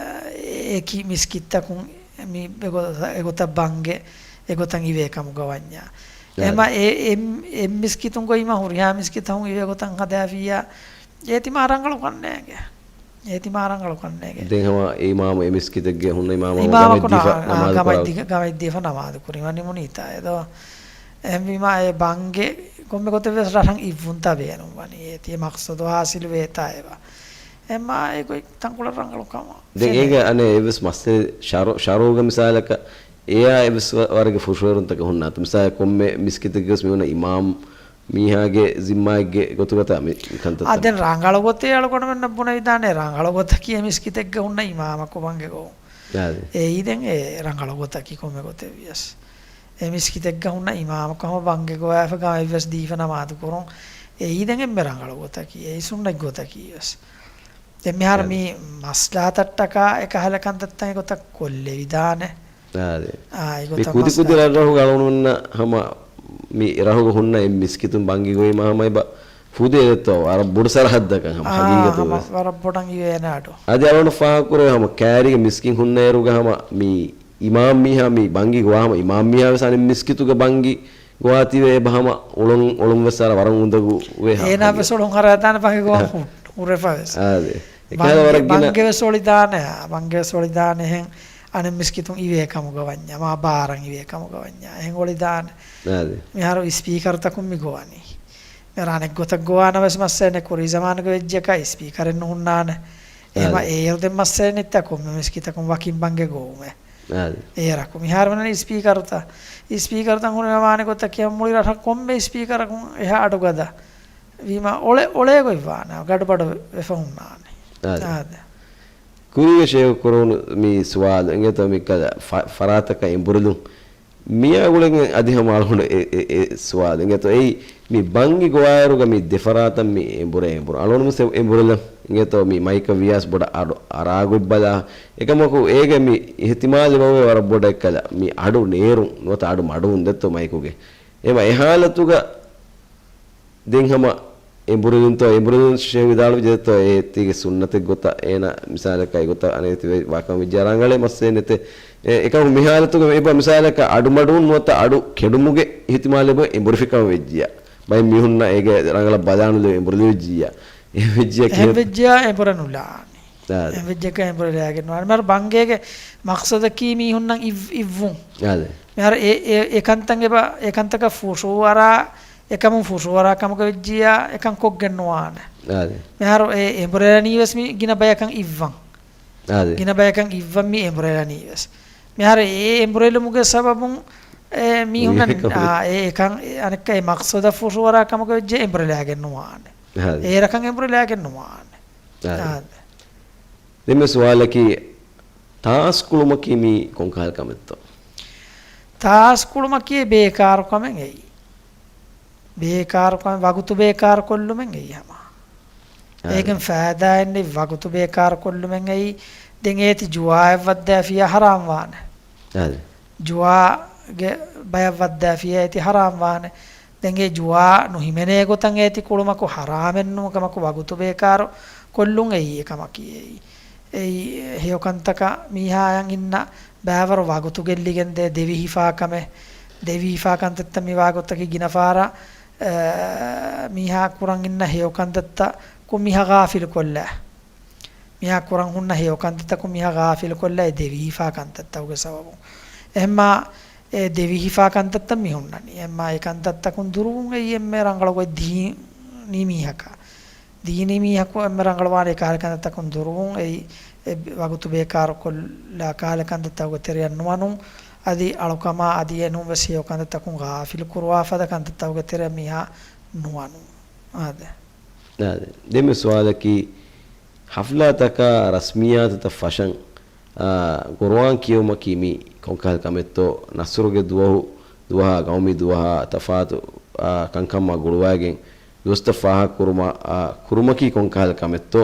އެކި މިސްކިތްތަކުން މި އެގޮ-، އެގޮތަށް ބަންގެ އެގޮތަށް އިވޭ ކަމުގަ ވަންޏާ. އާ. އެހެމަ އެ-، އެ-، އެއް މިސްކިތުން ގޮވީމަ ހުރިހާ މިސްކިތަކުން އިވޭ ގޮތަށް ހަދާފިއްޔާ އޭތި މާ ރަނގަޅު ކަންނޭނގެ. އޭތި މާ ރަނގަޅު ކަންނޭނގެ. ދެން ހަމަ އެ އިމާމު އެ މިސްކިތެއްގެ ހުންނަ އިމާމާ އިމާމަކު ގަމައްދީފަ ނާ-، ނަމާދު ގަމައްދީ-، ގަމައްދީފަ ނަމާދު ކުރި ވަނީ މުނީތާ އެދޯ. އެހެންވީމާ އެ ބަންގެ ކޮންމެ ގޮތެއް ވެސް ރަށަށް އިއްވުންތާ ބޭނުން ވަނީ. އޭތި އެ މަޤްޞަދު ހާސިލު ވޭތާ އެބަ. އެމާ އެ ގޮތް ތަންކޮޅެއް ރަނގަޅު ކަމަށް ދެން ފެނޭ. އޭގަ އަނެއް އެވެސް މައްސަލަ ޝަރު-، ޝަރުގަ މިސާލަކަށް އެޔާ އެވެސް ވަ-، ވަރުގެ ފުށުއެރުންތަކެއް ހުންނާތަ؟ މިސާލަކަށް ކޮންމެ މިސްކިތެއްގެ ވެސް މި ހުންނަ އިމާމް މީހާގެ ޒިންމާއެއްގެ ގޮތުގަތާ މި ކަންތައްތައް؟ އާ، ދެން ރަނގަޅު ގޮތެއް އަޅުގަނޑުމެންނަށް ބުނެވިދާނެ، ރަނގަޅު ގޮތަކީ އެ މިސްކިތެއްގަ ހުންނަ އިމާމަކު ބަންގެ ގޮވުން. އާދެ. އެއީ ދެން އެ ރަނގަޅު ގޮތަކީ ކޮންމެ ގޮތެއް ވިޔަސް. އެ މިސްކިތެއްގަ ހުންނަ އިމާމަކު ހަމަ ބަންގެ ގޮވާފަ ގަމައްވެސް ދީފަ ނަމާދު ކުރުން. އެއީ ދެން އެންމެ ރަނގަޅު ގޮތަކީ. އެއީ ސުންނަތް ގޮތަކީ ވެސް. ދެން މިހާރު އާދެ. މި މަސްލަހަތަށްޓަކާ އެކަހަލަ ކަންތައްތައް އެގޮތަށް ކޮށްލެވިދާނެ. އާދެ. އާ، އެގޮތަށް މި ކުދި ކުދި މަސްލަ- ރަށްރަށުގަ އަޅުގަނޑުމެންނަށް ހަމަ މި ރަށުގަ ހުންނަ އެއް މިސްކިތުން ބަންގި ގޮވީމަ ހަމަ އެބަ ފުދޭ ދެއްތޯ، ވަރަށް ބޮޑު ސަރަހައްދަކަށް ހަމަ އާ، ހަގީގަތު ހަމަ ވެސް. ވަރަށް ބޮޑަށް އިވޭނެ އަޑު. އަދި އަޅުގަނޑު ފާހަގަކުރޭ ހަމަ ކާރީގެ މިސްކިތް ހުންނައިރުގަ ހަމަ މި އިމާމް މީހާ މި ބަންގި ގޮވާ ހަމަ އިމާމް މީހާ ވެސް އަނެއް މިސްކިތުގެ ބަންގި ގޮވާތީވެ އެބަ ހަމަ އުޅުން، އުޅުން ވެސް އަރަ ވަރަށް އުނދަގޫ ވޭ ހަ-، އޭނާ ހަގީގަތު ވެސް އުޅުން ހަރައިދާނެ ބަންގި ގޮވާ ހު-، ހުރެފަ ވެސް. އާދެ. އެކަހަލަ ބަންގި، ވަރަށް ގިނަ ބަންގެ ވެސް އޮޅިދާނެ، ބަންގެ ވެސް އޮޅިދާނެ އެހެން އަނެއް މިސްކިތުން އިވޭ ކަމުގަ ވަންޏާ، މާ ބާރަށް އިވޭ ކަމުގަ ވަންޏާ. އެހެން އޮޅިދާނެ. އާދެ. މިހާރު ސްޕީކަރުތަކުން މި ގޮވަނީ. މިހާރު އަނެއް ގޮތަށް ގޮވާނަ ވެސް މައްސަލައެއް ނެތް، ކުރީ ޒަމާނުގަ ވެއްޖެކަ ސްޕީކަރެއް ނުހުންނާނެ. އެހެމަ އާދެ. އޭރު ދެން މައްސަލައެއް ނެތްތަ ކޮންމެ މިސްކިތަކުން ވަކިން ބަންގެ ގޮވުމެއް. އާދެ. އޭރަކު. މިހާރު ވަނީ ސްޕީކަރުތައް. ސްޕީކަރުތައް ހުރެ ވާނެ ގޮތަކީ މުޅި ރަށަށް ކޮންމެ ސްޕީކަރަކުން އެހާ އަޑުގަދަ. ވީމާ އޮޅެ، އޮޅޭ ގޮތް ވާނެ. ގަޑުބަޑު ވެފަ ހުންނާނެ. އާދެ. އާދެ. ކުރީގެ ޝޭހު ކުރެވުނު މި ސުވާލު އިނގޭތޯ މި ކަލަ ފަ-، ފަރާތަކަށް އެނބުރިލުން. މިއާ ގުޅެން އަދި ހަމަ އަޅުގަނޑު އެ، އެ، އެ ސުވާލު އިނގޭތޯ އެއީ މި ބަންގި ގޮވާއިރުގަ މި ދެފަރާތަށް މި އެނބުރޭ އެނބުރު. އަޅުގަނޑު މި އެނބުރެލަން އިނގޭތޯ މި މައިކަށް ވިޔާސް ބޮޑަށް އަޑު އަރާގޮތް ބަލާ. އެކަމަކު އޭގެ މި އިހްތިމާލެއް ވަވޭ ވަރަށް ބޮޑަށް ކަލަ މި އަޑު ނޭރުން ނުވަތަ އަޑު މަޑުވުން ދެއްތޯ މައިކުގެ. އެމަ އެ ހާލަތުގަ ދެން ހަމަ އެނބުރިލުންތޯ، އެނބުރިލުން ޝޭހު ވިދާޅުވި ޖެހޭތޯ، އޭތީގެ ސުންނަތެއް ގޮތަށް އޭނަ މިސާލަކަށް އެގޮތަށް އަނެއް ތިބެ ވާކަމަށް ވެއްޖެ ރަނގަޅޭ މައްސަލައެއް ނެތޭ. އެ، އެކަމަކު މި ހާލަތުގަ އެބަ މިސާލަކަށް އަޑުމަޑުން ނުވަތަ އަޑު ކެޑުމުގެ އިހްތިމާލެއް އެބަ އެނބުރިފިކަމަށް ވެއްޖިއްޔާ. ބައެއް މީހުންނަށް އޭގެ ރަނގަޅަށް ބަލާނުލެވި އެނބުރިލެވިއްޖިއްޔާ. އެހެން ވެއްޖިއްޔާ އެހެން ކިހިނެއް؟ ވެއްޖިއްޔާ އެނބުރެނުލާނީ. އާ. އެހެން ވެއްޖެއްޔާ އެނބުރެލާގެން ނުވާނެ. މިހާރު ބަންގޭގެ މަޤްޞަދަކީ މީހުންނަށް އިވް-، އިއްވުން. އާދެ. މިހާރު އެ، އެ، އެކަންތައް އެބަ، އެކަންތަކަށް ފުށުއަރާ، އެކަމުން ފުށުއަރާ ކަމުގަ ވެއްޖިއްޔާ އެކަން ކޮށްގެން ނުވާނެ. އާދެ. މިހާރު އެ އެނބުރެލަނީ ވެސް މި ގިނަ ބަޔަކަށް އިއްވަން. އާދެ. ގިނަ ބަޔަކަށް އިއްވަން މި އެނބުރެލަނީ ވެސް. މިހާރު އެ އެނބުރެލުމުގެ ސަބަބުން، އެ މީހުންނަށް، މީހަކަށް އާ، އެ އެކަން، އެ އަނެއްކާ އެ މަޤްޞަދަށް ފުށުއަރާ ކަމުގަ ވެއްޖެ އެނބުރެލާގެން ނުވާނެ. އާދެ. އޭރަކަށް އެނބުރެލާގެން ނުވާނެ. އާދެ. އާދެ. ދެން މި ސުވާލަކީ، ތާސް ކުޅުމަކީ މީ ކޮންކަހަލަ ކަމެއްތޯ؟ ތާސް ކުޅުމަކީ ބޭކާރު ކަމެއް އެއީ. ބޭކާރު ކަމެއް، ވަގުތު ބޭކާރު ކޮށްލުމެއް އެއީ ހަމަ. އާދެ. އޭގެން ފައިދާއެއް ނެތް، ވަގުތު ބޭކާރު ކޮށްލުމެއް އެއީ. ދެން އޭތި ޖުވާއަށް ވައްދާފިޔާ ހަރާމް ވާނެ. އާދެ. ޖުވާގެ ބަޔަށް ވައްދާފިޔާ އޭތި ހަރާމް ވާނެ. ދެން އެ ޖުވާ ނުހިމެނޭ ގޮތަށް އޭތި ކުޅުމަކު ހަރާމެއް ނޫން ކަމަކު ވަގުތު ބޭކާރު ކޮށްލުން އެއީ އެކަމަކީ އެއީ. އެއީ ހެޔޮކަންތަކަށް މީހާއަށް އިންނަ ބައިވަރު ވަގުތު ގެއްލިގެންދޭ ދެވިހިފާ ކަމެއް، ދެވިހިފާ ކަންތައްތައް މިވާ ގޮތަކީ ގިނަ ފަހަރަށް، އަ، މީހާ ކުރަން އިންނަ ހެޔޮ ކަންތައްތަކުން މީހާ ޣާފިލު ކޮށްލާ. މީހާ ކުރަން ހުންނަ ހެޔޮ ކަންތައްތަކުން މީހާ ޣާފިލު ކޮށްލާ އެ ދެވިހިފާ ކަންތައްތަކުގެ ސަބަބުން. އެހެންމާ އެ ދެވިހިފާ ކަންތައްތައް މި ހުންނަނީ. އެހެންމާ އެ ކަންތައްތަކުން ދުރުވުން އެއީ އެންމެ ރަނގަޅު ގޮތް ދީނީ މީހަކަށް. ދީނީ މީހަކު އެންމެ ރަނގަޅުވާނެ އެ ކަހަލަ ކަންތައްތަކުން ދުރުވުން އެއީ، އެ ވަގުތު ބޭކާރު ކޮށްލާ ކަހަލަ ކަންތައްތަކުގެ ތެރެއަށް ނުވަނުން، އަދި އަޅުކަމާ އަދި އެނޫން ވެސް ހެޔޮ ކަންތައްތަކުން ޣާފިލު ކުރުވާ ފަދަ ކަންތައްތަކުގެ ތެރެއަށް މީހާ ނުވަނުން. އާދެ. އާދެ. ދެން މި ސުވާލަކީ، ޙަފްލާތަކާ ރަސްމިއްޔާތުތައް ފަށަން، އާ، ޤުރުއާން ކިޔެވުމަކީ މީ ކޮންކަހަލަ ކަމެއްތޯ؟ ނަޞްރުގެ ދުވަހު، ދުވަހާ ޤައުމީ ދުވަހާ ތަފާތު، އާ، ކަންކަމާ ގުޅުވައިގެން ދުވަސްތައް ފާހަގަކުރުމާ، އާ، ކުރުމަކީ ކޮންކަހަލަ ކަމެއްތޯ؟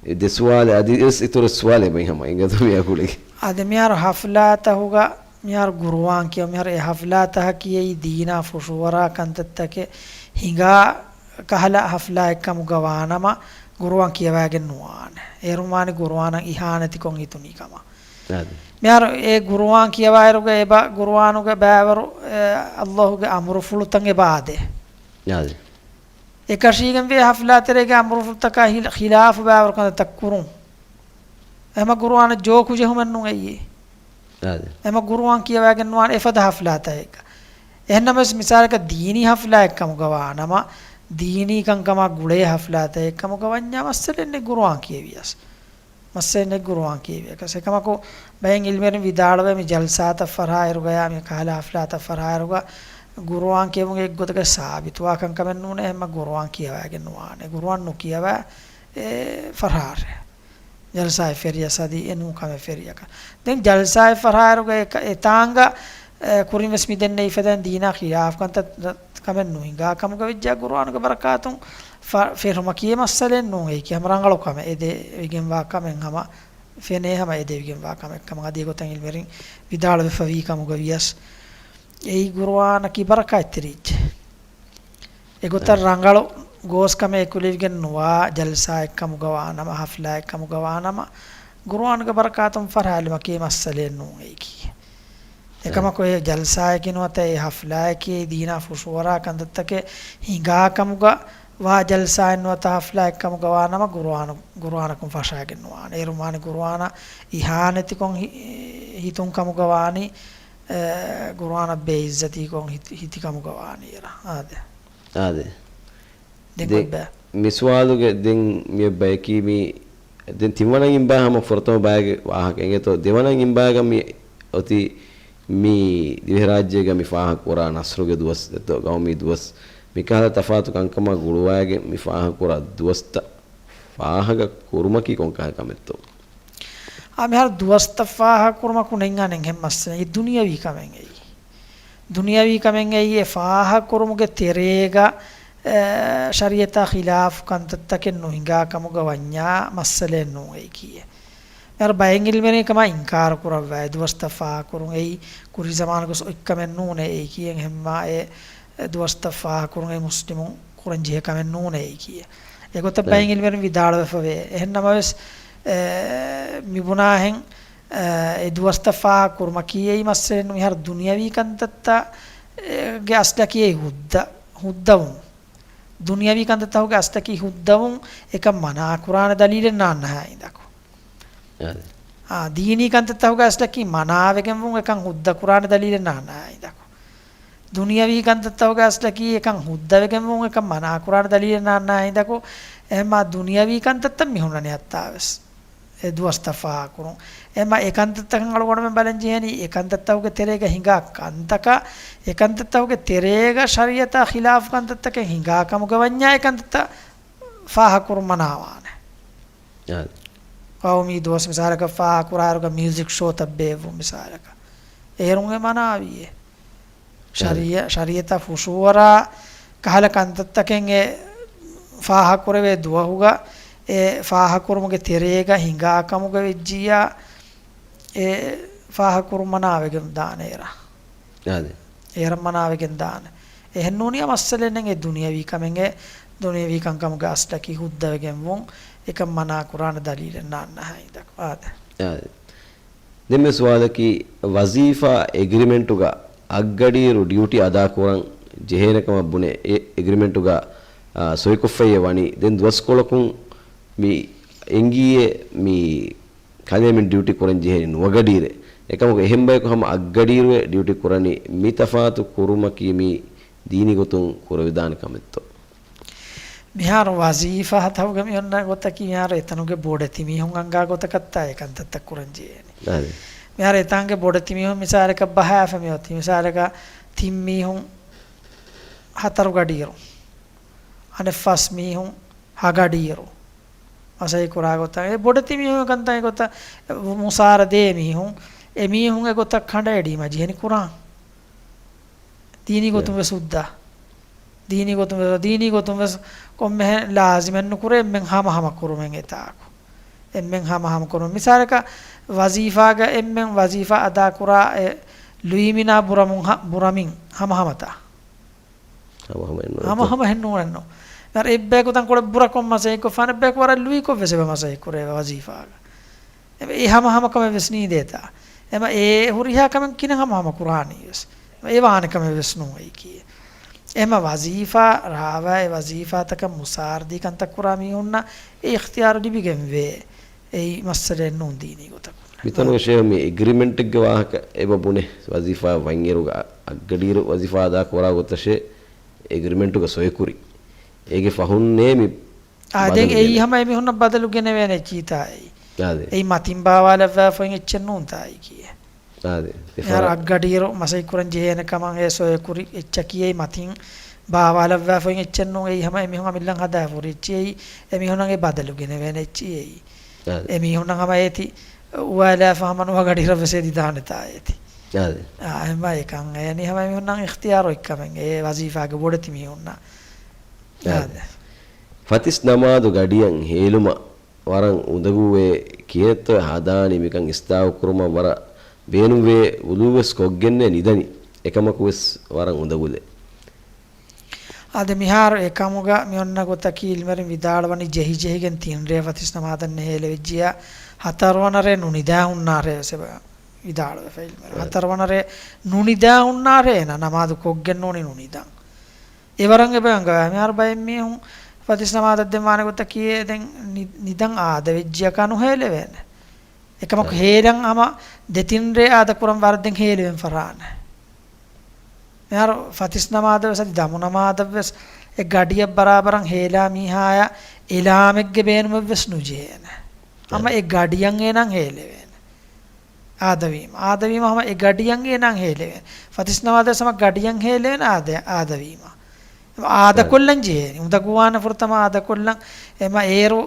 އެ ދެ ސުވާލެއް އަދިވެސް އިތުރު ސުވާލެއް އެބައި ހަމަ އެނގޭތޯ މިއަގުޅިގެން. އާދެ، މިހާރު ޙަފްލާތަކުގަ، މިހާރު ޤުރުއާން ކިޔަ، މިހާރު އެ ޙަފްލާތަކަކީ އެއީ ދީނާ ފުށުއަރާ ކަންތައްތަކެއް ހިނގާ ކަހަލަ ޙަފްލާއެއް ކަމުގަ ވާނަމަ، ޤުރުއާން ކިޔަވައިގެން ނުވާނެ. އޭރުން ވާނެ ޤުރުއާނަށް އިހާނެތިކޮށް ހިތުނީ ކަމަށް. އާދެ. މިހާރު އެ ޤުރުއާން ކިޔަވާއިރުގަ އެބަ ޤުރުއާނުގެ ބައިވަރު، އެ، ﷲ ގެ އަމުރުފުޅުތައް އެބަ އާދޭ. އާދެ. އެކަށީގެންވޭ ޙަފްލާތެރޭގެ އަމުރުފުޅުތަކާ ހިލ-، ޚިލާފު ބައިވަރު ކަންތައްތައް ކުރުން. އެހެމަ ޤުރުއާނަށް ޖޯކު ޖެހުމެއް ނޫން އެއީ. އާދެ. އެހެމަ ޤުރުއާން ކިޔަވައިގެން ނުވާނެ އެފަދަ ޙަފްލާތަކެއްގަ. އެހެންނަމަވެސް މިސާލަކަށް ދީނީ ޙަފްލާއެއް ކަމުގަ ވާނަމަ، ދީނީ ކަންކަމާ ގުޅޭ ޙަފްލާތަކެއް ކަމުގަ ވަންޏާ މައްސަލައެއް ނެތް ޤުރުއާން ކިޔެވިޔަސް. މައްސަލައެއް ނެތް ޤުރުއާން ކިޔެވިޔަސް. އެކަމަކު ބައެއް ޢިލްމުވެރިން ވިދާޅުވޭ މި ޖަލްސާތައް ފަށާއިރުގަޔާ މި ކަހަލަ ޙަފްލާތައް ފަށާއިރުގަ ޤުރުއާން ކިޔެވުން އެއްގޮތަކަށް ސާބިތުވާ ކަންކަމެއް ނޫނޭ. އެހެމަ ޤުރުއާން ކިޔަވައިގެން ނުވާނެ. ޤުރުއާން ނުކިޔަވާ އެ ފަށާއިރު. ޖަލްސާއެއް ފެށިޔަސް އަދި އެނޫން ކަމެއް ފެށިޔަކަށް. ދެން ޖަލްސާއެއް ފަށާއިރުގަ އެ ކަ-، އެތާނގަ، އެ، ކުރިން ވެސް މި ދެންނެވި ފަދައިން ދީނާ ޚިލާފު ކަންތައް ކަމެއް ނުހިނގާ ކަމުގަ ވެއްޖާ ޤުރުއާނުގެ ބަރަކާތުން ފަ-، ފެށުމަކީ އެ މައްސަލައެއް ނޫން. އެއީކީ ހަމަ ރަނގަޅު ކަމެއް. އެ ދެވިގެންވާ ކަމެއް ހަމަ ފެނޭ ހަމަ އެ ދެވިގެންވާ ކަމެއް ކަމަށް އަދި އެގޮތަށް ޢިލްމުވެރިން ވިދާޅުވެފަވީ ކަމުގަ ވިޔަސް އެއީ ޤުރުއާނަކީ ބަރަކާތްތެރި އެއްޗެއް. އެގޮތަށް އަ. ރަނގަޅު ގޯސް ކަމެއް އެކުލެވިގެން ނުވާ ޖަލްސާއެއް ކަމުގަ ވާނަމަ، ޙަފްލާއެއް ކަމުގަ ވާނަމަ، ޤުރުއާނުގެ ބަރަކާތުން ފަށާލުމަކީ މައްސަލައެއް ނޫން އެއީކީ. އެކަމަކު އެ ޖަލްސާއަކީ ނުވަތަ އެ ޙަފްލާއަކީ ދީނާ ފުށުއަރާ ކަންތައްތަކެއް ހިނގާ ކަމުގަ ވާ ޖަލްސާއެއް ނުވަތަ ޙަފްލާއެއް ކަމުގަ ވާނަމަ، ޤުރުއާނު-، ޤުރުއާނަކުން ފަށާގެން ނުވާނެ. އޭރު ވާނެ ޤުރުއާނަށް އިހާނެތިކޮށް ހި-، ހިތުން ކަމުގަ ވާނީ، އެ، ޤުރުއާނަށް ބޭއިއްޒަތީކޮށް ހިތި-، ހިތި ކަމުގަ ވާނީ އޭރަށް. އާދެ. އާދެ. ދެން ދެ-، ކޮށްބަ؟ މި ސުވާލުގެ ދެން މި ބަޔަކީ މި ދެން ތިންވަނަ އިނބާ ހަމަ ފުރަތަމަ ބަޔަކުގެ ވާހަކަ އެނގޭތޯ، ދެވަނަ އިނބާގަ މި އޮތީ މި ދިވެހިރާއްޖޭގަ މި ފާހަގަކުރާ ނަޞްރުގެ ދުވަސް ދެތޯ، ޤައުމީ ދުވަސް، މިކަހަލަ ތަފާތު ކަންކަމާ ގުޅުވައިގެން މި ފާހަގަކުރާ ދުވަސްތައް ފާހަގަ ކުރުމަކީ ކޮންކަހަލަ ކަމެއްތޯ؟ އާ، މިހާރު ދުވަސްތައް ފާހަގަ ކުރުމަކު ނެތް އަނެއްހެން މައްސަލައެއް. އެ ދުނިޔަވީ ކަމެއް އެއީ. ދުނިޔަވީ ކަމެއް އެއީ. އެ ފާހަގަ ކުރުމުގެ ތެރޭގަ، އެ، ޝަރީޢަތާ ޚިލާފު ކަންތައްތަކެއް ނުހިނގާ ކަމުގަ ވަންޏާ މައްސަލައެއް ނޫން އެއީކީ. މިހާރު ބައެއް ޢިލްމުވެރިން އެކަމާ އިންކާރު ކުރައްވާ، އެ ދުވަސްތައް ފާހަގަ ކުރުން އެއީ ކުރީ ޒަމާނުގަ އޮތް ކަމެއް ނޫނޭ އެއީކީ. އެހެންމާ އެ އެ ދުވަސްތައް ފާހަގަކުރުން އެ މުސްލިމުން ކުރަން ޖެހޭ ކަމެއް ނޫނޭ ކީއެއް. އެގޮތަށް ބައެއް އިލްމުވެރިން ވިދާޅުވެފަވޭ. އެހެން ނަމަވެސް، އެ، މިބުނާހެން، އެ، އެ ދުވަސްތައް ފާހަގަކުރުމަކީ އެއީ މައްސަލައެއް ނޫން. މިހާރު ދުނިޔަވީ ކަންތައްތައް، އެ، ގެ އަސްލަކީ އެއީ ހުއްދަ، ހުއްދަވުން. ދުނިޔަވީ ކަންތައްތަކުގެ އަސްލަކީ ހުއްދަވުން، އެކަން މަނާ ކުރާނެ ދަލީލެއް ނާންނަހާ އިނދަކު. އާދެ. އާ، ދީނީ ކަންތައްތަކުގެ އަސްލަކީ މަނާވެގެންވުން، އެކަން ހުއްދަ ކުރާނެ ދަލީލެއް ނާންނަހާ އިނދަކު. ދުނިޔަވީ ކަންތައްތަކުގެ އަސްލަކީ އެކަން ހުއްދަވެގެންވުން، އެކަން މަނާ ކުރާނެ ދަލީލެއް ނާންނަހާ އިނދަކު. އެހެންމާ ދުނިޔަވީ ކަންތައްތައް މި ހުންނަނީ ހައްތާވެސް އެ ދުވަސްތައް ފާހަގަކުރުން. އެމަ އެކަންތައްތަކަށް އަޅުގަނޑުމެން ބަލަން ޖެހޭނީ، އެކަންތައްތަކުގެ ތެރޭގަ ހިނގާ ކަންތަކަށް، އެކަންތައްތަކުގެ ތެރޭގަ ޝަރީއަތާ ޚިލާފު ކަންތައްތަކެއް ހިނގާ ކަމުގަ ވަންޏާ އެކަންތައްތައް ފާހަގަކުރުން މަނާވާނެ. އާދެ. އައު މީ ދުވަސް މިސާލަކަށް ފާހަގަކުރާއިރުގަ މިއުޒިކް ޝޯތައް ބޭއްވުން މިސާލަކަށް. އޭރުން އެ މަނާވީއޭ. ޝަރީ-، ޝަރީއަތަށް ފުށުއަރާ ކަހަލަ ކަންތައްތަކެއް އެ ފާހަގަކުރެވޭ ދުވަހުގަ، އެ ފާހަގަކުރުމުގެ ތެރޭގަ ހިނގާ ކަމުގަ ވެއްޖިއްޔާ، އެ ފާހަގަކުރުން މަނާވެގެން ދާނެ އޭރަށް. އާދެ. އޭރަށް މަނާވެގެން ދާނެ. އެހެންނޫނިއްޔާ މައްސަލައެއް ނެތް އެ ދުނިޔަވީ ކަމެއް، އެ ދުނިޔަވީ ކަންކަމުގެ އަސްލަކީ ހުއްދަވެގެންވުން، އެކަން މަނާ ކުރާނެ ދަލީލެއް ނާންނަހާ އިނދަކު. އާދެ. އާދެ. ދެން މި ސުވާލަކީ، ވަޒީފާ އެގްރިމެންޓުގަ އަށްގަޑިއިރު ޑިއުޓީ އަދާކުރަން ޖެހޭނެ ކަމަށް ބުނެ، އެ އެގްރިމެންޓުގަ، އާ، ސޮއިކޮށްފައި ވަނީ. ދެން ދުވަސްކޮޅަކުން މި އެނގީއޭ މި ކަލޭމެން ޑިއުޓީ ކުރަން ޖެހޭނީ ނުއަށްގަޑިއިރޭ. އެކަމަކު އެހެން ބަޔަކު ހަމަ އަށްގަޑިއިރުއޭ ޑިއުޓީ ކުރަނީ. މި ތަފާތު ކުރުމަކީ މި ދީނީ ގޮތުން ކުރެވިދާނެ ކަމެއްތޯ؟ މިހާރު ވަޒީފާތަކުގަ މި އޮންނަ ގޮތަކީ، މިހާރު އެތަނުގެ ބޮޑެތި މީހުން އަންގާ ގޮތަކަށްތާ އެ ކަންތައްތައް ކުރަން ޖެހޭނެ. އަދި. މިހާރު އެތާނގެ ބޮޑެތި މީހުން މިސާލަކަށް ބަހާފަ މިއޮތީ. މިސާލަކަށް ތިން މީހުން ހަތަރު ގަޑިއިރު، އަނެއް ފަސް މީހުން ހަ ގަޑިއިރު. މަސައްކަތް ކުރާ ގޮތަށް، އެ ބޮޑެތި މީހުން ކަންތައް އެގޮތަށް މުސާރަ ދޭ މީހުން، އެ މީހުން އެގޮތަށް ކަނޑައެޅީމަ ޖެހެނީ ކުރާން. ދީނީ ގޮތުން ވެސް ހުއްދަ. ދީނީ ގޮތުން ވެސް، ދީނީ ގޮތުން ވެސް ކޮންމެހެން ލާޒިމެއް ނުކުރޭ، އެންމެން ހަމަހަމަ ކުރުމެއް އެތާކު. އެންމެން ހަމަހަމަ ކުރުމެއް. މިސާލަކަށް ވަޒީފާގަ އެންމެން ވަޒީފާ އަދާކުރާ އެ ލުއިމިނާ ބުރަމުން ހަ-، ބުރަމިން ހަމަހަމަތާ؟ ހަމަހަމަ އެއްނުވޭ. ހަމަ ހަމަހެއް ނޫނެއްނު. އަރ އެއްބަޔަކު ތަންކޮޅެއް ބުރަކޮށް މަސައްކަތްކޮށްފާނެ، އެއްބަޔަކު ވަރަށް ލުއިކޮށް ވެސް އެބަ މަސައްކަތްކުރޭ ވަޒީފާގަ. އެ ހަމަހަމަކަމެއް ވެސް ނީދޭތާ. އެމަ އެ ހުރިހާ ކަމެއް ކިނަ ހަމަހަމަ ކުރާނީ ވެސް. އެ ވާނެ ކަމެއް ވެސް ނޫން އެއީކީ. އެމަ ވަޒީފާ ރާވާ އެ ވަޒީފާތަކަށް މުސާރަދީ ކަންތައް ކުރާ މީހުންނަށް އެ އިޚްތިޔާރު ލިބިގެންވޭ. އެއީ މައްސަލައެއް ނޫން ދީނީ ގޮތަކުން. މިތަނުގަ ޝޭހް މި އެގްރިމެންޓެއްގެ ވާހަކަ އެބަ ބުނެ، ވަޒީފާ ވަންއިރުގަ އަށްގަޑިއިރު ވަޒީފާ އަދާ ކުރާ ގޮތަށޭ އެގްރިމެންޓުގަ ސޮއިކުރި. އޭގެ ފަހުންނޭ މި އާ، ދެން ބަދަލު އެއީ ގެނެ. ހަމަ އެމީހުންނަށް ބަދަލު ގެނެވޭނެ އެއްޗީތާ އެއީ. އާދެ. އެއީ މަތިން ބާވާލައްވާފައި އެއްޗެއް ނޫންތާ އެއީކީ. އާދެ. އެހާރު އަށްގަޑިއިރު މަސައްކަތް ކުރަން ޖެހޭނެ ކަމަށް އެ ސޮއިކުރި އެއްޗަކީ އެއީ މަތިން ބާވާލައްވާފައި އެއްޗެއް ނޫން. އެއީ ހަމަ އެމީހުން އަމިއްލަން ހަދާފަ ހުރި އެއްޗެއް އެއީ. އެމީހުންނަށް އެ ބަދަލު ގެނެވޭނެ އެއްޗެއް އެއީ. އާދެ. އެމީހުންނަށް ހަމަ އޭތި އުވާލާފަ ހަމަ ނުވަ ގަޑިއިރަށް ވެސް އެދިދާނެތާ އޭތި. އާދެ. އާ، އެހެންމަ އެކަން އެޔަނީ ހަމަ އެމީހުންނަށް އިޚްތިޔާރު އޮތްކަމެއް އެ ވަޒީފާގެ ބޮޑެތި މީހުންނަށް. އާދެ. އާދެ. ފަތިސް ނަމާދު ގަޑިއަށް ހޭލުމަށް ވަރަށް އުނދަގޫވޭ ކިހިނެއްތޯ ހަދާނީ މިކަން އިސްލާހު ކުރުމަށް ވަރަށް ބޭނުންވޭ ވުޟޫވެސް ކޮށްގެންނޭ ނިދަނީ. އެކަމަކުވެސް ވަރަށް އުނދަގުލޭ. އާދެ، މިހާރު އެކަމުގަ މި އޮންނަ ގޮތަކީ އިލްމުވެރިން ވިދާޅުވަނީ ޖެހިޖެހިގެން ތިންރޭ ފަތިސް ނަމާދަށް ނެހޭލެވިއްޖިއްޔާ ހަތަރުވަނަ ރޭ ނުނިދާ ހުންނާށޭ ވެސް އެބަ ވިދާޅުވެފަ އިލްމުވެރިން. އެ. ހަތަރުވަނަ ރޭ ނުނިދާ ހުންނާށޭ އޭނާ ނަމާދު ކޮށްގެން ނޫނީ ނުނިދަން. އެވަރަށް އެބަ އަންގަވާ. މިހާރު ބައެއް މީހުން ފަތިސް ނަމާދަށް ދެން ވާނެ ގޮތަކީ ދެން ނި-، ނިދަން އާދަ ވެއްޖިއްޔާ ނުހޭލެވޭނެ. އެކަމަކު އެ. ހޭލަން ހަމަ ދެތިން ރޭ އާދަ ކުރަން ވަރަށް ދެން ހޭލެވެން ފަށާނެ. މިހާރު ފަތިސް ނަމާދަށް ވެސް އަދި ދަމު ނަމާދަށް ވެސް އެ ގަޑިއަށް ބަރާބަރަށް ހޭލާ މީހާޔަށް އެލާމެއްގެ ބޭނުމެއް ވެސް ނުޖެހޭނެ. ހަމަ އެ. އެ ގަޑިއަށް އޭނާ ހޭލެވޭނެ. އާދަވީމަ. އާދަވީމަ ހަމަ އެ ގަޑިއަށް އޭނާ ހޭލެވޭނެ. ފަތިސް ނަމާދަށް ހަމަ ގަޑިއަށް ހޭލެވޭނެ އާދެ-، އާދަވީމަ. އާދަ އެ. ކޮށްލަން ޖެހޭނެ. އުނދަގޫވާނެ ފުރަތަމަ އާދަ ކޮށްލަން. އެމަ އޭރު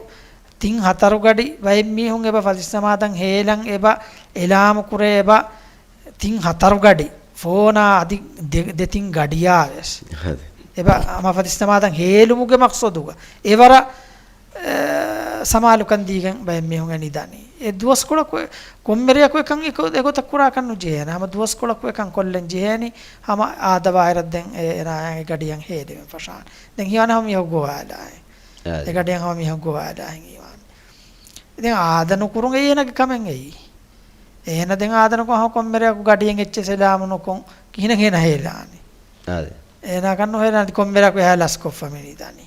ތިން ހަތަރު ގަޑި ބައެއް މީހުން އެބަ ފަތިސް ނަމާދަށް ހޭލަން އެބަ އެލާމު ކުރޭ އެބަ ތިން ހަތަރު ގަޑި. ފޯނާ އަދި ދެ-، ދެތިން ގަޑިޔާ ވެސް. އަދި. އެބަ ހަމަ ފަތިސް ނަމާދަށް ހޭލުމުގެ މަޤްޞަދުގަ އެވަރަށް، އެ، ސަމާލުކަން ދީގެން ބައެއް މީހުން އެ ނިދަނީ. އެ ދުވަސްކޮޅަކު ކޮންމެ ރެއަކު އެކަން އެކޮ-، އެގޮތަށް ކުރާކަށް ނުޖެހޭނެ. ހަމަ ދުވަސްކޮޅަކު އެކަން ކޮށްލަން ޖެހޭނީ، ހަމަ އާދަވާއިރަށް ދެން އެ-، އޭނާ އެ ގަޑިއަށް ހޭލެވެން ފަށާނެ. ދެން ހީވާނެ ހަމަ މީހަކު ގޮވާލާހެން. އާދެ. އެ ގަޑިއަށް ހަމަ މީހަކު ގޮވާލާހެން ހީވާނެ. ދެން އާދަ ނުކުރުން އޭނާގެ ކަމެއް އެއީ. އޭނަ ދެން އާދަ ނުކޮށް ކޮންމެ ރެއަކު ގަޑިއެއް އެއްޗެއް ސަލާމު ނުކޮށް ކިހިނެއް އޭނަ ހޭލާނީ؟ އާދެ. އޭނާ ކަން ނުހޭލާނެ ކޮންމެ ރެއަކު އެހާ ލަސްކޮށްފަ މި ނިދަނީ.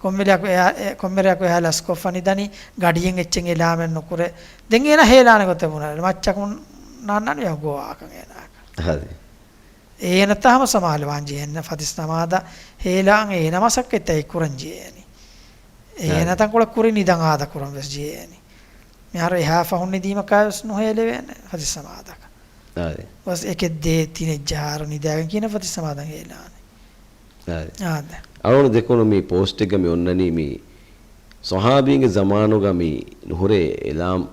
ކޮންމެ ރެއަކު އެހާ، އެ، ކޮންމެ ރެއަކު އެހާ ލަސްކޮށްފަ ނިދަނީ ގަޑިއެއް އެއްޗެއް އެލާމެއް ނުކުރޭ. ދެން އޭނަ ހޭލާނެ ގޮތެއް ބުނާ. މައްޗަކުން ނާންނާނެ އެ ގޮވާކަން އޭނާ. އާދެ. އޭނަތައް ހަމަ ސަމާލުވާން ޖެހޭނެ ފަތިސް ނަމާދަށް ހޭލާން އޭނަ މަސައްކަތްތައް ކުރަން ޖެހޭނީ. އޭނަ އާދެ. ތަންކޮޅެއް ކުރި ނިދަން އާދަ ކުރަން ވެސް ޖެހޭނީ. މިހާރު އެހާ ފަހުން ނިދީމަކާ ވެސް ނުހޭލެވޭނެ ފަތިސް ނަމާދަކަށް. އާދެ. ވަސް އެކެއް ދޭއް ތިނެއް ޖަހާއިރު ނިދާގެން ކިހިނެއް ފަތިސް ނަމާދަށް ހޭލާނެ. އާދެ. އާދެ. އަޅުގަނޑު ދެކުނު މި ޕޯސްޓެއްގަ މި އޮންނަނީ މި ޞަޙާބީންގެ ޒަމާނުގަ މި ނުހުރޭ އެލާމް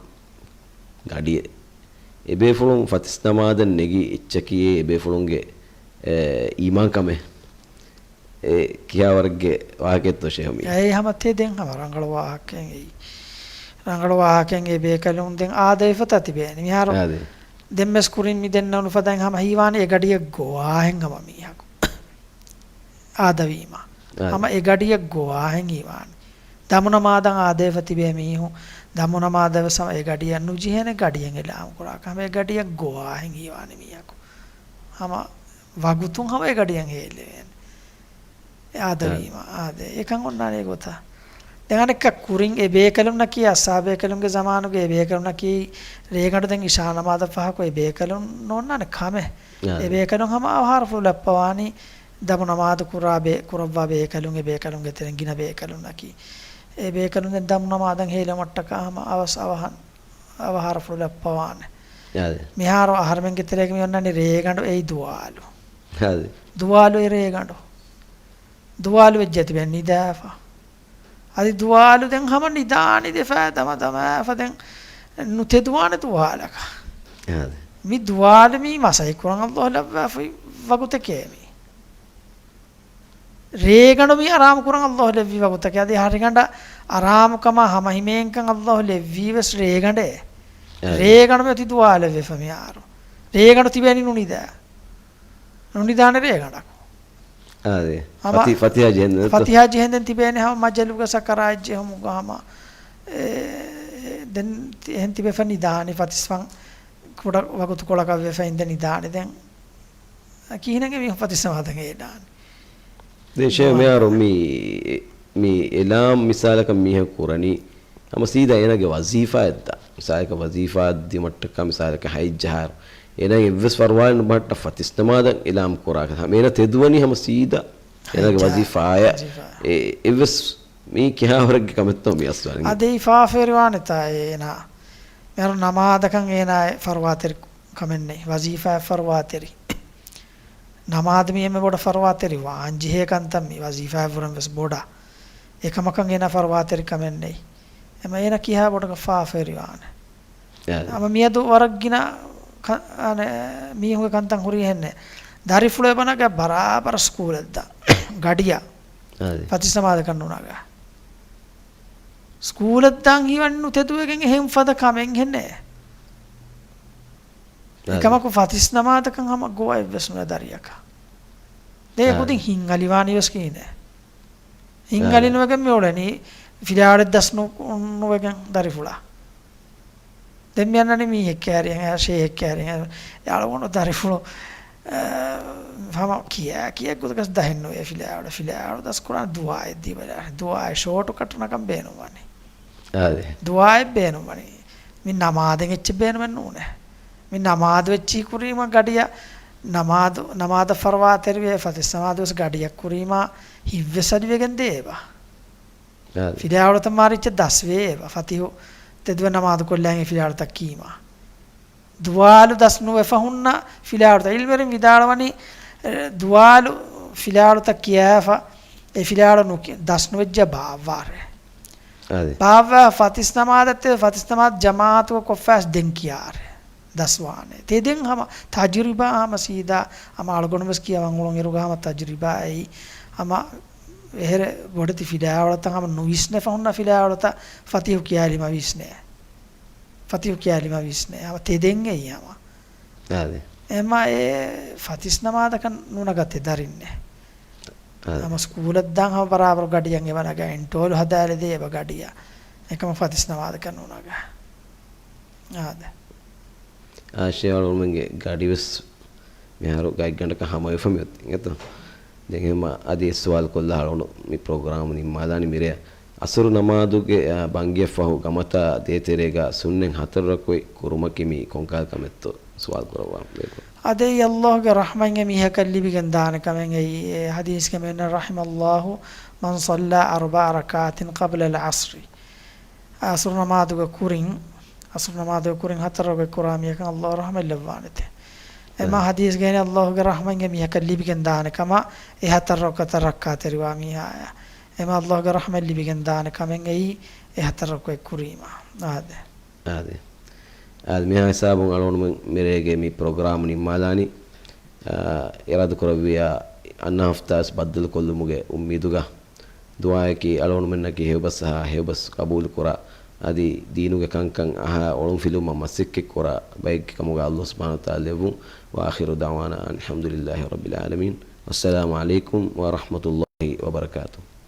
ގަޑިއެއް. އެބޭފުޅުން ފަތިސް ނަމާދަށް ނެގި އެއްޗަކީ އެބޭފުޅުންގެ، އެ، އީމާންކަމެއް. އެ ކިހާވަރެއްގެ ވާހަކައެއްތޯ ޝޭހު މީ؟ އެއީ ހަމަ ތެދެއް ހަމަ ރަނގަޅު ވާހަކައެއް އެއީ. ރަނގަޅު ވާހަކައެއް އެބޭކަލުން ދެން އާދަވެފަތާ ތިބޭނެ. މިހާރު އާދެ. ދެން މެސް ކުރިން މި ދެންނެވުނު ފަދައިން ހަމަ ހީވާނެ އެ ގަޑިއަށް ގޮވާހެން ހަމަ މީހަކު. އާދަވީމަ. އާދެ. ހަމަ އެ ގަޑިއަށް ގޮވާހެން ހީވާނެ. ދަމުނަމާދަށް އާދަވެފަ ތިބޭ މީހުން ދަމުނަމާދަށް ވެސް ހަމަ އެ ގަޑިއަށް ނުޖެހޭނެ ގަޑިއެއް އެލާމް ކުރާކަށް. ހަމަ އެ ގަޑިއަށް ގޮވާހެން ހީވާނެ މީހަކު. ހަމަ ވަގުތުން ހަމަ އެ ގަޑިއަށް ހޭލެވޭނެ. އެ އާދަވީމަ. އާދެ. އެކަން އޮންނާނެ އެގޮތަށް. ދެން އަނެއްކާ ކުރިން އެ ބޭކަލުންނަކީ، އައްސާބޭކަލުންގެ ޒަމާނުގެ އެ ބޭކަލުންނަކީ ރޭގަނޑު ދެން އިޝާ ނަމާދަށް ފަހަކު އެ ބޭކަލުން ނޯންނާނެ ކަމެއް. އާދެ. އެ ބޭކަލުން ހަމަ އަވަހާރަފުޅު ލައްޕަވާނީ ދަމު ނަމާދު ކުރާ ބޭ-، ކުރައްވާ ބޭކަލުން އެ ބޭކަލުންގެ ތެރެއިން ގިނަ ބޭކަލުންނަކީ. އެ ބޭކަލުން ދެން ދަމު ނަމާދަށް ހޭލުމަށްޓަކާ ހަމަ އަވަސް އަވަހަށް އަވަހާރަފުޅު ލައްޕަވާނެ. އާދެ. މިހާރު އަހަރެމެންގެ ތެރޭގަ މި އޮންނަނީ ރޭގަނޑު އެއީ ދުވާލު. އާދެ. ދުވާލު އެ ރޭގަނޑު. ދުވާލު ވެއްޖެ ތިބެ ނިދާފަ. އަދި ދުވާލު ދެން ހަމަ ނިދާނެ ދެފާ ދަމަ ދަމާފަ ދެން ނުތެދުވާނެ ދުވާލަކަށް. އާދެ. މި ދުވާލު މީ މަސައްކަތް ކުރަން އައްލާހު ލައްވާފައި ވަގުތެކޭ މީ. ރޭގަނޑު މި އަރާމު ކުރަން އައްލާހު ލެއްވި ވަގުތަކެއް. އަދި އަހަރެންގަނޑަށް އަރާމުކަމާ ހަމަހިމޭންކަން އައްލާހު ލެއްވީ ވެސް ރޭގަނޑޭ. އާދެ. ރޭގަނޑު މި އޮތީ ދުވާލެއްވެފަ މިހާރު. ރޭގަނޑު ތިބޭނީ ނުނިދާ. ނުނިދާނެ ރޭގަނޑަކު. އާދެ. ހަމަ ފަތި-، ފަތިހާ ޖެހެން ދެން. ފަތިހާ ޖެހެން ދެން ތިބޭނެ ހަމަ މަޖަލުގަ ސަކަރާތް ޖެހުމުގަ ހަމަ، އެ، ދެން ތި-، އެހެން ތިބެފަ ނިދާނެ ފަތިސްފަން ކުޑަ ވަގުތުކޮޅަކަށް ވެފަ އިނދެ ނިދާނެ ދެން. ކިހިނެއް މީހުން ފަތިސް ނަމާދަށް ހޭލާނީ؟ ދެން ޝޭ މިހާރު މި، މި އެލާމް މިސާލަކަށް މީހަކު ކުރަނީ، ހަމަ ސީދާ އޭނާގެ ވަޒީފާއަށްދާ. މިސާލަކަށް ވަޒީފާ ދިމައްޓަކާ މިސާލަކަށް ހައެއްޖަހާއިރު. އޭނާ އެއްވެސް ފަރުވާއެއް ނުބަހައްޓާ ފަތިސް ނަމާދަށް އެލާމް ކުރާކަށް. ހަމަ އޭނާ ތެދުވަނީ ހަމަ ސީދާ އޭނާގެ ހައެއްޖަހާ. ވަޒީފާއަށް. ވަޒީފާ. އެ-، އެއްވެސް މީ ކިހާވަރެއްގެ ކަމެއްތޯ މި އަސްލު އަންގެ. އަދި ފާފަވެރިވާނެތާ އޭނާ. މިހާރު ނަމާދަކަށް އޭނާ ފަރުވާތެރި ކަމެއް ނެތް. ވަޒީފާއަށް ފަރުވާތެރި. ނަމާދު މީ އެންމެ ބޮޑަށް ފަރުވާތެރި ވާން ޖެހޭ ކަންތައް މީ ވަޒީފާއަށްވުރެން ވެސް ބޮޑަށް. އެކަމަކަށް އޭނާ ފަރުވާތެރި ކަމެއް ނެތް. އެމަ އޭނާ ކިހާ ބޮޑަކަށް ފާފަވެރިވާނެ. އާދެ. އަމަ މިއަދު ވަރަށް ގިނަ ކަ-، އަނެ، މީހުންގެ ކަންތައް ހުރީ ހެންނެ. ދަރިފުޅު އެބަ ނަގާ ބަރާބަރަށް ސްކޫލަށް ދާ. ގަޑިއަށް. އާދެ. ފަތިސް ނަމާދަކަށް ނުނަގާ. ސްކޫލަށް ދާން ހީވަނީ ނުތެދުވެގެން އެހެން ފަދަ ކަމެއް ހެންނެ. އާދެ. އެކަމަކު ފަތިސް ނަމާދަކަށް ހަމަ ގޮވައެއްވެސް ނުވޭ ދަރިއަކަށް. ދެން އާދެ. އެކުދިން ހިތް އަލިވާނީ ވެސް ކިހިނެއް؟ ހިތް އާދެ. އަލި ނުވެގެން މި އުޅެނީ ފިލާވަޅެއް ދަސް ނު-، ނުވެގެން ދަރިފުޅާ. ދެން މި އަންނަނީ މީހެއް ކައިރިއަށް، ޝޭހެއް ކައިރިއަށް. އެ އަޅުގަނޑު ދަރިފުޅު، އަ، ހަމަ ކިޔާ ކިޔާ ގޮތަކަސް ދަހެއް ނުވޭ ފިލާވަޅު. ފިލާވަޅު ދަސްކުރާނެ ދުޢާއެއް ދީބަލާ. ދުޢާއެއް ޝޯޓް ކަޓު ނަކަން ބޭނުންވަނީ. އާދެ. ދުޢާއެއް ބޭނުންވަނީ. މި ނަމާދެއް އެއްޗެއް ބޭނުމެއް ނޫނޭ. މި ނަމާދު އެއްޗިހި ކުރީމަ ގަޑިއަށް، ނަމާދު، ނަމާދަށް ފަރުވާތެރިވޭ، ފަތިސް ނަމާދު ވެސް ގަޑިއަށް ކުރީމާ ހިތްވެސް އަލިވެގެން ދޭބަ. އާދެ. ފިލާވަޅުތައް މާރިއްޗަށް ދަސްވޭ އެބަ. ފަތިހު ތެދުވެ ނަމާދު ކޮށްލާ އިނގޭ ފިލާވަޅުތައް ކީމާ. ދުވާލު ދަސް ނުވެފަ ހުންނަ ފިލާވަޅުތައް. އިލްމުވެރިން ވިދާޅުވަނީ، އެ، ދުވާލު ފިލާވަޅުތައް ކިޔާފަ، އެ ފިލާވަޅު ނުކި-، ދަސް ނުވެއްޖެ ބާއްވާރޭ. އާދެ. ބާއްވާ ފަތިސް ނަމާދަށް ތެ-، ފަތިސް ނަމާދު ޖަމާޢަތުގަ ކޮށްފައިސް ދެން ކިޔާރޭ. ދަސްވާނެ. ތެދެން ހަމަ ތަޖުރިބާ ހަމަ ސީދާ ހަމަ އަޅުގަނޑު ވެސް ކިޔަވަން އުޅުން އިރުގަ ހަމަ ތަޖުރިބާ އެއީ. ހަމަ އެހެރެ ބޮޑެތި ފިލާވަޅުތައް ހަމަ ނުވިސްނެފަ ހުންނަ ފިލާވަޅުތައް ފަތިހު ކިޔާލީމަ ވިސްނޭ. ފަތިހު ކިޔާލީމަ ވީސްނޭ. ހަމަ ތެދެން އެއީ ހަމަ. އާދެ. އެމަ އެ ފަތިސް ނަމާދަކަށް ނުނަގަތެ ދަރިންނެ. އާދެ. ހަމަ ސްކޫލަށް ދާން ހަމަ ބަރާބަރު ގަޑިއަށް އެބަ ނަގާ، އެންޓޯލު ހަދާލެދޭ އެބަ ގަޑިއަށް. އެކަމަ ފަތިސް ނަމާދަކަށް ނުނަގާ. އާދެ. އާ، ޝޭވަޅުމެންގެ ގަޑިވެސް މިހާރު ގާތްގަނޑަކަށް ހަމަވެފަ މިއޮތީ އިނގޭތޯ. ދެން އެހެންމަ އަދި އެއް ސުވާލު ކޮށްލާ އަޅުގަނޑު މި ޕްރޮގްރާމް ނިންމާލާނީ މިރޭ. އަސުރު ނަމާދުގެ، އާ، ބަންގިއަށްފަހު ގަމަތާ ދޭތެރޭގަ ސުންނަތް ހަތަރު ރަކުޢަތް ކުރުމަކީ މީ ކޮންކަހަލަ ކަމެއްތޯ ސުވާލު ކުރައްވާ ބޭކު. އާދެ، އެއީ ﷲ ގެ ރަޙްމަތް މީހަކަށް ލިބިގެން ދާނެ ކަމެއް. އެއީ އެ ޙަދީޘްގަ މިއޮންނަ، "رحم الله من صلى أربع ركعات قبل العصر." އަސުރު ނަމާދުގެ ކުރިން، އަސުރު ނަމާދުގެ ކުރިން ހަތަރު ރަކުޢަތް ކުރާ މީހަކަށް ﷲ ރަޙްމަތް ލައްވާނެތެ. އެމާ އެ. ޙަދީޘްގައި ﷲ ގެ ރަޙްމަތް މީހަކަށް ލިބިގެން ދާނެ ކަމަށް އެ ހަތަރު ރަކުޢަތަށް ރައްކާތެރިވާ މީހާޔަށް. އެމާ ﷲ ގެ ރަޙްމަތް ލިބިގެން ދާނެ ކަމެއް އެއީ އެ ހަތަރު ރަކުޢަތް ކުރީމަ. އާދެ. އާދެ. އާދެ، މިހާ ހިސާބުން އަޅުގަނޑުމެން މިރޭގެ މި ޕްރޮގްރާމް ނިންމާލާނީ. އާ، އިރާދަކުރެއްވިއްޔާ އަންނަ ހަފްތާވެސް ބައްދަލުކޮށްލުމުގެ އުއްމީދުގަ ދުޢާއަކީ އަޅުގަނޑުމެންނަކީ ހެޔޮބަސް އަހާ، ހެޔޮބަސް ޤަބޫލުކުރާ، އަދި ދީނުގެ ކަންކަން އަހާ އޮޅުންފިލުވުމަށް މަސައްކަތްކުރާ ބައެއްގެ ކަމުގަ ﷲ ސުބްޙާނަހޫ ވަތަޢާލާ ލެއްވުން. وآخر دعوانا أن الحمد لله رب العالمين. والسلام عليكم ورحمة الله وبركاته.